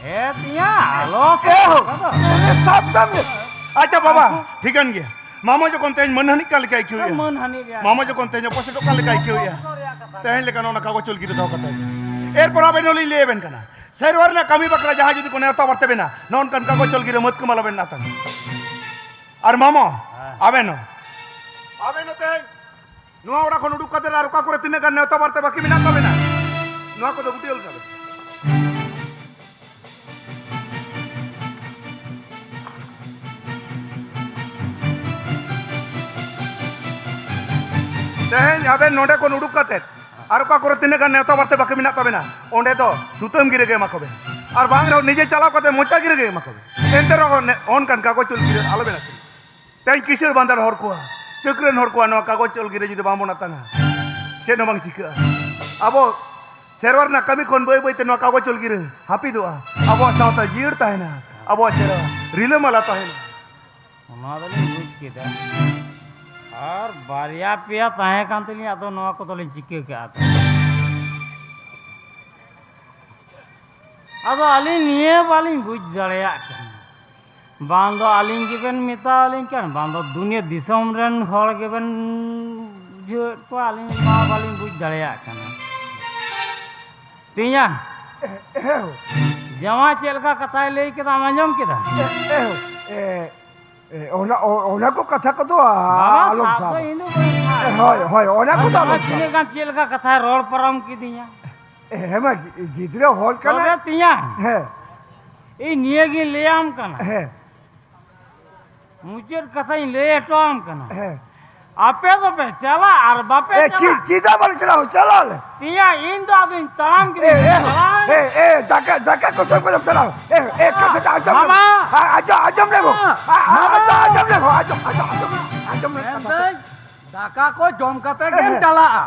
ᱮ, ᱛᱤᱧᱟ, ᱟᱞᱚ ᱥᱮ᱾ ᱮ, ᱦᱳ᱾ ᱚᱱᱠᱟ ᱫᱚ᱾ ᱮ, ᱥᱟᱵ ᱫᱟ ᱵᱚᱞᱮ᱾ ᱟᱪᱪᱷᱟ ᱵᱟᱵᱟ, ᱴᱷᱤᱠᱟᱹᱱ ᱜᱮᱭᱟ᱾ ᱢᱟᱢᱟ ᱡᱚᱠᱷᱚᱱ ᱛᱮᱦᱮᱧ ᱢᱟᱹᱱᱦᱟᱹᱱᱤᱜ ᱠᱟᱱ ᱞᱮᱠᱟᱭ ᱟᱹᱭᱠᱟᱹᱣᱮᱫᱼᱟ᱾ ᱢᱟᱹᱱᱦᱟᱹᱱᱤ ᱨᱮᱭᱟᱜ ᱢᱟᱢᱟ ᱠᱟᱛᱷᱟ᱾ ᱡᱚᱠᱷᱚᱱ ᱛᱮᱦᱮᱧ ᱚᱯᱚᱥᱮᱴᱚᱜ ᱠᱟᱱ ᱞᱮᱠᱟᱭ ᱟᱹᱭᱠᱟᱹᱣᱮᱫᱼᱟ᱾ ᱚᱯᱚᱥᱚᱨ ᱨᱮᱭᱟᱜ ᱠᱟᱛᱷᱟ᱾ ᱛᱮᱦᱮᱧ ᱞᱮᱠᱟ ᱱᱚᱜᱼᱚ ᱱᱚᱣᱟ ᱠᱟᱜᱚᱡᱽ ᱪᱚᱞ ᱜᱤᱨᱟᱹ ᱫᱚᱦᱚ ᱠᱟᱛᱮ᱾ ᱮᱨᱯᱚᱨ ᱟᱵᱮᱱ ᱦᱚᱸᱞᱤᱧ ᱞᱟᱹᱭ ᱟᱵᱮᱱ ᱠᱟᱱᱟ᱾ ᱥᱮᱨᱣᱟ ᱨᱮᱱᱟᱜ ᱠᱟᱹᱢᱤ ᱵᱟᱠᱷᱨᱟ ᱡᱟᱦᱟᱸ ᱡᱩᱫᱤ ᱠᱚ ᱱᱮᱣᱛᱟ ᱵᱟᱨᱛᱮ ᱵᱮᱱᱟ, ᱱᱚᱜᱼᱚ ᱱᱚᱝᱠᱟᱱ ᱠᱟᱜᱚᱡᱽ ᱪᱚᱞ ᱜᱤᱨᱟᱹ ᱢᱟᱹᱛᱠᱟᱹᱢ ᱟᱞᱚᱵᱮᱱ ᱟᱛᱟᱝᱟ᱾ ᱟᱨ ᱢᱟᱢᱚ, ᱦᱮᱸ᱾ ᱟᱵᱮᱱ ᱦᱚᱸ᱾ ᱟᱵᱮᱱ ᱦᱚᱸ ᱛᱮᱦᱮᱧ ᱱᱚᱣᱟ ᱚᱲᱟᱜ ᱠᱷᱚᱱ ᱩᱰᱩᱠ ᱠᱟᱛᱮ ᱟᱨ ᱚᱠᱟ ᱠᱚᱨᱮ ᱛᱤᱱᱟᱹᱜ ᱜᱟᱱ ᱱᱮᱣᱛᱟ ᱵᱟᱨᱛᱮ ᱵᱟᱹᱠᱤ ᱢᱮᱱᱟᱜ ᱛᱟᱵᱮᱱᱟ, ᱱᱚᱣᱟ ᱠᱚᱫᱚ ᱜᱩᱴᱭᱟᱹᱣ ᱞᱮᱠᱟ ᱵᱮᱱ᱾ ᱛᱮᱦᱮᱧ ᱟᱵᱮᱱ ᱱᱚᱰᱮ ᱠᱷᱚᱱ ᱩᱰᱩᱠ ᱠᱟᱛᱮ ᱟᱨ ᱚᱠᱟ ᱠᱚᱨᱮ ᱛᱤᱱᱟᱹᱜ ᱜᱟᱱ ᱱᱮᱣᱛᱟ ᱵᱟᱨᱛᱮ ᱵᱟᱹᱠᱤ ᱢᱮᱱᱟᱜ ᱛᱟᱵᱮᱱᱟ, ᱚᱸᱰᱮ ᱫᱚ ᱥᱩᱛᱟᱹᱢ ᱜᱤᱨᱟᱹ ᱜᱮ ᱮᱢᱟ ᱠᱚᱵᱮᱱ᱾ ᱟᱨ ᱵᱟᱝ ᱨᱮᱦᱚᱸ ᱱᱤᱡᱮ ᱪᱟᱞᱟᱣ ᱠᱟᱛᱮ ᱢᱚᱪᱟ ᱜᱤᱨᱟᱹ ᱜᱮ ᱮᱢᱟ ᱠᱚᱵᱮᱱ᱾ ᱮᱱᱛᱮ ᱨᱮᱦᱚᱸ ᱱᱮ-, ᱚᱱᱠᱟᱱ ᱠᱟᱜᱚᱡᱽ ᱪᱚᱞ ᱜᱤᱨᱟᱹ ᱟᱞᱚᱵᱮᱱ ᱟᱹᱠᱷᱨᱤᱧᱟ᱾ ᱛᱮᱦᱮᱧ ᱠᱤᱥᱟᱹᱬ ᱵᱟᱸᱫᱟᱨ ᱦᱚᱲ ᱠᱚᱣᱟ, ᱪᱟᱹᱠᱨᱟᱹᱱ ᱦᱚᱲ ᱠᱚᱣᱟ ᱱᱚᱣᱟ ᱠᱟᱜᱚᱡᱽ ᱪᱚᱞ ᱜᱤᱨᱟᱹ ᱡᱩᱫᱤ ᱵᱟᱝᱵᱚᱱ ᱟᱛᱟᱝᱟ, ᱪᱮᱫ ᱦᱚᱸ ᱵᱟᱝ ᱪᱤᱠᱟᱹᱜᱼᱟ᱾ ᱟᱵᱚ ᱥᱮᱨᱣᱟ ᱨᱮᱱᱟᱜ ᱠᱟᱹᱢᱤ ᱠᱷᱚᱱ ᱵᱟᱹᱭ ᱵᱟᱹᱭᱛᱮ ᱱᱚᱣᱟ ᱠᱟᱜᱚᱡᱽ ᱪᱚᱞ ᱜᱤᱨᱟᱹ ᱦᱟᱹᱯᱤᱫᱚᱜᱼᱟ᱾ ᱟᱵᱚᱣᱟᱜ ᱥᱟᱶᱛᱟ ᱡᱤᱭᱟᱹᱲ ᱛᱟᱦᱮᱱᱟ, ᱟᱵᱚᱣᱟᱜ ᱥᱮᱨᱣᱟ ᱨᱤᱞᱟᱹᱢᱟᱞᱟ ᱛᱟᱦᱮᱱᱟ᱾ ᱚᱱᱟ ᱫᱚᱞᱤᱧ ᱵᱩᱡᱽ ᱠᱮᱫᱟ᱾ ᱟᱨ ᱵᱟᱨᱭᱟ ᱯᱮᱭᱟ ᱛᱟᱦᱮᱸ ᱠᱟᱱ ᱛᱟᱹᱞᱤᱧᱟ, ᱟᱫᱚ ᱱᱚᱣᱟ ᱠᱚᱫᱚᱞᱤᱧ ᱪᱤᱠᱟᱹ ᱠᱟᱜᱼᱟ? ᱟᱫᱚ ᱟᱹᱞᱤᱧ ᱱᱤᱭᱟᱹ ᱵᱟᱞᱤᱧ ᱵᱩᱡᱽ ᱫᱟᱲᱮᱭᱟᱜ ᱠᱟᱱᱟ᱾ ᱵᱟᱝ ᱫᱚ ᱟᱹᱞᱤᱧ ᱜᱮᱵᱮᱱ ᱢᱮᱛᱟᱣᱟᱞᱤᱧ ᱠᱟᱱ, ᱵᱟᱝ ᱫᱚ ᱫᱩᱱᱤᱭᱟᱹ ᱫᱤᱥᱚᱢ ᱨᱮᱱ ᱦᱚᱲ ᱜᱮᱵᱮᱱ ᱵᱩᱡᱷᱟᱹᱣᱮᱫ ᱠᱚᱣᱟ, ᱟᱹᱞᱤᱧ ᱢᱟ ᱵᱟᱹᱞᱤᱧ ᱵᱩᱡᱽ ᱫᱟᱲᱮᱭᱟᱜ ᱠᱟᱱᱟ᱾ ᱛᱮᱭᱟ, ᱮ, ᱮ, ᱡᱟᱶᱟᱭ ᱪᱮᱫ ᱞᱮᱠᱟ ᱠᱟᱛᱷᱟᱭ ᱞᱟᱹᱭ ᱠᱮᱫᱟ, ᱟᱸᱡᱚᱢ ᱠᱮᱫᱟ? ᱮ, ᱮ, ᱮ, ᱮ, ᱚᱱᱟ, ᱚ-, ᱚᱱᱟ ᱠᱚ ᱠᱟᱛᱷᱟ ᱠᱚᱫᱚ ᱵᱟᱵᱟ, ᱟᱞᱚᱢ ᱥᱟᱵ ᱫᱚ ᱥᱟᱵᱟ᱾ ᱤᱧ ᱫᱚ ᱵᱟᱹᱧ ᱥᱟᱵᱟ᱾ ᱮ, ᱦᱳᱭ, ᱦᱳᱭ, ᱚᱱᱟ ᱟᱨ ᱠᱚᱫᱚ ᱡᱟᱶᱟᱭ ᱟᱞᱚᱢ ᱥᱟᱵᱟ᱾ ᱛᱤᱱᱟᱹᱜ ᱜᱟᱱ ᱪᱮᱫ ᱞᱮᱠᱟ ᱠᱟᱛᱷᱟᱭ ᱨᱚᱲ ᱯᱟᱨᱚᱢ ᱠᱤᱫᱤᱧᱟ᱾ ᱮ, ᱦᱮᱸ ᱢᱟ, ᱜᱤ-, ᱜᱤᱫᱽᱨᱟᱹ ᱦᱚᱲ ᱠᱟᱱᱟᱭ᱾ ᱛᱚᱵᱮ ᱛᱮᱭᱟ, ᱦᱮᱸ᱾ ᱤᱧ ᱱᱤᱭᱟᱹ ᱜᱤᱧ ᱞᱟᱹᱭᱟᱢ ᱠᱟᱱᱟ᱾ ᱦᱮᱸ᱾ ᱢᱩᱪᱟᱹᱫ ᱠᱟᱛᱷᱟᱧ ᱞᱟᱹᱭ ᱦᱚᱴᱚᱣᱟᱢ ᱠᱟᱱᱟ᱾ ᱦᱮᱸ᱾ ᱟᱯᱮ ᱫᱚᱯᱮ ᱪᱟᱞᱟᱜ ᱟᱨ ᱵᱟᱯᱮ ᱮ, ᱪᱮᱫ, ᱪᱟᱞᱟᱜ᱾ ᱪᱮᱫᱟᱜ ᱵᱟᱞᱮ ᱪᱟᱞᱟᱜᱼᱟ? ᱪᱟᱞᱟᱜ ᱟᱞᱮ᱾ ᱛᱮᱭᱟ, ᱤᱧ ᱫᱚ ᱟᱫᱚᱧ ᱛᱟᱲᱟᱢ ᱮ, ᱠᱮᱫᱟ᱾ ᱮ, ᱪᱟᱞᱟᱣ ᱮ, ᱮ, ᱫᱟᱠᱟ, ᱫᱟᱠᱟ ᱠᱚ ᱡᱚᱢ ᱠᱟᱛᱮᱢ ᱪᱟᱞᱟᱜᱼᱟ᱾ ᱮ, ᱮ, ᱠᱟᱛᱷᱟ ᱫᱚ ᱟᱸᱡᱚᱢ ᱢᱟᱢᱟ᱾ ᱢᱮ᱾ ᱟ-, ᱟᱸᱡᱚᱢ, ᱟᱸᱡᱚᱢ ᱞᱮ ᱜᱚ᱾ ᱟ-, ᱟ-, ᱟᱸᱡᱚᱢ, ᱟᱸᱡᱚᱢ ᱞᱮ ᱜᱚ᱾ ᱟᱸᱡᱚᱢ, ᱟᱸᱡᱚᱢ, ᱟᱸᱡᱚᱢ, ᱟᱸᱡᱚᱢ ᱞᱮ ᱜᱚ᱾ ᱢᱮᱱᱫᱟᱹᱧ, ᱫᱟᱠᱟ ᱠᱚ ᱡᱚᱢ ᱠᱟᱛᱮ ᱜᱮᱢ ᱦᱮᱸ᱾ ᱪᱟᱞᱟᱜᱼᱟ᱾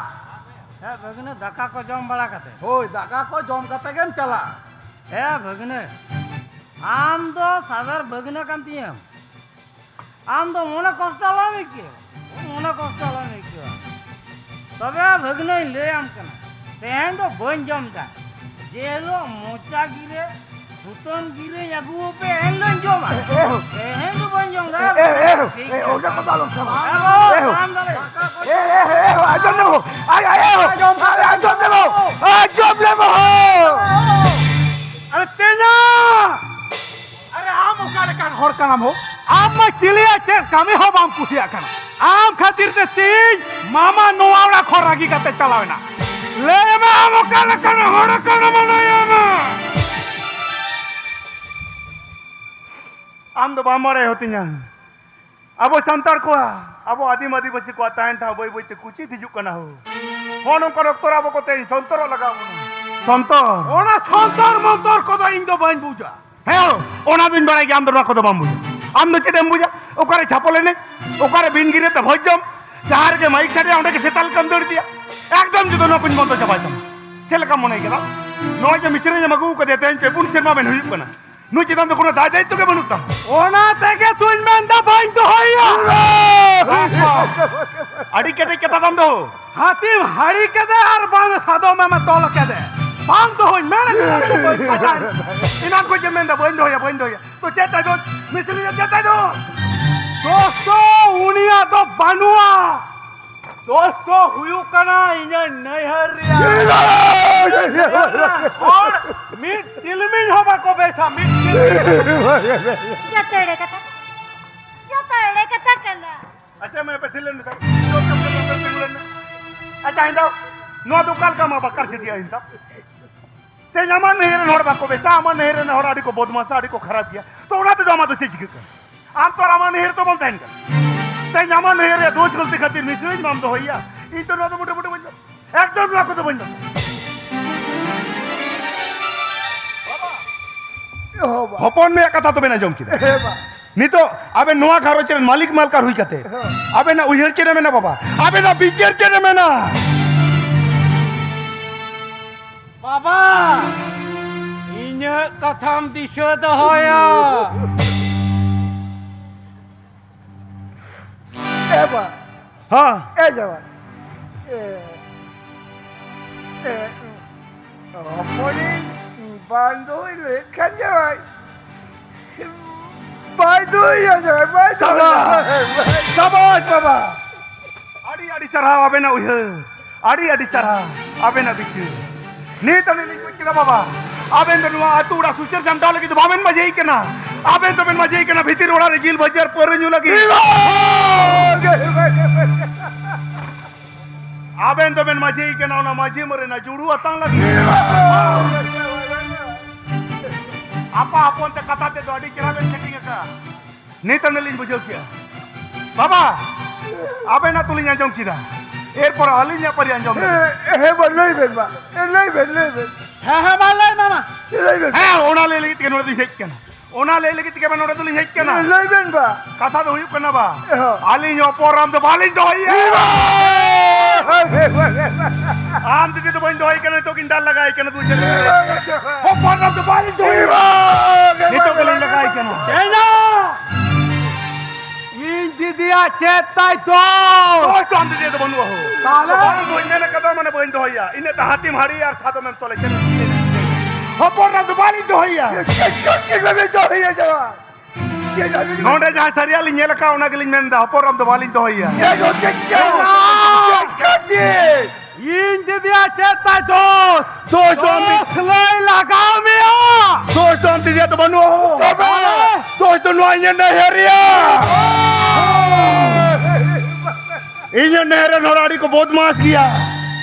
ᱦᱮᱸ, ᱵᱷᱟᱹᱜᱽᱱᱟᱹ, ᱫᱟᱠᱟ ᱠᱚ ᱡᱚᱢ ᱵᱟᱲᱟ ᱠᱟᱛᱮ᱾ ᱦᱳᱭ, ᱫᱟᱠᱟ ᱠᱚ ᱡᱚᱢ ᱠᱟᱛᱮ ᱜᱮᱢ ᱪᱟᱞᱟᱜᱼᱟ᱾ ᱦᱮᱸ, ᱵᱷᱟᱹᱜᱽᱱᱟᱹ, ᱟᱢ ᱫᱚ ᱥᱟᱫᱷᱟᱨ ᱵᱷᱟᱹᱜᱽᱱᱟᱹ ᱠᱟᱱ ᱛᱤᱧᱟᱹᱢ᱾ ᱟᱢ ᱫᱚ ᱢᱚᱱᱮ ᱠᱚᱥᱴᱚ ᱟᱞᱚᱢ ᱟᱹᱭᱠᱟᱹᱣᱟ, ᱢᱚᱱᱮ ᱠᱚᱥᱴᱚ ᱟᱞᱚᱢ ᱟᱹᱭᱠᱟᱹᱣᱟ᱾ ᱛᱚᱵᱮ ᱵᱷᱟᱹᱜᱽᱱᱟᱹᱧ ᱞᱟᱹᱭᱟᱢ ᱠᱟᱱᱟ, ᱛᱮᱦᱮᱧ ᱫᱚ ᱵᱟᱹᱧ ᱡᱚᱢ ᱫᱟ᱾ ᱡᱮ ᱦᱤᱞᱳᱜ ᱢᱚᱪᱟ ᱜᱤᱨᱟᱹ, ᱥᱩᱛᱟᱹᱢ ᱜᱤᱨᱟᱹᱧ ᱟᱹᱜᱩ ᱟᱯᱮ, ᱮᱱ ᱦᱤᱞᱳᱜ ᱡᱚᱢᱟ᱾ ᱮ ᱦᱳ᱾ ᱛᱮᱦᱮᱧ ᱫᱚ ᱵᱟᱹᱧ ᱡᱚᱢ ᱫᱟ᱾ ᱮ, ᱮ, ᱮ ᱦᱳ, ᱴᱷᱤᱠ ᱮ, ᱜᱮᱭᱟ᱾ ᱚᱱᱟ ᱠᱚᱫᱚ ᱟᱞᱚᱢ ᱥᱮᱬᱟᱭᱟ᱾ ᱮ ᱦᱳ, ᱮ ᱦᱳ᱾ ᱟᱢ ᱫᱚ ᱞᱟᱹᱭ᱾ ᱮ, ᱮ, ᱮ ᱦᱳ, ᱟᱸᱡᱚᱢ ᱞᱮ ᱦᱳ᱾ ᱟᱭ, ᱟᱭ, ᱮ ᱦᱳ᱾ ᱟᱸᱡᱚᱢ ᱞᱮ ᱦᱳ᱾ ᱟᱸᱡᱚᱢ ᱞᱮ ᱦᱳ᱾ ᱟᱨᱮ ᱛᱮᱧᱟ! ᱟᱨᱮ, ᱟᱢ ᱚᱠᱟ ᱞᱮᱠᱟᱱ ᱦᱚᱲ ᱠᱟᱱᱟᱢ ᱦᱳ? ᱟᱢ ᱢᱟ ᱪᱤᱞᱤᱭᱟᱜ ᱪᱮᱫ ᱠᱟᱹᱢᱤ ᱦᱚᱸ ᱵᱟᱢ ᱠᱩᱥᱤᱭᱟᱜ ᱠᱟᱱᱟ᱾ ᱟᱢ ᱠᱷᱟᱹᱛᱤᱨ ᱛᱮ ᱛᱤᱦᱤᱧ ᱢᱟᱢᱟ ᱱᱚᱣᱟ ᱚᱲᱟᱜ ᱠᱷᱚᱱ ᱨᱟᱹᱜᱤ ᱠᱟᱛᱮ ᱪᱟᱞᱟᱣ ᱮᱱᱟ᱾ ᱞᱟᱹᱭ ᱢᱮ, ᱟᱢ ᱚᱠᱟ ᱞᱮᱠᱟᱱ ᱦᱚᱲ ᱠᱟᱱᱟᱢ, ᱞᱟᱹᱭ ᱢᱮ᱾ ᱟᱢ ᱫᱚ ᱵᱟᱢ ᱵᱟᱲᱟᱭ ᱦᱚᱛᱤᱧᱟ᱾ ᱟᱵᱚ ᱥᱟᱱᱛᱟᱲ ᱠᱚᱣᱟᱜ, ᱟᱵᱚ ᱟᱹᱫᱤᱢ ᱟᱹᱫᱤᱵᱟᱹᱥᱤ ᱠᱚᱣᱟᱜ ᱛᱟᱦᱮᱱ ᱴᱷᱟᱶ ᱵᱟᱹᱭ ᱵᱟᱹᱭ ᱛᱮ ᱠᱩᱪᱤᱛ ᱦᱤᱡᱩᱜ ᱠᱟᱱᱟ ᱦᱳ᱾ ᱦᱚᱸ, ᱱᱚᱝᱠᱟᱱ ᱚᱠᱛᱚ ᱨᱮ ᱟᱵᱚ ᱠᱚ ᱛᱮᱦᱮᱧ ᱥᱚᱱᱛᱚᱨᱚᱜ ᱞᱟᱜᱟᱣ ᱵᱚᱱᱟ᱾ ᱥᱚᱱᱛᱚᱨ? ᱚᱱᱟ ᱥᱚᱱᱛᱚᱨ ᱢᱚᱱᱛᱚᱨ ᱠᱚᱫᱚ ᱤᱧ ᱫᱚ ᱵᱟᱹᱧ ᱵᱩᱡᱟ᱾ ᱦᱮᱸ, ᱚᱱᱟ ᱫᱚᱧ ᱵᱟᱲᱟᱭ ᱜᱮᱭᱟ, ᱟᱢ ᱫᱚ ᱱᱚᱣᱟ ᱠᱚᱫᱚ ᱵᱟᱢ ᱵᱩᱡᱟ᱾ ᱟᱢ ᱫᱚ ᱪᱮᱫ ᱮᱢ ᱵᱩᱡᱟ? ᱚᱠᱟᱨᱮ ᱪᱷᱟᱯᱚᱞ ᱮᱱᱮᱡ, ᱚᱠᱟᱨᱮ ᱵᱤᱱ ᱜᱤᱨᱟᱹ ᱛᱮ ᱵᱷᱚᱡᱽ ᱡᱚᱢ, ᱡᱟᱦᱟᱸ ᱨᱮᱜᱮ ᱢᱟᱭᱤᱠ ᱥᱟᱰᱮᱭᱟ, ᱚᱸᱰᱮ ᱜᱮ ᱥᱮᱛᱟ ᱞᱮᱠᱟᱢ ᱫᱟᱹᱲ ᱤᱫᱤᱭᱟ᱾ ᱮᱠᱫᱚᱢ ᱡᱩᱫᱤ ᱱᱚᱣᱟ ᱠᱚᱧ ᱵᱚᱱᱫᱚ ᱪᱟᱵᱟᱭ ᱛᱟᱢᱟ᱾ ᱪᱮᱫ ᱞᱮᱠᱟᱢ ᱢᱚᱱᱮᱭ ᱠᱟᱫᱟ? ᱱᱚᱜᱼᱚᱭ ᱡᱮ ᱢᱤᱥᱨᱟᱧ ᱮᱢ ᱟᱹᱜᱩ ᱟᱠᱟᱫᱮᱭᱟ, ᱛᱮᱦᱮᱧ ᱯᱮ ᱯᱩᱱ ᱥᱮᱨᱢᱟ ᱵᱮᱱ ᱦᱩᱭᱩᱜ ᱠᱟᱱᱟ, ᱱᱩᱭ ᱪᱮᱛᱟᱱ ᱫᱚ ᱠᱳᱱᱳ ᱫᱟᱭ ᱫᱟᱭᱤᱛᱛᱚ ᱜᱮ ᱵᱟᱹᱱᱩᱜ ᱛᱟᱢᱟ᱾ ᱚᱱᱟ ᱛᱮᱜᱮ ᱛᱩᱧ ᱢᱮᱱᱫᱟ ᱵᱟᱹᱧ ᱫᱚᱦᱚᱭᱟ᱾ ᱟᱹᱰᱤ ᱠᱮᱴᱮᱡ ᱠᱟᱛᱷᱟ ᱛᱟᱢ ᱫᱚ᱾ ᱦᱟᱹᱛᱤᱢ ᱦᱟᱹᱲᱤ ᱠᱮᱫᱮ ᱟᱨ ᱵᱟᱝ ᱥᱟᱫᱚᱢ ᱮᱢ ᱛᱚᱞ ᱠᱮᱫᱮ, ᱵᱟᱝ ᱫᱚᱦᱚᱧ ᱢᱮᱱ ᱠᱟᱫᱟ ᱛᱚ ᱵᱟᱹᱧ ᱯᱟᱸᱡᱟᱭᱟ᱾ ᱮᱱᱟᱱ ᱠᱷᱚᱡ ᱜᱮ ᱢᱮᱱᱫᱟ ᱵᱟᱹᱧ ᱫᱚᱦᱚᱭᱟ, ᱵᱟᱹᱧ ᱫᱚᱦᱚᱭᱟ᱾ ᱛᱚ ᱪᱮᱫ ᱛᱟᱭ ᱫᱚ? ᱢᱤᱥᱛᱨᱤ ᱫᱚ ᱪᱮᱫ ᱛᱟᱭ ᱫᱚ? ᱫᱳᱥ ᱫᱚ ᱩᱱᱤᱭᱟᱜ ᱫᱚ ᱵᱟᱹᱱᱩᱜᱼᱟ᱾ ᱫᱳᱥ ᱫᱚ ᱦᱩᱭᱩᱜ ᱠᱟᱱᱟ ᱤᱧᱟᱹᱜ ᱱᱟᱹᱭᱦᱟᱹᱨ ᱨᱮᱭᱟᱜ᱾ ᱦᱚᱲ ᱢᱤᱫ ᱛᱤᱞᱢᱤᱧ ᱦᱚᱸ ᱵᱟᱠᱚ ᱵᱮᱥᱟ, ᱢᱤᱫ ᱛᱤᱞᱢᱤᱧ᱾ ᱡᱚᱛᱚ ᱮᱲᱮ ᱠᱟᱛᱷᱟ, ᱡᱚᱛᱚ ᱮᱲᱮ ᱠᱟᱛᱷᱟ ᱠᱟᱱᱟ᱾ ᱟᱪᱪᱷᱟ, ᱢᱟ ᱟᱯᱮ ᱛᱷᱤᱨ ᱞᱮᱱ ᱢᱮ ᱥᱮ᱾ ᱟᱪᱪᱷᱟ, ᱦᱮᱸ ᱫᱟ, ᱱᱚᱣᱟ ᱫᱚ ᱚᱠᱟ ᱞᱮᱠᱟ ᱢᱟ ᱵᱟᱠᱟᱨ ᱥᱤᱴᱤᱭᱟ ᱦᱮᱸ ᱫᱟ? ᱛᱮᱦᱮᱧ ᱟᱢᱟᱜ ᱱᱟᱹᱭᱦᱟᱹᱨ ᱨᱮᱱ ᱦᱚᱲ ᱵᱟᱠᱚ ᱵᱮᱥᱟ, ᱟᱢᱟᱜ ᱱᱟᱹᱭᱦᱟᱹᱨ ᱨᱮᱱ ᱦᱚᱲ ᱟᱹᱰᱤ ᱠᱚ ᱵᱚᱫᱢᱟᱥᱟ, ᱟᱹᱰᱤ ᱠᱚ ᱠᱷᱟᱨᱟᱯ ᱜᱮᱭᱟ᱾ ᱛᱚ ᱚᱱᱟ ᱛᱮᱫᱚ ᱟᱢᱟᱜ ᱫᱚ ᱪᱮᱫ ᱪᱤᱠᱟᱹᱜ ᱠᱟᱱᱟ? ᱟᱢ ᱛᱚ ᱟᱨ ᱟᱢᱟᱜ ᱱᱟᱹᱭᱦᱟᱹᱨ ᱨᱮ ᱛᱚ ᱵᱟᱢ ᱛᱟᱦᱮᱱ ᱠᱟᱱᱟ᱾ ᱛᱮᱦᱮᱧ ᱟᱢᱟᱜ ᱱᱟᱹᱭᱦᱟᱹᱨ ᱨᱮᱭᱟᱜ ᱫᱳᱥ ᱜᱟᱹᱞᱛᱤ ᱠᱷᱟᱹᱛᱤᱨ ᱢᱤᱥᱨᱟᱧ ᱵᱟᱢ ᱫᱚᱦᱚᱭᱮᱭᱟ᱾ ᱤᱧ ᱛᱚ ᱱᱚᱣᱟ ᱫᱚ ᱢᱚᱴᱮ ᱢᱚᱴᱮ ᱵᱟᱹᱧ ᱫᱚᱦᱚᱭᱟ᱾ ᱮᱠᱫᱚᱢ ᱱᱚᱣᱟ ᱠᱚᱫᱚ ᱵᱟᱹᱧ ᱫᱚᱦᱚᱭᱟ᱾ ᱵᱟᱵᱟ, ᱦᱚᱸ ᱵᱟ᱾ ᱦᱚᱯᱚᱱ ᱢᱮᱭᱟᱜ ᱠᱟᱛᱷᱟ ᱛᱚᱵᱮᱱ ᱟᱸᱡᱚᱢ ᱠᱮᱫᱟ᱾ ᱦᱮᱸ ᱵᱟ᱾ ᱱᱤᱛᱚᱜ ᱟᱵᱮᱱ ᱱᱚᱣᱟ ᱜᱷᱟᱨᱚᱸᱡᱽ ᱨᱮᱱ ᱢᱟᱹᱞᱤᱠ ᱢᱟᱞᱠᱟᱨ ᱦᱩᱭ ᱠᱟᱛᱮ ᱦᱮᱸ᱾ ᱟᱵᱮᱱᱟᱜ ᱩᱭᱦᱟᱹᱨ ᱪᱮᱫ ᱮ ᱢᱮᱱᱟ ᱵᱟᱵᱟ? ᱟᱵᱮᱱᱟᱜ ᱵᱤᱪᱟᱹᱨ ᱪᱮᱫ ᱮ ᱢᱮᱱᱟ? ᱵᱟᱵᱟ, ᱤᱧᱟᱹᱜ ᱠᱟᱛᱷᱟᱢ ᱫᱤᱥᱟᱹ ᱫᱚᱦᱚᱭᱟ᱾ ᱮ ᱵᱟ᱾ ᱦᱮᱸ᱾ ᱮ ᱡᱟᱶᱟᱭ᱾ ᱮ, ᱮ, ᱦᱚᱯᱚᱱᱤᱧ ᱵᱟᱝ ᱫᱚᱦᱚᱭ ᱞᱟᱹᱭᱮᱫ ᱠᱷᱟᱱ ᱡᱟᱶᱟᱭ᱾ ᱵᱟᱭ ᱫᱚᱦᱚᱭᱟ ᱡᱟᱶᱟᱭ, ᱵᱟᱭ ᱫᱚᱦᱚᱭᱟ᱾ ᱥᱟᱵᱟᱥ! ᱥᱟᱵᱟᱥ ᱵᱟᱵᱟ! ᱟᱹᱰᱤ ᱟᱹᱰᱤ ᱥᱟᱨᱦᱟᱣ ᱟᱵᱮᱱᱟᱜ ᱩᱭᱦᱟᱹᱨ᱾ ᱟᱹᱰᱤ ᱟᱹᱰᱤ ᱥᱟᱨᱦᱟᱣ ᱟᱵᱮᱱᱟᱜ ᱵᱤᱪᱟᱹᱨ᱾ ᱱᱤᱛ ᱟᱹᱞᱤᱧ ᱞᱤᱧ ᱵᱩᱡᱽ ᱠᱮᱫᱟ ᱵᱟᱵᱟ, ᱟᱵᱮᱱ ᱫᱚ ᱱᱚᱣᱟ ᱟᱹᱛᱩ ᱚᱲᱟᱜ ᱥᱩᱥᱟᱹᱨ ᱥᱟᱢᱴᱟᱣ ᱞᱟᱹᱜᱤᱫ ᱫᱚ ᱵᱟᱵᱮᱱ ᱢᱟᱹᱡᱷᱤ ᱠᱟᱱᱟ᱾ ᱟᱵᱮᱱ ᱫᱚᱵᱮᱱ ᱢᱟᱹᱡᱷᱤ ᱠᱟᱱᱟ ᱵᱷᱤᱛᱤᱨ ᱚᱲᱟᱜ ᱨᱮ ᱡᱤᱞ ᱵᱟᱡᱟᱨ ᱯᱟᱹᱣᱨᱟᱹ ᱧᱩ ᱞᱟᱹᱜᱤᱫ᱾ ᱟᱵᱮᱱ ᱫᱚᱵᱮᱱ ᱢᱟᱹᱡᱷᱤ ᱠᱟᱱᱟ ᱚᱱᱟ ᱢᱟᱹᱡᱷᱤ ᱢᱟᱹᱨᱤ ᱨᱮᱱᱟᱜ ᱡᱩᱲᱩ ᱟᱛᱟᱝ ᱞᱟᱹᱜᱤᱫ᱾ ᱟᱯᱟ ᱦᱚᱯᱚᱱ ᱛᱮ ᱠᱟᱛᱷᱟ ᱛᱮᱫᱚ ᱟᱹᱰᱤ ᱪᱮᱦᱨᱟ ᱵᱮᱱ setting ᱟᱠᱟᱫᱼᱟ᱾ ᱱᱤᱛ ᱟᱹᱱᱤᱡ ᱞᱤᱧ ᱵᱩᱡᱷᱟᱹᱣ ᱠᱮᱫᱼᱟ᱾ ᱵᱟᱵᱟ, ᱟᱵᱮᱱᱟᱜ ᱛᱚᱞᱤᱧ ᱟᱸᱡᱚᱢ ᱠᱮᱫᱟ, ᱮᱨᱯᱚᱨ ᱟᱹᱞᱤᱧᱟᱜ ᱯᱟᱹᱨᱤ ᱟᱸᱡᱚᱢ ᱞᱮᱵᱮᱱ᱾ ᱦᱮᱸ, ᱦᱮᱸ, ᱵᱟ, ᱞᱟᱹᱭ ᱵᱮᱱ, ᱵᱟ᱾ ᱞᱟᱹᱭ ᱵᱮᱱ, ᱞᱟᱹᱭ ᱵᱮᱱ᱾ ᱦᱮᱸ, ᱦᱮᱸ, ᱢᱟ ᱞᱟᱹᱭ ᱢᱮ, ᱢᱟ᱾ ᱞᱟᱹᱭ ᱵᱮᱱ᱾ ᱦᱮᱸ, ᱚᱱᱟ ᱞᱟᱹᱭ ᱞᱟᱹᱜᱤᱫ ᱛᱮᱜᱮ ᱱᱚᱰᱮ ᱫᱚᱧ ᱦᱮᱡ ᱠᱟᱱᱟ᱾ ᱚᱱᱟ ᱞᱟᱹᱭ ᱞᱟᱹᱜᱤᱫ ᱛᱮᱜᱮ ᱵᱟ ᱱᱚᱰᱮ ᱫᱚᱞᱤᱧ ᱦᱮᱡ ᱠᱟᱱᱟ᱾ ᱞᱟᱹᱭ ᱵᱮᱱ, ᱵᱟ᱾ ᱠᱟᱛᱷᱟ ᱫᱚ ᱦᱩᱭᱩᱜ ᱠᱟᱱᱟ, ᱵᱟ, ᱦᱚᱸ᱾ ᱟᱹᱞᱤᱧ ᱦᱚᱯᱚᱱ ᱨᱟᱢ ᱫᱚ ᱵᱟᱹᱞᱤᱧ ᱫᱚᱦᱚᱭᱮᱭᱟ᱾ ᱵᱟ᱾ ᱟᱢ ᱫᱤᱫᱤ ᱫᱚ ᱵᱟᱹᱧ ᱫᱚᱦᱚᱭ ᱠᱟᱱᱟ, ᱱᱤᱛᱚᱜ ᱜᱤᱧ ᱫᱟᱞ ᱞᱟᱜᱟᱭ ᱠᱟᱱᱟ, ᱫᱩ ᱪᱟᱸᱫᱳ᱾ ᱦᱚᱯᱚᱱ ᱨᱟᱢ ᱫᱚ ᱵᱟᱹᱞᱤᱧ ᱫᱚᱦᱚᱭᱮᱭᱟ᱾ ᱱᱤᱛᱚᱜ ᱜᱮᱞᱤᱧ ᱞᱟᱜᱟᱭ ᱠᱟᱱᱟ᱾ ᱮᱱᱟ! ᱤᱧ ᱫᱤᱫᱤᱭᱟᱜ ᱪᱮᱫ ᱛᱟᱭ ᱫᱚᱥ? ᱫᱚᱥ ᱫᱚ ᱟᱢ ᱫᱤᱫᱤᱭᱟᱜ ᱫᱚ ᱵᱟᱹᱱᱩᱜᱼᱟ ᱦᱳ᱾ ᱛᱟᱦᱞᱮ? ᱵᱟᱝ, ᱵᱟᱹᱧ ᱢᱮᱱ ᱠᱟᱫᱟ ᱢᱟᱱᱮ ᱵᱟᱹᱧ ᱫᱚᱦᱚᱭᱟ᱾ ᱤᱱᱟᱹ ᱛᱮ ᱦᱟᱹᱛᱤᱢ ᱦᱟᱹᱲᱤᱭᱟ ᱟᱨ ᱥᱟᱫᱚᱢᱮᱢ ᱛᱚᱞᱮ ᱪᱮᱫ ᱮᱢ ᱪᱤᱠᱟᱹᱭᱟ? ᱦᱚᱯᱚᱱ ᱨᱟᱢ ᱫᱚ ᱵᱟᱹᱞᱤᱧ ᱫᱚᱦᱚᱭᱟ᱾ ᱪᱮᱫ ᱵᱟᱹᱵᱤᱱ ᱫᱚᱦᱚᱭᱟ ᱡᱟᱶᱟᱭ? ᱪᱮᱫ ᱵᱟᱹᱵᱤᱱ ᱱᱚᱰᱮ ᱡᱟᱦᱟᱸ ᱥᱟᱹᱨᱤᱭᱟᱜ ᱞᱤᱧ ᱧᱮᱞ ᱟᱠᱟᱫ ᱚᱱᱟ ᱜᱮᱞᱤᱧ ᱢᱮᱱᱫᱟ, ᱦᱚᱯᱚᱱ ᱨᱟᱢ ᱫᱚ ᱵᱟᱹᱞᱤᱧ ᱫᱚᱦᱚᱭᱟ᱾ ᱪᱮᱫ ᱦᱚᱸ ᱪᱮᱫ ᱪᱮᱫ? ᱪᱮᱫ ᱪᱮᱫ? ᱤᱧ ᱫᱤᱫᱤᱭᱟᱜ ᱪᱮᱫ ᱛᱟᱭ ᱫᱚᱥ? ᱫᱚᱥ ᱫᱚ ᱟᱢ ᱫᱚᱥ ᱞᱟᱹᱭ ᱞᱟᱜᱟᱣ ᱢᱮᱭᱟ᱾ ᱫᱚᱥ ᱫᱚ ᱟᱢ ᱫᱤᱫᱤᱭᱟᱜ ᱫᱚ ᱵᱟᱹᱱᱩᱜᱼᱟ᱾ ᱛᱚᱵᱮ? ᱫᱚᱥ ᱫᱚ ᱱᱚᱣᱟ ᱤᱧᱟᱹᱜ ᱱᱟᱹᱭᱦᱟᱹᱨᱤᱭᱟᱹ᱾ ᱤᱧᱟᱹᱜ ᱱᱟᱹᱭᱦᱟᱹᱨ ᱨᱮᱱ ᱦᱚᱲ ᱟᱹᱰᱤ ᱠᱚ ᱵᱚᱫᱢᱟᱥ ᱜᱮᱭᱟ᱾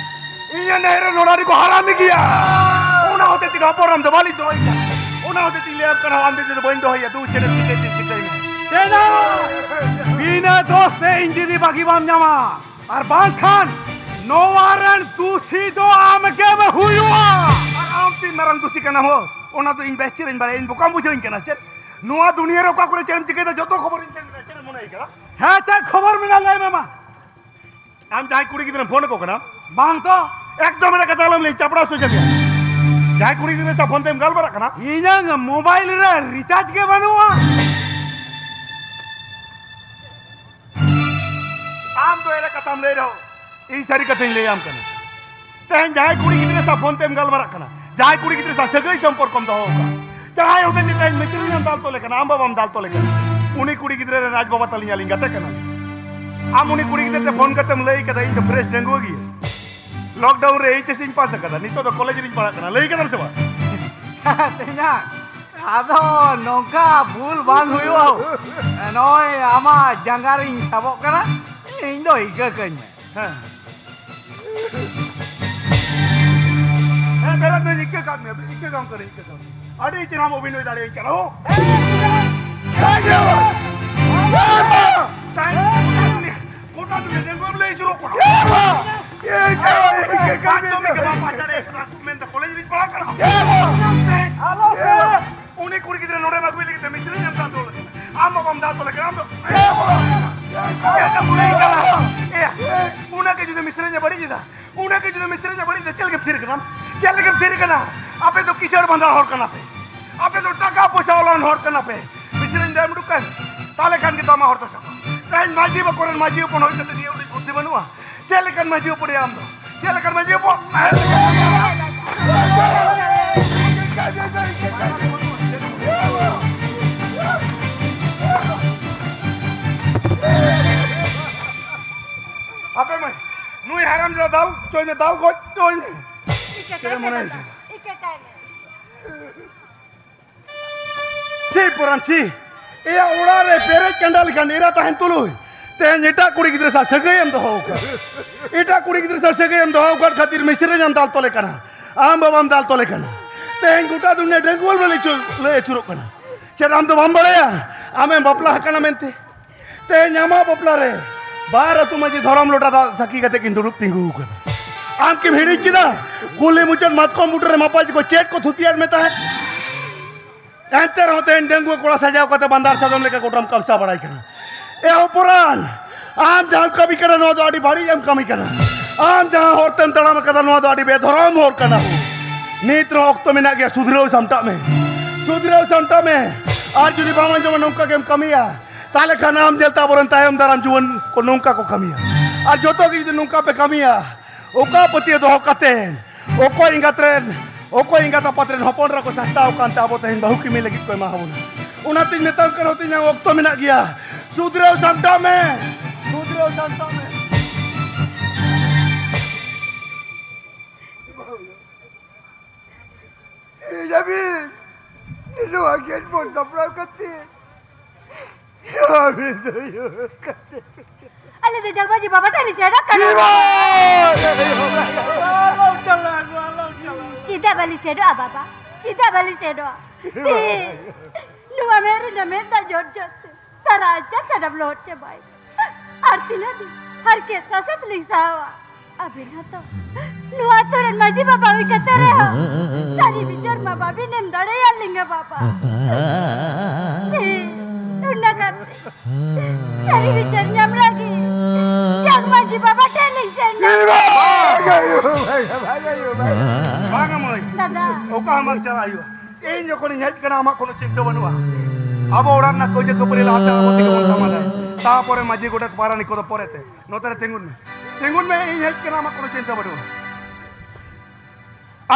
ᱤᱧᱟᱹᱜ ᱱᱟᱹᱭᱦᱟᱹᱨ ᱨᱮᱱ ᱦᱚᱲ ᱟᱹᱰᱤ ᱠᱚ ᱦᱟᱨᱟᱢᱤ ᱜᱮᱭᱟ᱾ ᱚᱱᱟ ᱦᱚᱛᱮ ᱛᱮᱜᱮ ᱦᱚᱯᱚᱱ ᱨᱟᱢ ᱫᱚ ᱵᱟᱹᱞᱤᱧ ᱫᱚᱦᱚᱭᱮᱭᱟ᱾ ᱚᱱᱟ ᱦᱚᱛᱮ ᱛᱮᱧ ᱞᱟᱹᱭᱟᱢ ᱠᱟᱱᱟ, ᱟᱢ ᱫᱤᱫᱤ ᱫᱚ ᱵᱟᱹᱧ ᱫᱚᱦᱚᱭᱮᱭᱟ᱾ ᱫᱩ ᱪᱮᱫ ᱮᱢ ᱪᱤᱠᱟᱹᱭ ᱛᱤᱧ ᱪᱤᱠᱟᱹᱭ ᱢᱮ᱾ ᱪᱮᱫᱟᱜ? ᱵᱤᱱᱟᱹ ᱫᱳᱥ ᱛᱮ ᱤᱧ ᱫᱤᱫᱤ ᱵᱟᱹᱜᱤ ᱵᱟᱢ ᱧᱟᱢᱟ, ᱟᱨ ᱵᱟᱝᱠᱷᱟᱱ ᱱᱚᱣᱟ ᱨᱮᱱ ᱫᱩᱥᱤ ᱫᱚ ᱟᱢ ᱜᱮᱢ ᱦᱩᱭᱩᱜᱼᱟ᱾ ᱟᱨ ᱟᱢ ᱛᱤᱱ ᱢᱟᱨᱟᱝ ᱫᱩᱥᱤ ᱠᱟᱱᱟᱢ ᱦᱳ? ᱚᱱᱟ ᱫᱚ ᱤᱧ ᱵᱮᱥ ᱪᱮᱫ ᱤᱧ ᱵᱟᱲᱟᱭᱟ, ᱤᱧ ᱵᱚᱠᱟᱢ ᱵᱩᱡᱷᱟᱹᱣ ᱤᱧ ᱠᱟᱱᱟ ᱪᱮᱫ? ᱱᱚᱣᱟ ᱫᱩᱱᱤᱭᱟᱹ ᱨᱮ ᱚᱠᱟ ᱠᱚᱨᱮ ᱪᱮᱫ ᱮᱢ ᱪᱤᱠᱟᱹᱭᱮᱫᱟ ᱡᱚᱛᱚ ᱠᱷᱚᱵᱚᱨ ᱤᱧ ᱴᱷᱮᱱ ᱢᱮᱱᱟᱜᱼᱟ, ᱪᱮᱫ ᱮᱢ ᱢᱚᱱᱮᱭ ᱠᱟᱱᱟ? ᱦᱮᱸ, ᱪᱮᱫ ᱠᱷᱚᱵᱚᱨ ᱢᱮᱱᱟᱜᱼᱟ ᱞᱟᱹᱭ ᱢᱮ ᱢᱟ᱾ ᱟᱢ ᱡᱟᱦᱟᱸᱭ ᱠᱩᱲᱤ ᱜᱤᱫᱽᱨᱟᱹᱢ ᱯᱷᱳᱱ ᱟᱠᱚ ᱠᱟᱱᱟ? ᱵᱟᱝ ᱛᱚ᱾ ᱮᱠᱫᱚᱢ ᱮᱲᱮ ᱠᱟᱛᱷᱟ ᱟᱞᱚᱢ ᱞᱟᱹᱭ, ᱪᱟᱯᱲᱟ ᱦᱚᱪᱚ ᱡᱟᱹᱱᱤᱡ᱾ ᱡᱟᱦᱟᱸᱭ ᱠᱩᱲᱤ ᱜᱤᱫᱽᱨᱟᱹ ᱥᱟᱶ ᱯᱷᱳᱱ ᱛᱮᱢ ᱜᱟᱞᱢᱟᱨᱟᱜ ᱠᱟᱱᱟ? ᱤᱧᱟᱹᱜ ᱢᱳᱵᱟᱭᱤᱞ ᱨᱮ ᱨᱤᱪᱟᱨᱡᱽ ᱜᱮ ᱵᱟᱹᱱᱩᱜᱼᱟ᱾ ᱟᱢ ᱫᱚ ᱮᱲᱮ ᱠᱟᱛᱷᱟᱢ ᱞᱟᱹᱭ ᱨᱮᱦᱚᱸ, ᱤᱧ ᱥᱟᱹᱨᱤ ᱠᱟᱛᱷᱟᱧ ᱞᱟᱹᱭᱟᱢ ᱠᱟᱱᱟ᱾ ᱛᱮᱦᱮᱧ ᱡᱟᱦᱟᱸᱭ ᱠᱩᱲᱤ ᱜᱤᱫᱽᱨᱟᱹ ᱥᱟᱶ ᱯᱷᱳᱱ ᱛᱮᱢ ᱜᱟᱞᱢᱟᱨᱟᱜ ᱠᱟᱱᱟ, ᱡᱟᱦᱟᱸᱭ ᱠᱩᱲᱤ ᱜᱤᱫᱽᱨᱟᱹ ᱥᱟᱶ ᱥᱟᱹᱜᱟᱹᱭ ᱥᱚᱢᱯᱚᱨᱠᱚᱢ ᱫᱚᱦᱚ ᱟᱠᱟᱫ, ᱡᱟᱦᱟᱸᱭ ᱦᱚᱛᱮᱡ ᱛᱮ ᱛᱮᱦᱮᱧ ᱢᱤᱛᱨᱤᱧ ᱮᱢ ᱫᱟᱞ ᱛᱚᱞᱮ ᱠᱟᱱᱟ, ᱟᱢ ᱵᱟᱵᱟᱢ ᱫᱟᱞ ᱛᱚᱞᱮ ᱠᱟᱱᱟ, ᱩᱱᱤ ᱠᱩᱲᱤ ᱜᱤᱫᱽᱨᱟᱹ ᱨᱮᱱ ᱟᱡ ᱵᱟᱵᱟ ᱛᱟᱹᱞᱤᱧ ᱟᱹᱞᱤᱧ ᱜᱟᱛᱮ ᱠᱟᱱᱟ᱾ ᱟᱢ ᱩᱱᱤ ᱠᱩᱲᱤ ᱜᱤᱫᱽᱨᱟᱹ ᱴᱷᱮᱱ ᱯᱷᱳᱱ ᱠᱟᱛᱮᱢ ᱞᱟᱹᱭ ᱠᱟᱫᱟ, "ᱤᱧ ᱫᱚ ᱯᱷᱨᱮᱥ ᱰᱟᱺᱜᱩᱣᱟᱹ ᱜᱤᱭᱟᱹᱧ, ᱞᱚᱠᱰᱟᱣᱩᱱ ᱨᱮ ᱮᱭᱤᱪ ᱮᱥ ᱤᱧ ᱯᱟᱥ ᱟᱠᱟᱫᱟ, ᱱᱤᱛᱚᱜ ᱫᱚ ᱠᱚᱞᱮᱡᱽ ᱨᱤᱧ ᱯᱟᱲᱦᱟᱜ ᱠᱟᱱᱟ", ᱞᱟᱹᱭ ᱠᱟᱫᱟᱢ ᱥᱮ ᱵᱟᱝ? ᱛᱮᱧᱟ, ᱟᱫᱚ ᱱᱚᱝᱠᱟ ᱵᱷᱩᱞ ᱵᱟᱝ ᱦᱩᱭᱩᱜᱼᱟ᱾ ᱱᱚᱜᱼᱚᱭ ᱟᱢᱟᱜ ᱡᱟᱸᱜᱟ ᱨᱤᱧ ᱥᱟᱵᱚᱜ ᱠᱟᱱᱟ, ᱤᱧ ᱫᱚ ᱤᱠᱟᱹ ᱠᱟᱹᱧ ᱢᱮ᱾ ᱦᱮᱸ᱾ ᱦᱮᱸ, ᱵᱮᱨᱮᱫ ᱢᱮ, ᱤᱠᱟᱹ ᱠᱟᱜ ᱢᱮ, ᱤᱠᱟᱹ ᱠᱟᱢ ᱠᱟᱹᱱᱟᱹᱧ, ᱤᱠᱟᱹ ᱠᱟᱢ᱾ ᱟᱹᱰᱤ ᱪᱮᱦᱨᱟᱢ ᱚᱵᱷᱤᱱᱚᱭ ᱫᱟᱲᱮᱭᱟᱹᱧ ᱠᱟᱱᱟ, ᱦᱳ᱾ ᱛᱟᱭ, ᱜᱚᱴᱟ ᱫᱩᱱᱤᱭᱟᱹ ᱰᱟᱺᱜᱩᱣᱟᱹᱢ ᱞᱟᱹᱭ ᱦᱚᱪᱚ ᱠᱟᱱᱟ᱾ ᱢᱟᱫᱽᱫᱷᱚᱢᱤᱠ ᱮ ᱵᱟᱢ ᱯᱟᱥ ᱫᱟᱲᱮᱭᱟᱜ ᱠᱟᱱᱟ, ᱢᱮᱱᱫᱟ ᱠᱚᱞᱮᱡᱽ ᱨᱤᱧ ᱯᱟᱲᱦᱟᱜ ᱠᱟᱱᱟ᱾ ᱟᱞᱚ ᱯᱮ᱾ ᱩᱱᱤ ᱠᱩᱲᱤ ᱜᱤᱫᱽᱨᱟᱹ ᱱᱚᱰᱮᱢ ᱟᱹᱜᱩᱭ ᱞᱟᱹᱜᱤᱫ ᱛᱮ ᱢᱤᱥᱛᱨᱤ ᱧᱟᱢ ᱛᱟᱢ ᱫᱚ᱾ ᱟᱢ ᱵᱟᱵᱟᱢ ᱫᱟᱞ ᱛᱚᱞᱮ ᱠᱟᱱᱟ, ᱟᱢ ᱫᱚ᱾ ᱮᱭᱟ, ᱩᱱᱟᱹᱜ ᱜᱮ ᱡᱩᱫᱤ ᱢᱤᱥᱛᱨᱤ ᱧᱟᱢ ᱵᱟᱹᱲᱤᱡ ᱮᱫᱟ, ᱩᱱᱟᱹᱜ ᱜᱮ ᱡᱩᱫᱤ ᱢᱤᱥᱛᱨᱤ ᱧᱟᱢ ᱵᱟᱹᱲᱤᱡ ᱮᱫᱟ, ᱪᱮᱫ ᱞᱟᱹᱜᱤᱫ ᱛᱷᱤᱨ ᱠᱟᱱᱟᱢ? ᱪᱮᱫ ᱞᱟᱹᱜᱤᱫ ᱛᱷᱤᱨ ᱠᱟᱱᱟ? ᱟᱯᱮ ᱫᱚ ᱠᱤᱥᱟᱹᱬ ᱵᱟᱸᱫᱷᱟᱲ ᱦᱚᱲ ᱠᱟᱱᱟ ᱯᱮ, ᱟᱯᱮ ᱫᱚ ᱴᱟᱠᱟ ᱯᱚᱭᱥᱟ ᱣᱟᱞᱟᱱ ᱦᱚᱲ ᱠᱟᱱᱟ ᱯᱮ᱾ ᱢᱤᱥᱛᱨᱤ ᱧᱟᱢ ᱩᱰᱩᱠ ᱠᱟᱱ, ᱛᱟᱦᱞᱮ ᱠᱷᱟᱱ ᱜᱮ ᱛᱟᱢᱟ ᱦᱚᱲ ᱫᱚ ᱪᱟᱵᱟ᱾ ᱛᱮᱦᱮᱧ ᱢᱟᱹᱡᱷᱤ ᱵᱟᱠᱚ ᱨᱮᱱ ᱢᱟᱹᱡᱷᱤ ᱦᱚᱯᱚᱱ ᱦᱩᱭ ᱠᱟᱛᱮ ᱱᱤᱭᱟᱹ ᱩᱰᱤᱡ ᱵᱩᱫᱽᱫᱷᱤ ᱵᱟᱹᱱᱩᱜᱼᱟ? ᱪᱮᱫ ᱞᱮᱠᱟᱱ ᱢᱟᱹᱡᱷᱤ ᱦᱚᱯᱚᱱ ᱭᱟ ᱟᱢ ᱫᱚ? ᱪᱮᱫ ᱞᱮᱠᱟᱱ ᱢᱟᱹᱡᱷᱤ ᱦᱚᱯᱚᱱ? ᱟᱯᱮ ᱢᱟ ᱱᱩᱭ ᱦᱟᱨᱟᱢ ᱡᱟᱫᱟ ᱫᱟᱞ ᱦᱚᱪᱚᱭ ᱢᱮ, ᱫᱟᱞ ᱜᱚᱡ ᱦᱚᱪᱚᱭ ᱢᱮ᱾ ᱤᱠᱟᱹ ᱪᱮᱫ ᱮᱢ ᱠᱟᱭ ᱢᱮ ᱢᱚᱱᱮᱭᱮᱫᱟ? ᱫᱟᱫᱟ, ᱤᱠᱟᱹ ᱠᱟᱭ ᱢᱮ᱾ ᱪᱷᱤ ᱯᱚᱨᱟᱱ ᱪᱷᱤ, ᱮᱭᱟ ᱚᱲᱟᱜ ᱨᱮ ᱯᱮᱨᱮᱡ ᱠᱟᱸᱰᱟ ᱞᱮᱠᱟᱱ ᱮᱨᱟ ᱛᱟᱦᱮᱱ ᱛᱩᱞᱩᱡ ᱛᱮᱦᱮᱧ ᱮᱴᱟᱜ ᱠᱩᱲᱤ ᱜᱤᱫᱽᱨᱟᱹ ᱥᱟᱶ ᱥᱟᱹᱜᱟᱹᱭ ᱮᱢ ᱫᱚᱦᱚ ᱟᱠᱟᱫ᱾ ᱮᱴᱟᱜ ᱠᱩᱲᱤ ᱜᱤᱫᱽᱨᱟᱹ ᱥᱟᱶ ᱥᱟᱹᱜᱟᱹᱭ ᱮᱢ ᱫᱚᱦᱚ ᱟᱠᱟᱫ ᱠᱷᱟᱹᱛᱤᱨ ᱢᱤᱥᱨᱟᱹᱧ ᱮᱢ ᱫᱟᱞ ᱛᱚᱞᱮ ᱠᱟᱱᱟ, ᱟᱢ ᱵᱟᱵᱟᱢ ᱫᱟᱞ ᱛᱚᱞᱮ ᱠᱟᱱᱟ᱾ ᱛᱮᱦᱮᱧ ᱜᱚᱴᱟ ᱫᱩᱱᱤᱭᱟᱹ ᱰᱟᱺᱜᱩᱣᱟᱹ ᱞᱟᱹᱭ ᱟᱹᱪᱩᱨ-, ᱞᱟᱹᱭ ᱟᱹᱪᱩᱨᱚᱜ ᱠᱟᱱᱟ᱾ ᱪᱮᱫ ᱟᱢ ᱫᱚ ᱵᱟᱢ ᱵᱟᱲᱟᱭᱟ ᱟᱢᱮᱢ ᱵᱟᱯᱞᱟ ᱟᱠᱟᱱᱟ ᱢᱮᱱᱛᱮ? ᱛᱮᱦᱮᱧ ᱟᱢᱟᱜ ᱵᱟᱯᱞᱟ ᱨᱮ ᱵᱟᱨ ᱟᱹᱛᱩ ᱢᱟᱹᱡᱷᱤ ᱫᱷᱚᱨᱚᱢ ᱞᱚᱴᱟ ᱫᱟᱜ ᱥᱟᱹᱠᱷᱤ ᱠᱟᱛᱮ ᱠᱤᱱ ᱫᱩᱲᱩᱵ ᱛᱤᱸᱜᱩ ᱟᱠᱟᱱᱟ᱾ ᱟᱢ ᱠᱤᱢ ᱦᱤᱲᱤᱧ ᱠᱮᱫᱟ? ᱠᱩᱞᱦᱤ ᱢᱩᱪᱟᱹᱫ ᱢᱟᱛᱠᱚᱢ ᱵᱩᱴᱟᱹ ᱨᱮ ᱢᱟᱯᱟᱡᱤ ᱠᱚ ᱪᱮᱫ ᱠᱚ ᱛᱷᱩᱛᱤᱭᱟᱫ ᱢᱮ ᱛᱟᱦᱮᱸᱫ? ᱮᱱᱛᱮ ᱨᱮᱦᱚᱸ ᱛᱮᱦᱮᱧ ᱰᱟᱺᱜᱩᱣᱟᱹ ᱠᱚᱲᱟ ᱥᱟᱡᱟᱣ ᱠᱟᱛᱮ ᱵᱟᱱᱫᱟᱨ ᱥᱟᱫᱚᱢ ᱞᱮᱠᱟ ᱜᱚᱴᱟᱢ ᱠᱟᱞᱥᱟ ᱵᱟᱲᱟᱭ ᱠᱟᱱᱟ᱾ ᱮ ᱦᱚᱯᱚᱱ, ᱟᱢ ᱡᱟᱦᱟᱸᱢ ᱠᱟᱹᱢᱤ ᱠᱟᱱᱟ, ᱱᱚᱣᱟ ᱫᱚ ᱟᱹᱰᱤ ᱵᱟᱹᱲᱤᱡ ᱮᱢ ᱠᱟᱹᱢᱤ ᱠᱟᱱᱟ᱾ ᱟᱢ ᱡᱟᱦᱟᱸ ᱦᱚᱨ ᱛᱮᱢ ᱛᱟᱲᱟᱢ ᱟᱠᱟᱫᱟ, ᱱᱚᱣᱟ ᱫᱚ ᱟᱹᱰᱤ ᱵᱮᱫᱷᱚᱨᱚᱢ ᱦᱚᱨ ᱠᱟᱱᱟ᱾ ᱱᱤᱛ ᱨᱮᱦᱚᱸ ᱚᱠᱛᱚ ᱢᱮᱱᱟᱜ ᱜᱮᱭᱟ, ᱥᱩᱫᱷᱨᱟᱹᱣ ᱥᱟᱢᱴᱟᱜ ᱢᱮ, ᱥᱩᱫᱷᱨᱟᱹᱣ ᱥᱟᱢᱴᱟᱜ ᱢᱮ᱾ ᱟᱨ ᱡᱩᱫᱤ ᱵᱟᱢ ᱟᱸᱡᱚᱢᱟ, ᱱᱚᱝᱠᱟ ᱜᱮᱢ ᱠᱟᱹᱢᱤᱭᱟ, ᱛᱟᱦᱞᱮ ᱠᱷᱟᱱ ᱟᱢ ᱧᱮᱞᱛᱮ ᱟᱵᱚᱨᱮᱱ ᱛᱟᱭᱚᱢ ᱫᱟᱨᱟᱢ ᱡᱩᱣᱟᱹᱱ ᱠᱚ ᱱᱚᱝᱠᱟ ᱠᱚ ᱠᱟᱹᱢᱤᱭᱟ᱾ ᱟᱨ ᱡᱚᱛᱚ ᱜᱮ ᱡᱩᱫᱤ ᱱᱚᱝᱠᱟ ᱯᱮ ᱠᱟᱹᱢᱤᱭᱟ, ᱚᱠᱟ ᱯᱟᱹᱛᱭᱟᱹᱣ ᱫᱚᱦᱚ ᱠᱟᱛᱮ ᱚᱠᱚᱭ ᱮᱸᱜᱟᱛ ᱨᱮᱱ, ᱚᱠᱚᱭ ᱮᱸᱜᱟᱛ ᱟᱯᱟᱛ ᱨᱮᱱ ᱦᱚᱯᱚᱱ ᱮᱨᱟ ᱠᱚ ᱥᱟᱦᱛᱟᱣ ᱟᱠᱟᱱ ᱛᱮ ᱟᱵᱚ ᱛᱮᱦᱮᱧ ᱵᱟᱹᱦᱩ ᱠᱤᱢᱤ ᱞᱟᱹᱜᱤᱫ ᱠᱚ ᱮᱢᱟ ᱵᱚᱱᱟ? ᱚᱱᱟᱛᱤᱧ ᱢᱮᱛᱟᱢ ᱠᱟᱱᱟ, ᱛᱮᱦᱮᱧ ᱚᱠᱛᱚ ᱢᱮᱱᱟᱜ ᱜᱮᱭᱟ, ᱥᱩᱫᱷᱨᱟᱹᱣ ᱥᱟᱢᱴᱟᱣ ᱢᱮ, ᱥᱩᱫᱷᱨᱟᱹᱣ ᱥᱟᱢᱴᱟᱣ ᱢᱮ᱾ ᱤᱧ ᱟᱹᱵᱤᱱ ᱱᱚᱣᱟ ᱜᱮᱴ ᱵᱚᱱ ᱥᱟᱯᱲᱟᱣ ᱠᱟᱛᱮ ᱟᱹᱵᱤᱱ ᱫᱚ ᱤᱭᱟᱹ ᱠᱟᱛᱮ ᱟᱞᱮ ᱫᱚ ᱡᱟᱜ ᱢᱟᱹᱡᱷᱤ ᱵᱟᱵᱟ ᱴᱷᱮᱱ ᱞᱮ ᱥᱮᱱᱚᱜ ᱠᱟᱱᱟ᱾ ᱪᱮᱫᱟᱜ ᱵᱟᱞᱮ ᱥᱮᱱᱚᱜᱼᱟ ᱵᱟᱵᱟ? ᱪᱮᱫᱟᱜ ᱵᱟᱞᱮ ᱥᱮᱱᱚᱜᱼᱟ? ᱱᱚᱣᱟ ᱢᱮᱫ ᱨᱮᱱᱟᱜ ᱢᱮᱫ ᱫᱟᱜ ᱡᱚᱨ ᱡᱚᱨ ᱛᱮ ᱥᱟᱨᱟ ᱟᱧᱪᱟᱨ ᱥᱟᱱᱟᱢ ᱞᱚᱦᱚᱫ ᱪᱟᱵᱟᱭ᱾ ᱟᱨ ᱛᱤᱱᱟᱹᱜ ᱫᱤᱱ ᱦᱟᱨᱠᱮᱛ ᱥᱟᱥᱮᱛ ᱞᱤᱧ ᱥᱟᱦᱟᱣᱟ? ᱟᱹᱵᱤᱱ ᱦᱚᱸᱛᱚ ᱱᱚᱣᱟ ᱟᱹᱛᱩ ᱨᱮᱱ ᱢᱟᱹᱡᱷᱤ ᱵᱟᱵᱟ ᱦᱩᱭ ᱠᱟᱛᱮ ᱨᱮᱦᱚᱸ ᱥᱟᱹᱨᱤ ᱵᱤᱪᱟᱹᱨ ᱢᱟ ᱵᱟᱵᱤᱱ ᱮᱢ ᱫᱟᱲᱮᱭᱟᱞᱤᱧᱟ ᱵᱟᱵᱟ᱾ ᱴᱷᱤᱠ, ᱚᱱᱟ ᱠᱟᱛᱮ ᱥᱟᱹᱨᱤ ᱵᱤᱪᱟᱹᱨ ᱧᱟᱢ ᱞᱟᱹᱜᱤᱫ ᱡᱟᱜ ᱢᱟᱹᱡᱷᱤ ᱵᱟᱵᱟ ᱴᱷᱮᱱ ᱞᱤᱧ ᱥᱮᱱ ᱞᱮᱱᱟ᱾ ᱵᱟᱝᱟ ᱢᱟᱹᱭ, ᱫᱟᱫᱟ᱾ ᱚᱠᱟ ᱦᱚᱸ ᱵᱟᱝ ᱪᱟᱞᱟᱜ ᱦᱩᱭᱩᱜᱼᱟ᱾ ᱤᱧ ᱡᱚᱠᱷᱚᱱᱤᱧ ᱦᱮᱡ ᱠᱟᱱᱟ, ᱟᱢᱟᱜ ᱠᱳᱱᱳ ᱪᱤᱱᱛᱟᱹ ᱵᱟᱹᱱᱩᱜᱼᱟ᱾ ᱟᱵᱚ ᱚᱲᱟᱜ ᱨᱮᱱᱟᱜ ᱠᱟᱹᱭᱡᱟᱹ ᱠᱷᱟᱹᱯᱟᱹᱨᱤ ᱞᱟᱦᱟᱛᱮ ᱟᱵᱚ ᱛᱮᱜᱮ ᱵᱚᱱ ᱥᱟᱢᱟᱫᱟ᱾ ᱛᱟᱯᱚᱨᱮ ᱢᱟᱹᱡᱷᱤ, ᱜᱚᱰᱮᱛ, ᱯᱟᱨᱟᱱᱤᱠ ᱠᱚᱫᱚ ᱯᱚᱨᱮᱛᱮ᱾ ᱱᱚᱛᱮ ᱨᱮ ᱛᱤᱸᱜᱩᱱ ᱢᱮ, ᱛᱤᱸᱜᱩᱱ ᱢᱮ, ᱤᱧ ᱦᱮᱡ ᱠᱟᱱᱟ, ᱟᱢᱟᱜ ᱠᱳᱱᱳ ᱪᱤᱱᱛᱟᱹ ᱵᱟᱹᱱᱩᱜᱼᱟ᱾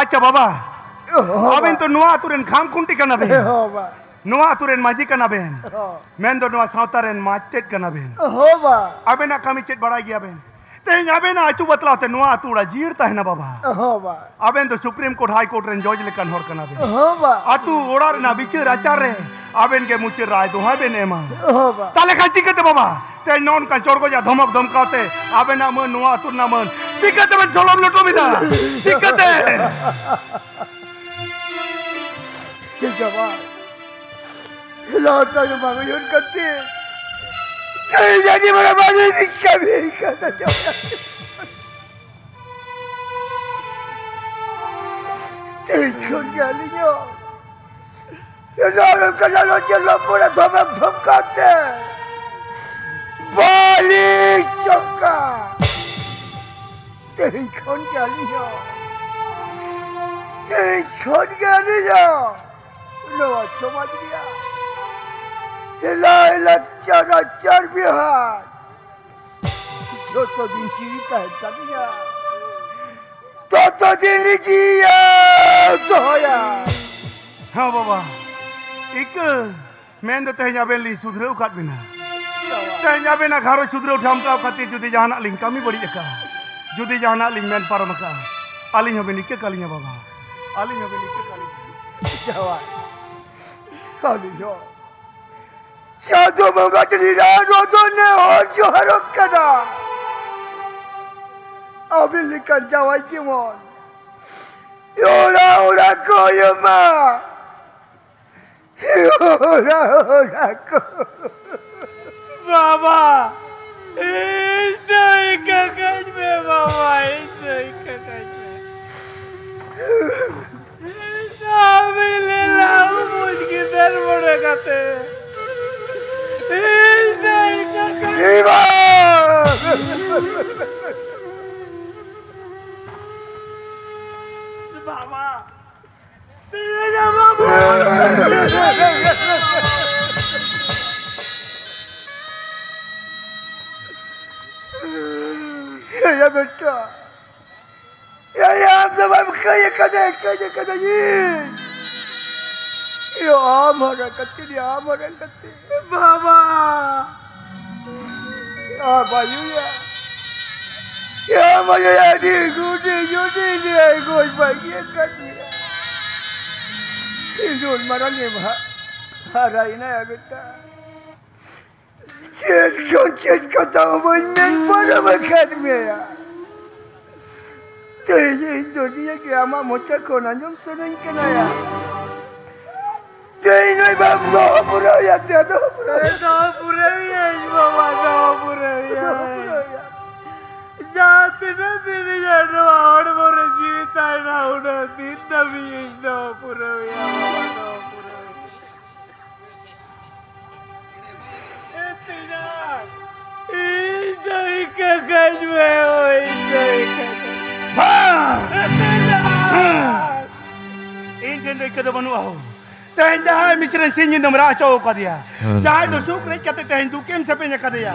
ᱟᱪᱪᱷᱟ ᱵᱟᱵᱟ, ᱦᱚᱸ, ᱟᱵᱮᱱ ᱛᱚ ᱱᱚᱣᱟ ᱟᱹᱛᱩ ᱨᱮᱱ ᱠᱷᱟᱢ ᱠᱷᱩᱱᱴᱤ ᱠᱟᱱᱟ ᱵᱮᱱ᱾ ᱦᱚᱸ ᱵᱟ᱾ ᱱᱚᱣᱟ ᱟᱹᱛᱩ ᱨᱮᱱ ᱢᱟᱹᱡᱷᱤ ᱠᱟᱱᱟ ᱵᱮᱱ᱾ ᱦᱚᱸ᱾ ᱢᱮᱱᱫᱚ ᱱᱚᱣᱟ ᱥᱟᱶᱛᱟ ᱨᱮᱱ ᱢᱟᱪᱮᱫ ᱠᱟᱱᱟ ᱵᱮᱱ᱾ ᱦᱚᱸ ᱵᱟ᱾ ᱟᱵᱮᱱᱟᱜ ᱠᱟᱹᱢᱤ ᱪᱮᱫ ᱵᱟᱲᱟᱭ ᱜᱮᱭᱟ ᱵᱮᱱ? ᱛᱮᱦᱮᱧ ᱟᱵᱮᱱᱟᱜ ᱟᱹᱪᱩ ᱵᱟᱛᱞᱟᱣ ᱛᱮ ᱱᱚᱣᱟ ᱟᱹᱛᱩ ᱚᱲᱟᱜ ᱡᱤᱭᱟᱹᱲ ᱛᱟᱦᱮᱱᱟ ᱵᱟᱵᱟ᱾ ᱦᱚᱸ ᱵᱟ᱾ ᱟᱵᱮᱱ ᱫᱚ ᱥᱩᱯᱨᱤᱢ ᱠᱳᱨᱴ, ᱦᱟᱭ ᱠᱳᱨᱴ ᱨᱮᱱ ᱡᱚᱡᱽ ᱞᱮᱠᱟᱱ ᱦᱚᱲ ᱠᱟᱱᱟ ᱵᱮᱱ᱾ ᱦᱚᱸ ᱵᱟ᱾ ᱟᱹᱛᱩ ᱚᱲᱟᱜ ᱨᱮᱱᱟᱜ ᱵᱤᱪᱟᱹᱨ ᱟᱪᱟᱨ ᱨᱮ ᱟᱵᱮᱱ ᱜᱮ ᱢᱩᱪᱟᱹᱫ ᱨᱟᱭ ᱫᱚᱦᱟᱭ ᱵᱮᱱ ᱮᱢᱟ᱾ ᱦᱚᱸ ᱵᱟ᱾ ᱛᱟᱦᱞᱮ ᱠᱷᱟᱱ ᱪᱤᱠᱟᱹᱛᱮ ᱵᱟᱵᱟ? ᱛᱮᱦᱮᱧ ᱱᱚᱜᱼᱚ ᱱᱚᱝᱠᱟ ᱪᱚᱲᱜᱚᱡᱟ ᱫᱷᱚᱢᱚᱠ ᱫᱷᱚᱢᱠᱟᱣ ᱛᱮ ᱟᱵᱮᱱᱟᱜ ᱢᱟᱹᱱ ᱱᱚᱣᱟ ᱟᱹᱛᱩ ᱨᱮᱱᱟᱜ ᱢᱟᱹᱱ ᱪᱤᱠᱟᱹᱛᱮ ᱵᱮᱱ ᱥᱚᱞᱚᱢ ᱞᱚᱴᱚᱢ ᱮᱫᱟ? ᱪᱤᱠᱟᱹᱛᱮ? ᱪᱮᱫ ᱪᱟᱵᱟ? ᱞᱚᱦᱚᱫ ᱫᱟᱜ ᱫᱚ ᱵᱟᱝ ᱩᱭᱦᱟᱹᱨ ᱠᱟᱛᱮ᱾ ᱠᱟᱹᱢᱤ ᱡᱟᱹᱱᱤ ᱵᱟᱲᱟ ᱵᱟᱝ ᱦᱩᱭ ᱠᱟᱹᱢᱤ ᱠᱟᱱᱟ ᱪᱟᱵᱟ᱾ ᱛᱮᱦᱮᱧ ᱠᱷᱚᱱ ᱜᱮ ᱟᱹᱞᱤᱧ ᱦᱚᱸ ᱱᱚᱣᱟ ᱠᱟᱱᱟ ᱞᱚᱡᱮ ᱞᱚᱯᱚᱲᱟ ᱫᱷᱚᱢᱮ ᱫᱷᱚᱢᱠᱟᱣ ᱛᱮ ᱵᱟᱹᱞᱤᱧ ᱪᱚᱠᱟ᱾ ᱛᱮᱦᱮᱧ ᱠᱷᱚᱱ ᱜᱮ ᱟᱹᱞᱤᱧ ᱦᱚᱸ, ᱛᱮᱦᱮᱧ ᱠᱷᱚᱱ ᱜᱮ ᱟᱹᱞᱤᱧ ᱦᱚᱸ ᱱᱚᱣᱟ ᱥᱚᱢᱟᱡᱽ ᱨᱮᱭᱟᱜ ᱞᱟᱭ ᱞᱟᱠᱪᱟᱨ ᱟᱪᱟᱨ ᱵᱮᱣᱦᱟᱨ ᱡᱚᱛᱚ ᱫᱤᱱ ᱡᱤᱣᱤ ᱛᱟᱦᱮᱱ ᱛᱟᱹᱞᱤᱧᱟ, ᱛᱚᱛᱚ ᱫᱤᱱ ᱞᱤᱧ ᱡᱤᱣᱤᱭᱟ ᱫᱚᱦᱚᱭᱟ᱾ ᱦᱮᱸ ᱵᱟᱵᱟ, ᱤᱠᱟᱹ ᱢᱮᱱ ᱫᱚ ᱛᱮᱦᱮᱧ ᱟᱵᱮᱱ ᱞᱤᱧ ᱥᱩᱫᱷᱨᱟᱹᱣ ᱟᱠᱟᱫ ᱵᱮᱱᱟ᱾ ᱛᱮᱦᱮᱧ ᱟᱵᱮᱱᱟᱜ ᱜᱷᱟᱨᱚᱸᱡᱽ ᱥᱩᱫᱷᱨᱟᱹᱣ ᱴᱷᱟᱢᱴᱟᱣ ᱠᱷᱟᱹᱛᱤᱨ ᱡᱩᱫᱤ ᱡᱟᱦᱟᱱᱟᱜ ᱞᱤᱧ ᱠᱟᱹᱢᱤ ᱵᱟᱹᱲᱤᱡ ᱟᱠᱟᱫᱼᱟ, ᱡᱩᱫᱤ ᱡᱟᱦᱟᱱᱟᱜ ᱞᱤᱧ ᱢᱮᱱ ᱯᱟᱨᱚᱢ ᱟᱠᱟᱫᱼᱟ, ᱟᱹᱞᱤᱧ ᱦᱚᱸᱵᱮᱱ ᱤᱠᱟᱹ ᱠᱟᱹᱞᱤᱧᱟ ᱵᱟᱵᱟ, ᱟᱹᱞᱤᱧ ᱦᱚᱸᱵᱮᱱ ᱤᱠᱟᱹ ᱠᱟᱹᱞᱤᱧᱟ᱾ ᱡᱟᱶᱟᱭ, ᱟᱹᱞᱤᱧ ᱦᱚᱸ ᱪᱟᱸᱫᱚ ᱵᱚᱸᱜᱟ ᱴᱷᱮᱱ ᱨᱟᱱ ᱨᱚᱫᱚᱱ ᱱᱮᱦᱚᱨ ᱡᱚᱦᱟᱨᱚᱜ ᱠᱟᱱᱟ᱾ ᱟᱹᱵᱤᱱ ᱞᱮᱠᱟᱱ ᱡᱟᱶᱟᱭ ᱡᱮᱢᱚᱱ ᱚᱲᱟᱜ ᱚᱲᱟᱜ ᱠᱚ ᱦᱩᱭᱩᱜ ᱢᱟ᱾ ᱚᱲᱟᱜ ᱚᱲᱟᱜ ᱠᱚ᱾ ᱵᱟᱵᱟ, ᱤᱧ ᱫᱚ ᱤᱠᱟᱹ ᱠᱟᱹᱧ ᱢᱮ ᱵᱟᱵᱟ, ᱤᱧ ᱫᱚ ᱤᱠᱟᱹ ᱠᱟᱹᱧ ᱢᱮ᱾ ᱟᱢᱤ ᱞᱮᱞᱟ ᱵᱩᱡ ᱜᱤᱫᱟᱹᱨ ᱢᱚᱱᱮ ᱠᱟᱛᱮ᱾ ᱤᱧ ᱫᱚ ᱤᱧ ᱫᱚ ᱤᱧ ᱫᱚ ᱤᱧ ᱫᱚ ᱵᱟᱵᱟ᱾ ᱮᱭᱟ ᱵᱮᱴᱟ, ᱮᱭᱟ ᱟᱢ ᱫᱚ ᱵᱟᱢ ᱠᱟᱹᱭ ᱠᱟᱫᱟ, ᱠᱟᱹᱭ ᱠᱟᱫᱟ ᱤᱧ᱾ ᱮᱭᱟ ᱟᱢ ᱦᱚᱨᱟ ᱠᱟᱛᱮ, ᱮᱭᱟ ᱟᱢ ᱦᱚᱨᱟ ᱠᱟᱛᱮ᱾ ᱵᱟᱵᱟ! ᱮᱭᱟ ᱵᱟᱭᱩᱭᱟ, ᱮᱭᱟ ᱵᱟᱭᱩᱭᱟ, ᱟᱹᱰᱤ ᱦᱩᱰᱤᱧ ᱦᱩᱰᱤᱧ ᱨᱮ ᱜᱚᱡ ᱵᱟᱹᱜᱤ ᱟᱠᱟᱫ ᱢᱮᱭᱟ᱾ ᱤᱧ ᱩᱱ ᱢᱟᱨᱟᱝ ᱮᱢ ᱦᱟ-, ᱦᱟᱨᱟᱭᱮᱱᱟ ᱭᱟ ᱵᱮᱴᱟ᱾ ᱪᱮᱫ ᱠᱚ ᱪᱮᱫ ᱠᱟᱛᱷᱟ ᱦᱚᱸ ᱵᱟᱹᱧ ᱢᱮᱱ ᱯᱟᱨᱚᱢ ᱟᱠᱟᱫ ᱢᱮᱭᱟ᱾ ᱛᱮᱦᱮᱧ ᱤᱧ ᱫᱚ ᱱᱤᱭᱟᱹ ᱜᱮ ᱟᱢᱟᱜ ᱢᱚᱪᱟ ᱠᱷᱚᱱ ᱟᱸᱡᱚᱢ ᱥᱟᱱᱟᱧ ᱠᱟᱱᱟ ᱭᱟ᱾ ᱛᱮᱦᱮᱧ ᱱᱩᱭ ᱵᱟᱢ ᱫᱚᱦᱚ ᱯᱩᱨᱟᱹᱣᱭᱟ, ᱛᱮ ᱫᱚᱦᱚ ᱯᱩᱨᱟᱹᱣᱭᱟ᱾ ᱫᱚᱦᱚ ᱯᱩᱨᱟᱹᱣᱭᱟᱹᱧ ᱵᱟᱵᱟ, ᱫᱚᱦᱚ ᱯᱩᱨᱟᱹᱣᱭᱟᱹᱧ᱾ ᱫᱚᱦᱚ ᱯᱩᱨᱟᱹᱣᱭᱟ᱾ ᱡᱟᱦᱟᱸ ᱛᱤᱱᱟᱹᱜ ᱫᱤᱱ ᱤᱧᱟᱹᱜ ᱱᱚᱣᱟ ᱦᱚᱲᱢᱚ ᱨᱮ ᱡᱤᱣᱤ ᱛᱟᱦᱮᱱᱟ, ᱩᱱᱟᱹᱜ ᱫᱤᱱ ᱫᱷᱟᱹᱵᱤᱡ ᱤᱧ ᱫᱚ ᱯᱩᱨᱟᱹᱣᱮᱭᱟ, ᱵᱟᱵᱟ, ᱫᱚ ᱯᱩᱨᱟᱹᱣᱮᱭᱟ᱾ ᱮ ᱛᱮᱧᱟᱝ, ᱤᱧ ᱫᱚ ᱤᱠᱟᱹ ᱠᱟᱹᱧ ᱢᱮ, ᱳ, ᱤᱧ ᱫᱚ ᱤᱠᱟᱹ ᱠᱟᱹᱧ ᱢᱮ᱾ ᱵᱟᱝ! ᱮ ᱛᱮᱧᱟᱝ! ᱤᱧ ᱴᱷᱮᱱ ᱫᱚ ᱤᱠᱟᱹ ᱫᱚ ᱵᱟᱹᱱᱩᱜᱼᱟ, ᱦᱳ᱾ ᱛᱮᱦᱮᱧ ᱡᱟᱦᱟᱸᱭ ᱢᱤᱥᱨᱟᱧ ᱥᱤᱧ ᱧᱤᱫᱟᱹᱢ ᱨᱟᱜ ᱦᱚᱪᱚ ᱟᱠᱟᱫᱮᱭᱟ, ᱦᱮᱸ, ᱡᱟᱦᱟᱸᱭ ᱫᱚ ᱦᱮᱸ᱾ ᱥᱩᱠ ᱨᱮ ᱦᱮᱡ ᱠᱟᱛᱮ ᱛᱮᱦᱮᱧ ᱫᱩᱠᱮᱢ ᱥᱮᱯᱮᱧ ᱟᱠᱟᱫᱮᱭᱟ,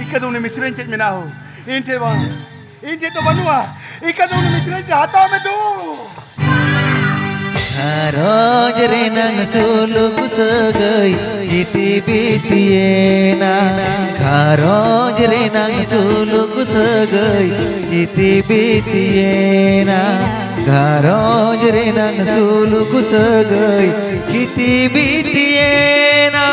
ᱤᱠᱟᱹ ᱫᱚ ᱩᱱᱤ ᱢᱤᱥᱨᱟᱧ ᱪᱮᱫ ᱢᱮᱱᱟᱜᱼᱟ, ᱦᱳ? ᱤᱧ ᱴᱷᱮᱱ ᱵᱟᱝ, ᱤᱧ ᱴᱷᱮᱱ ᱫᱚ ᱵᱟᱹᱱᱩᱜᱼᱟ᱾ ᱤᱠᱟᱹ ᱫᱚ ᱩᱱᱤ ᱢᱤᱥᱨᱟᱧ ᱴᱷᱮᱱ ᱦᱟᱛᱟᱣ ᱢᱮ ᱫᱩ᱾ ᱜᱷᱟᱨᱚᱸᱡᱽ ᱨᱮᱱᱟᱝ ᱥᱩᱞᱩᱠ ᱥᱟᱹᱜᱟᱹᱭ ᱦᱤᱛᱤ ᱵᱤᱛᱤᱭᱮᱱᱟ᱾ ᱜᱷᱟᱨᱚᱸᱡᱽ ᱨᱮᱱᱟᱝ ᱥᱩᱞᱩᱠ ᱥᱟᱹᱜᱟᱹᱭ ᱦᱤᱛᱤ ᱵᱤᱛᱤᱭᱮᱱᱟ᱾ ᱜᱷᱟᱨᱚᱸᱡᱽ ᱨᱮᱱᱟᱝ ᱥᱩᱞᱩᱠ ᱥᱟᱹᱜᱟᱹᱭ ᱦᱤᱛᱤ ᱵᱤᱛᱤᱭᱮᱱᱟ᱾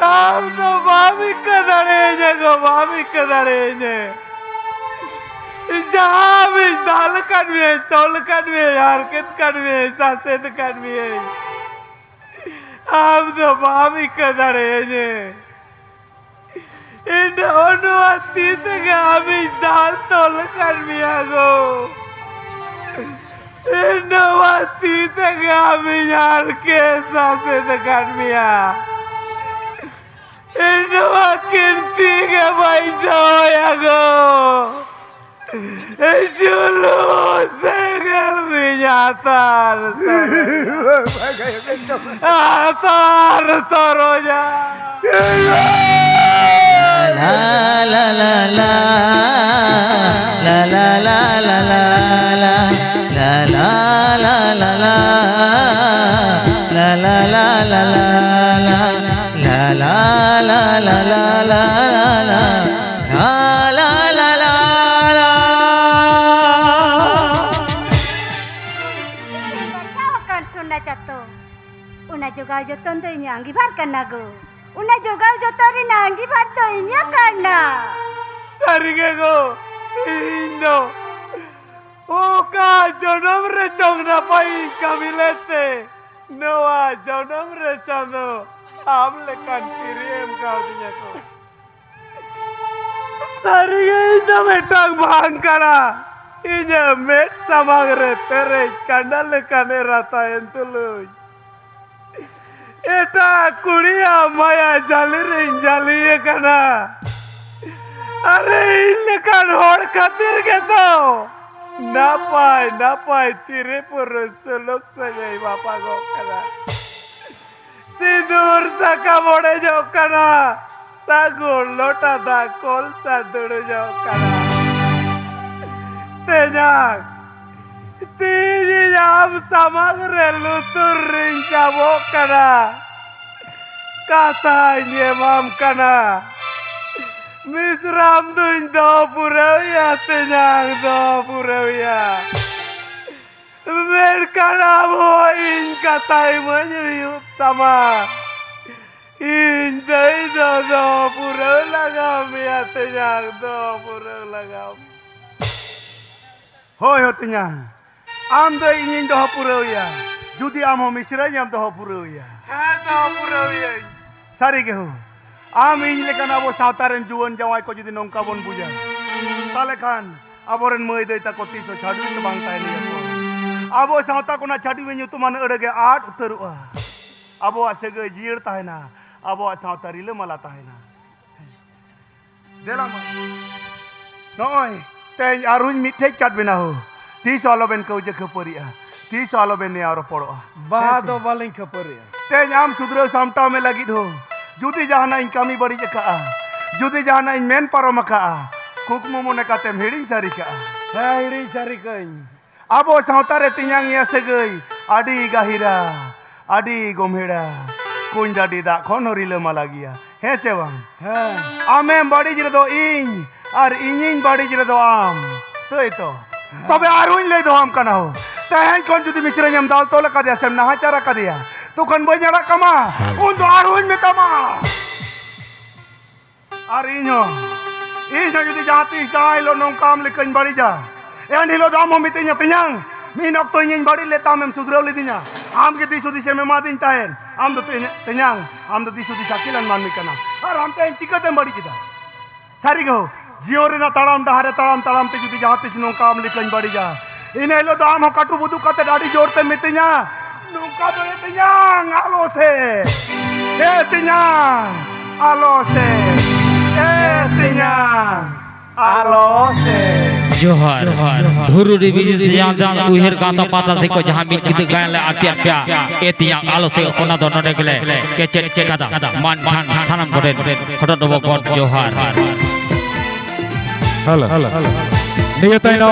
ᱟᱢ ᱫᱚ ᱵᱟᱢ ᱤᱠᱟᱹ ᱫᱟᱲᱮᱭᱟᱹᱧᱟ ᱜᱚ, ᱵᱟᱢ ᱤᱠᱟᱹ ᱫᱟᱲᱮᱭᱟᱹᱧᱟ᱾ ᱡᱟᱦᱟᱸ ᱤᱧ ᱫᱟᱞ ᱟᱠᱟᱫ ᱢᱮᱭᱟᱹᱧ, ᱛᱚᱞ ᱟᱠᱟᱫ ᱢᱮᱭᱟᱹᱧ, ᱦᱟᱨᱠᱮᱛ ᱟᱠᱟᱫ ᱢᱮᱭᱟᱹᱧ, ᱥᱟᱥᱮᱛ ᱟᱠᱟᱫ ᱢᱮᱭᱟᱹᱧ, ᱟᱢ ᱫᱚ ᱵᱟᱢ ᱤᱠᱟᱹ ᱫᱟᱲᱮᱭᱟᱹᱧᱟ᱾ ᱤᱧ ᱫᱚ ᱱᱚᱣᱟ ᱛᱤ ᱛᱮᱜᱮ ᱟᱢᱤᱧ ᱫᱟᱞ ᱛᱚᱞ ᱟᱠᱟᱫ ᱢᱮᱭᱟ ᱜᱚ᱾ ᱤᱧ ᱱᱚᱣᱟ ᱛᱤ ᱛᱮᱜᱮ ᱟᱢᱤᱧ ᱦᱟᱨᱠᱮᱛ ᱥᱟᱥᱮᱛ ᱟᱠᱟᱫ ᱢᱮᱭᱟ᱾ ᱤᱧ ᱱᱚᱣᱟ ᱠᱤᱱ ᱛᱤ ᱜᱮ ᱵᱟᱹᱧ ᱫᱚᱦᱚᱭᱟ ᱜᱚ᱾ ᱡᱩᱞᱩ ᱥᱮᱸᱜᱮᱞ ᱨᱤᱧ ᱟᱛᱟᱨ ᱛᱚᱨᱚᱡᱟ᱾ ᱟᱛᱟᱨ ᱛᱚᱨᱚᱡᱟ᱾ ᱞᱟ, ᱞᱟ, ᱞᱟ, ᱞᱟ᱾ ᱞᱟ, ᱞᱟ, ᱞᱟ, ᱞᱟ, ᱞᱟ, ᱞᱟ᱾ ᱞᱟ, ᱞᱟ, ᱞᱟ, ᱞᱟ, ᱞᱟ, ᱞᱟ᱾ ᱞᱟ, ᱞᱟ, ᱞᱟ, ᱞᱟ, ᱞᱟ, ᱞᱟ, ᱞᱟ᱾ ᱞᱟ, ᱞᱟ, ᱞᱟ, ᱞᱟ, ᱞᱟ, ᱞᱟ, ᱞᱟ᱾ ᱞᱟ, ᱞᱟ, ᱞᱟ, ᱞᱟ, ᱞᱟ, ᱞᱟ᱾ ᱵᱟᱧᱪᱟᱣ ᱟᱠᱟᱱ ᱥᱚᱱᱟ ᱪᱟᱛᱚᱢ, ᱚᱱᱟ ᱡᱚᱜᱟᱣ ᱡᱚᱛᱚᱱ ᱫᱚ ᱤᱧᱟᱹᱜ ᱟᱺᱜᱤᱵᱷᱟᱨ ᱠᱟᱱᱟ ᱜᱳ᱾ ᱚᱱᱟ ᱡᱚᱜᱟᱣ ᱡᱚᱛᱚᱱ ᱨᱮᱱᱟᱜ ᱟᱺᱜᱤᱵᱷᱟᱨ ᱫᱚ ᱤᱧᱟᱹᱜ ᱠᱟᱱᱟ᱾ ᱥᱟᱹᱨᱤ ᱜᱮ ᱜᱳ, ᱤᱧ ᱫᱚ ᱚᱠᱟ ᱡᱚᱱᱚᱢ ᱨᱮ ᱪᱚᱝ ᱱᱟᱯᱟᱭ ᱤᱧ ᱠᱟᱹᱢᱤ ᱞᱮᱫ ᱛᱮ, ᱱᱚᱣᱟ ᱡᱚᱱᱚᱢ ᱨᱮ ᱪᱟᱸᱫᱚ ᱟᱢ ᱞᱮᱠᱟᱱ ᱛᱤᱨᱭᱳ ᱮᱢ ᱠᱟᱣᱫᱤᱧᱟ ᱠᱚ᱾ ᱥᱟᱹᱨᱤᱜᱮ ᱤᱧ ᱫᱚ ᱢᱤᱫᱴᱟᱝ ᱵᱷᱟᱝ ᱠᱟᱱᱟ᱾ ᱤᱧᱟᱹᱜ ᱢᱮᱫ ᱥᱟᱢᱟᱝ ᱨᱮ ᱯᱮᱨᱮᱡ ᱠᱟᱸᱰᱟ ᱞᱮᱠᱟᱱ ᱮᱨᱟ ᱛᱟᱦᱮᱱ ᱛᱩᱞᱩᱡ, ᱮᱴᱟᱜ ᱠᱩᱲᱤᱭᱟᱜ ᱢᱟᱭᱟ ᱡᱷᱟᱹᱞᱤ ᱨᱤᱧ ᱡᱷᱟᱹᱞᱤ ᱟᱠᱟᱱᱟ᱾ ᱟᱨᱮ, ᱤᱧ ᱞᱮᱠᱟᱱ ᱦᱚᱲ ᱠᱷᱟᱹᱛᱤᱨ ᱜᱮᱛᱚ ᱱᱟᱯᱟᱭ ᱱᱟᱯᱟᱭ ᱛᱤᱨᱤ ᱯᱩᱨᱩᱥ ᱥᱩᱞᱩᱠ ᱥᱟᱹᱜᱟᱹᱭ ᱵᱟᱯᱟᱜᱚᱜ ᱠᱟᱱᱟ᱾ ᱥᱤᱸᱫᱩᱨ ᱥᱟᱠᱟᱢ ᱚᱲᱮᱡᱚᱜ ᱠᱟᱱᱟ, ᱥᱟᱹᱜᱩᱱ ᱞᱚᱴᱟ ᱫᱟᱜ ᱠᱚᱞ ᱥᱟ ᱫᱩᱲᱩᱡᱚᱜ ᱠᱟᱱᱟ᱾ ᱛᱮᱧᱟᱝ, ᱛᱤᱦᱤᱧ ᱟᱢ ᱥᱟᱢᱟᱝ ᱨᱮ ᱞᱩᱛᱩᱨ ᱨᱤᱧ ᱥᱟᱵᱚᱜ ᱠᱟᱱᱟ, ᱠᱟᱛᱷᱟᱧ ᱮᱢᱟᱢ ᱠᱟᱱᱟ, ᱢᱤᱥᱨᱟᱢ ᱫᱩᱧ ᱫᱚᱦᱚ ᱯᱩᱨᱟᱹᱣᱮᱭᱟ, ᱛᱮᱧᱟᱝ ᱫᱚᱦᱚ ᱯᱩᱨᱟᱹᱣᱮᱭᱟ᱾ ᱢᱮᱱᱠᱷᱟᱱ ᱟᱢ ᱦᱚᱸ ᱤᱧ ᱠᱟᱛᱷᱟ ᱤᱢᱟᱹᱧ ᱦᱩᱭᱩᱜ ᱛᱟᱢᱟ᱾ ᱤᱧ ᱫᱟᱹᱭ ᱫᱚ ᱫᱚᱦᱚ ᱯᱩᱨᱟᱹᱣ ᱞᱟᱜᱟᱣ ᱢᱮᱭᱟ, ᱛᱮᱧᱟᱝ ᱫᱚᱦᱚ ᱯᱩᱨᱟᱹᱣ ᱞᱟᱜᱟᱣ ᱢᱮᱭᱟ᱾ ᱦᱳᱭ ᱦᱳ ᱛᱮᱧᱟᱝ, ᱟᱢ ᱫᱚ ᱤᱧᱤᱧ ᱫᱚᱦᱚ ᱯᱩᱨᱟᱹᱣᱮᱭᱟ, ᱡᱩᱫᱤ ᱟᱢ ᱦᱚᱸ ᱢᱤᱥᱨᱟᱧ ᱮᱢ ᱫᱚᱦᱚ ᱯᱩᱨᱟᱹᱣᱮᱭᱟ᱾ ᱦᱮᱸ, ᱫᱚᱦᱚ ᱯᱩᱨᱟᱹᱣᱮᱭᱟᱹᱧ᱾ ᱥᱟᱹᱨᱤ ᱜᱮ ᱦᱳ, ᱟᱢ ᱤᱧ ᱞᱮᱠᱟᱱ ᱟᱵᱚ ᱥᱟᱶᱛᱟ ᱨᱮᱱ ᱡᱩᱣᱟᱹᱱ ᱡᱟᱶᱟᱭ ᱠᱚ ᱡᱩᱫᱤ ᱱᱚᱝᱠᱟ ᱵᱚᱱ ᱵᱩᱡᱟ, ᱛᱟᱦᱞᱮ ᱠᱷᱟᱱ ᱟᱵᱚᱨᱮᱱ ᱢᱟᱹᱭ ᱫᱟᱹᱭ ᱛᱟᱠᱚ ᱛᱤᱥ ᱦᱚᱸ ᱪᱷᱟᱹᱰᱩᱭ ᱫᱚ ᱵᱟᱝ ᱛᱟᱦᱮᱱ ᱜᱮᱭᱟ ᱠᱚ᱾ ᱟᱵᱚ ᱥᱟᱶᱛᱟ ᱠᱷᱚᱱᱟᱜ ᱪᱷᱟᱹᱰᱩᱭ ᱧᱩᱛᱩᱢᱟᱱ ᱟᱹᱲᱟᱹ ᱜᱮ ᱟᱫ ᱩᱛᱟᱹᱨᱚᱜᱼᱟ᱾ ᱟᱵᱚᱣᱟᱜ ᱥᱟᱹᱜᱟᱹᱭ ᱡᱤᱭᱟᱹᱲ ᱛᱟᱦᱮᱱᱟ, ᱟᱵᱚᱣᱟᱜ ᱥᱟᱶᱛᱟ ᱨᱤᱞᱟᱹᱢᱟᱞᱟ ᱛᱟᱦᱮᱱᱟ᱾ ᱫᱮᱞᱟ ᱢᱟ᱾ ᱱᱚᱜᱼᱚᱭ ᱛᱮᱦᱮᱧ ᱟᱨᱦᱚᱸᱧ ᱢᱤᱫᱴᱷᱮᱡ ᱠᱟᱫ ᱵᱮᱱᱟ ᱦᱳ᱾ ᱛᱤᱥ ᱦᱚᱸ ᱟᱞᱚᱵᱮᱱ ᱠᱟᱹᱣᱡᱟᱹ ᱠᱷᱟᱹᱯᱟᱹᱨᱤᱜᱼᱟ, ᱛᱤᱥ ᱦᱚᱸ ᱟᱞᱚᱵᱮᱱ ᱱᱮᱭᱟᱣ ᱨᱚᱯᱚᱲᱚᱜᱼᱟ᱾ ᱵᱟᱦᱟ ᱦᱮᱸ ᱥᱮ? ᱫᱚ ᱵᱟᱹᱞᱤᱧ ᱠᱷᱟᱹᱯᱟᱹᱨᱤᱜᱼᱟ᱾ ᱛᱮᱦᱮᱧ ᱟᱢ ᱥᱩᱫᱷᱨᱟᱹᱣ ᱥᱟᱢᱴᱟᱣ ᱢᱮ ᱞᱟᱹᱜᱤᱫ ᱦᱳ, ᱡᱩᱫᱤ ᱡᱟᱦᱟᱱᱟᱜ ᱤᱧ ᱠᱟᱹᱢᱤ ᱵᱟᱹᱲᱤᱡ ᱟᱠᱟᱜᱼᱟ, ᱡᱩᱫᱤ ᱡᱟᱦᱟᱱᱟᱜ ᱤᱧ ᱢᱮᱱ ᱯᱟᱨᱚᱢ ᱟᱠᱟᱜᱼᱟ, ᱠᱩᱠᱢᱩ ᱢᱚᱱᱮ ᱠᱟᱛᱮᱢ ᱦᱤᱲᱤᱧ ᱥᱟᱹᱨᱤ ᱠᱟᱜᱼᱟ᱾ ᱦᱮᱸ, ᱦᱤᱲᱤᱧ ᱥᱟᱹᱨᱤ ᱠᱟᱹᱧ᱾ ᱟᱵᱚ ᱥᱟᱶᱛᱟ ᱨᱮ ᱛᱮᱧᱟᱝ ᱭᱟ ᱥᱟᱹᱜᱟᱹᱭ ᱟᱹᱰᱤ ᱜᱟᱹᱦᱤᱨᱟ, ᱟᱹᱰᱤ ᱜᱚᱢᱦᱮᱲᱟ᱾ ᱠᱩᱧ ᱰᱟᱹᱰᱤ ᱫᱟᱜ ᱠᱷᱚᱱ ᱦᱚᱸ ᱨᱤᱞᱟᱹᱢᱟᱞᱟ ᱜᱮᱭᱟ, ᱦᱮᱸ ᱥᱮ ᱵᱟᱝ? ᱦᱮᱸ᱾ ᱟᱢᱮᱢ ᱵᱟᱹᱲᱤᱡ ᱨᱮᱫᱚ ᱤᱧ, ᱟᱨ ᱤᱧᱤᱧ ᱵᱟᱹᱲᱤᱡ ᱨᱮᱫᱚ ᱟᱢ᱾ ᱛᱟᱹᱭ ᱛᱚ? ᱦᱮᱸ᱾ ᱛᱚᱵᱮ ᱟᱨᱦᱚᱸᱧ ᱞᱟᱹᱭ ᱫᱚᱦᱚᱣᱟᱢ ᱠᱟᱱᱟ ᱦᱳ, ᱛᱮᱦᱮᱧ ᱠᱷᱚᱱ ᱡᱩᱫᱤ ᱢᱤᱥᱨᱟᱧ ᱮᱢ ᱫᱟᱞ ᱛᱚᱞ ᱟᱠᱟᱫᱮᱭᱟ ᱥᱮᱢ ᱱᱟᱦᱟᱪᱟᱨ ᱟᱠᱟᱫᱮᱭᱟ, ᱛᱚᱠᱷᱚᱱ ᱵᱟᱹᱧ ᱟᱲᱟᱜ ᱠᱟᱢᱟ, ᱩᱱ ᱫᱚ ᱟᱨᱦᱚᱸᱧ ᱢᱮᱛᱟᱢᱟ᱾ ᱟᱨ ᱤᱧ ᱦᱚᱸ, ᱤᱧ ᱦᱚᱸ ᱡᱩᱫᱤ ᱡᱟᱦᱟᱸ ᱛᱤᱥ ᱡᱟᱦᱟᱸ ᱦᱤᱞᱳᱜ ᱱᱚᱝᱠᱟ ᱟᱢ ᱞᱮᱠᱟᱧ ᱵᱟᱹᱲᱤᱡᱟ, ᱮᱱ ᱦᱤᱞᱳᱜ ᱫᱚ ᱟᱢ ᱦᱚᱸ ᱢᱤᱛᱟᱹᱧᱟ, "ᱛᱮᱧᱟᱝ, ᱢᱤᱫ ᱚᱠᱛᱚ ᱤᱧᱤᱧ ᱵᱟᱹᱲᱤᱡ ᱞᱮᱫ ᱛᱟᱢ, ᱮᱢ ᱥᱩᱫᱷᱨᱟᱹᱣ ᱞᱤᱫᱤᱧᱟ, ᱟᱢ ᱜᱮ ᱫᱤᱥ ᱦᱩᱫᱤᱥ ᱮᱢ ᱮᱢᱟᱫᱤᱧ ᱛᱟᱦᱮᱸᱫ᱾ ᱟᱢ ᱫᱚ ᱛᱮ-, ᱛᱮᱧᱟᱝ, ᱟᱢ ᱫᱚ ᱫᱤᱥ ᱦᱩᱫᱤᱥ ᱟᱹᱠᱤᱞᱟᱱ ᱢᱟᱹᱱᱢᱤ ᱠᱟᱱᱟ, ᱟᱨ ᱟᱢ ᱛᱮᱦᱮᱧ ᱪᱤᱠᱟᱹᱛᱮᱢ ᱵᱟᱹᱲᱤᱡ ᱠᱮᱫᱟ? ᱥᱟᱹᱨᱤ ᱜᱮ ᱦᱳ, ᱡᱤᱭᱚᱱ ᱨᱮᱱᱟᱜ ᱛᱟᱲᱟᱢ ᱰᱟᱦᱟᱨ ᱨᱮ ᱛᱟᱲᱟᱢ ᱛᱟᱲᱟᱢ ᱛᱮ ᱡᱩᱫᱤ ᱡᱟᱦᱟᱸ ᱛᱤᱥ ᱱᱚᱝᱠᱟ ᱟᱢ ᱞᱮᱠᱟᱧ ᱵᱟᱹᱲᱤᱡᱟ, ᱤᱱᱟᱹ ᱦᱤᱞᱳᱜ ᱫᱚ ᱟᱢ ᱦᱚᱸ ᱠᱟᱹᱴᱩᱵ ᱩᱫᱩᱜ ᱠᱟᱛᱮ ᱟᱹᱰᱤ ᱡᱳᱨ ᱛᱮᱢ ᱢᱤᱛᱟᱹᱧᱟ, "ᱱᱚᱝᱠᱟ ᱫᱚ ᱮ ᱛᱮᱧᱟᱝ, ᱟᱞᱚ ᱥᱮ, ᱮ ᱛᱮᱧᱟᱝ, ᱟᱞᱚ ᱥᱮ, ᱮ ᱛᱮᱧᱟᱝ, ᱟᱞᱚ ᱥᱮ᱾" ᱡᱚᱦᱟᱨ᱾ ᱫᱷᱩᱨᱩ ᱨᱮ ᱵᱤᱡᱤ ᱛᱮᱭᱟᱝ ᱡᱟᱝ ᱩᱭᱦᱟᱹᱨ ᱜᱟᱶᱛᱟ ᱯᱟᱦᱴᱟ ᱥᱮᱫ ᱠᱷᱚᱱ ᱡᱟᱦᱟᱸ ᱢᱤᱫ ᱠᱤᱛᱟᱹ ᱜᱟᱭᱟᱱ ᱞᱮ ᱟᱛᱮᱨ ᱯᱮᱭᱟ, ᱮ ᱛᱮᱭᱟᱝ ᱟᱞᱚ ᱥᱮ, ᱚᱱᱟ ᱫᱚ ᱱᱚᱰᱮ ᱜᱮᱞᱮ ᱠᱮᱪᱮᱫ ᱠᱟᱫᱟ᱾ ᱢᱟ ᱮᱱᱠᱷᱟᱱ ᱥᱟᱱᱟᱢ ᱠᱚᱴᱷᱮᱱ ᱠᱷᱚᱴᱚ ᱰᱚᱵᱚᱜ ᱜᱚᱰ ᱡᱚᱦᱟᱨ᱾ Hello, hello. ᱱᱤᱭᱟᱹ ᱛᱟᱭᱱᱚᱢ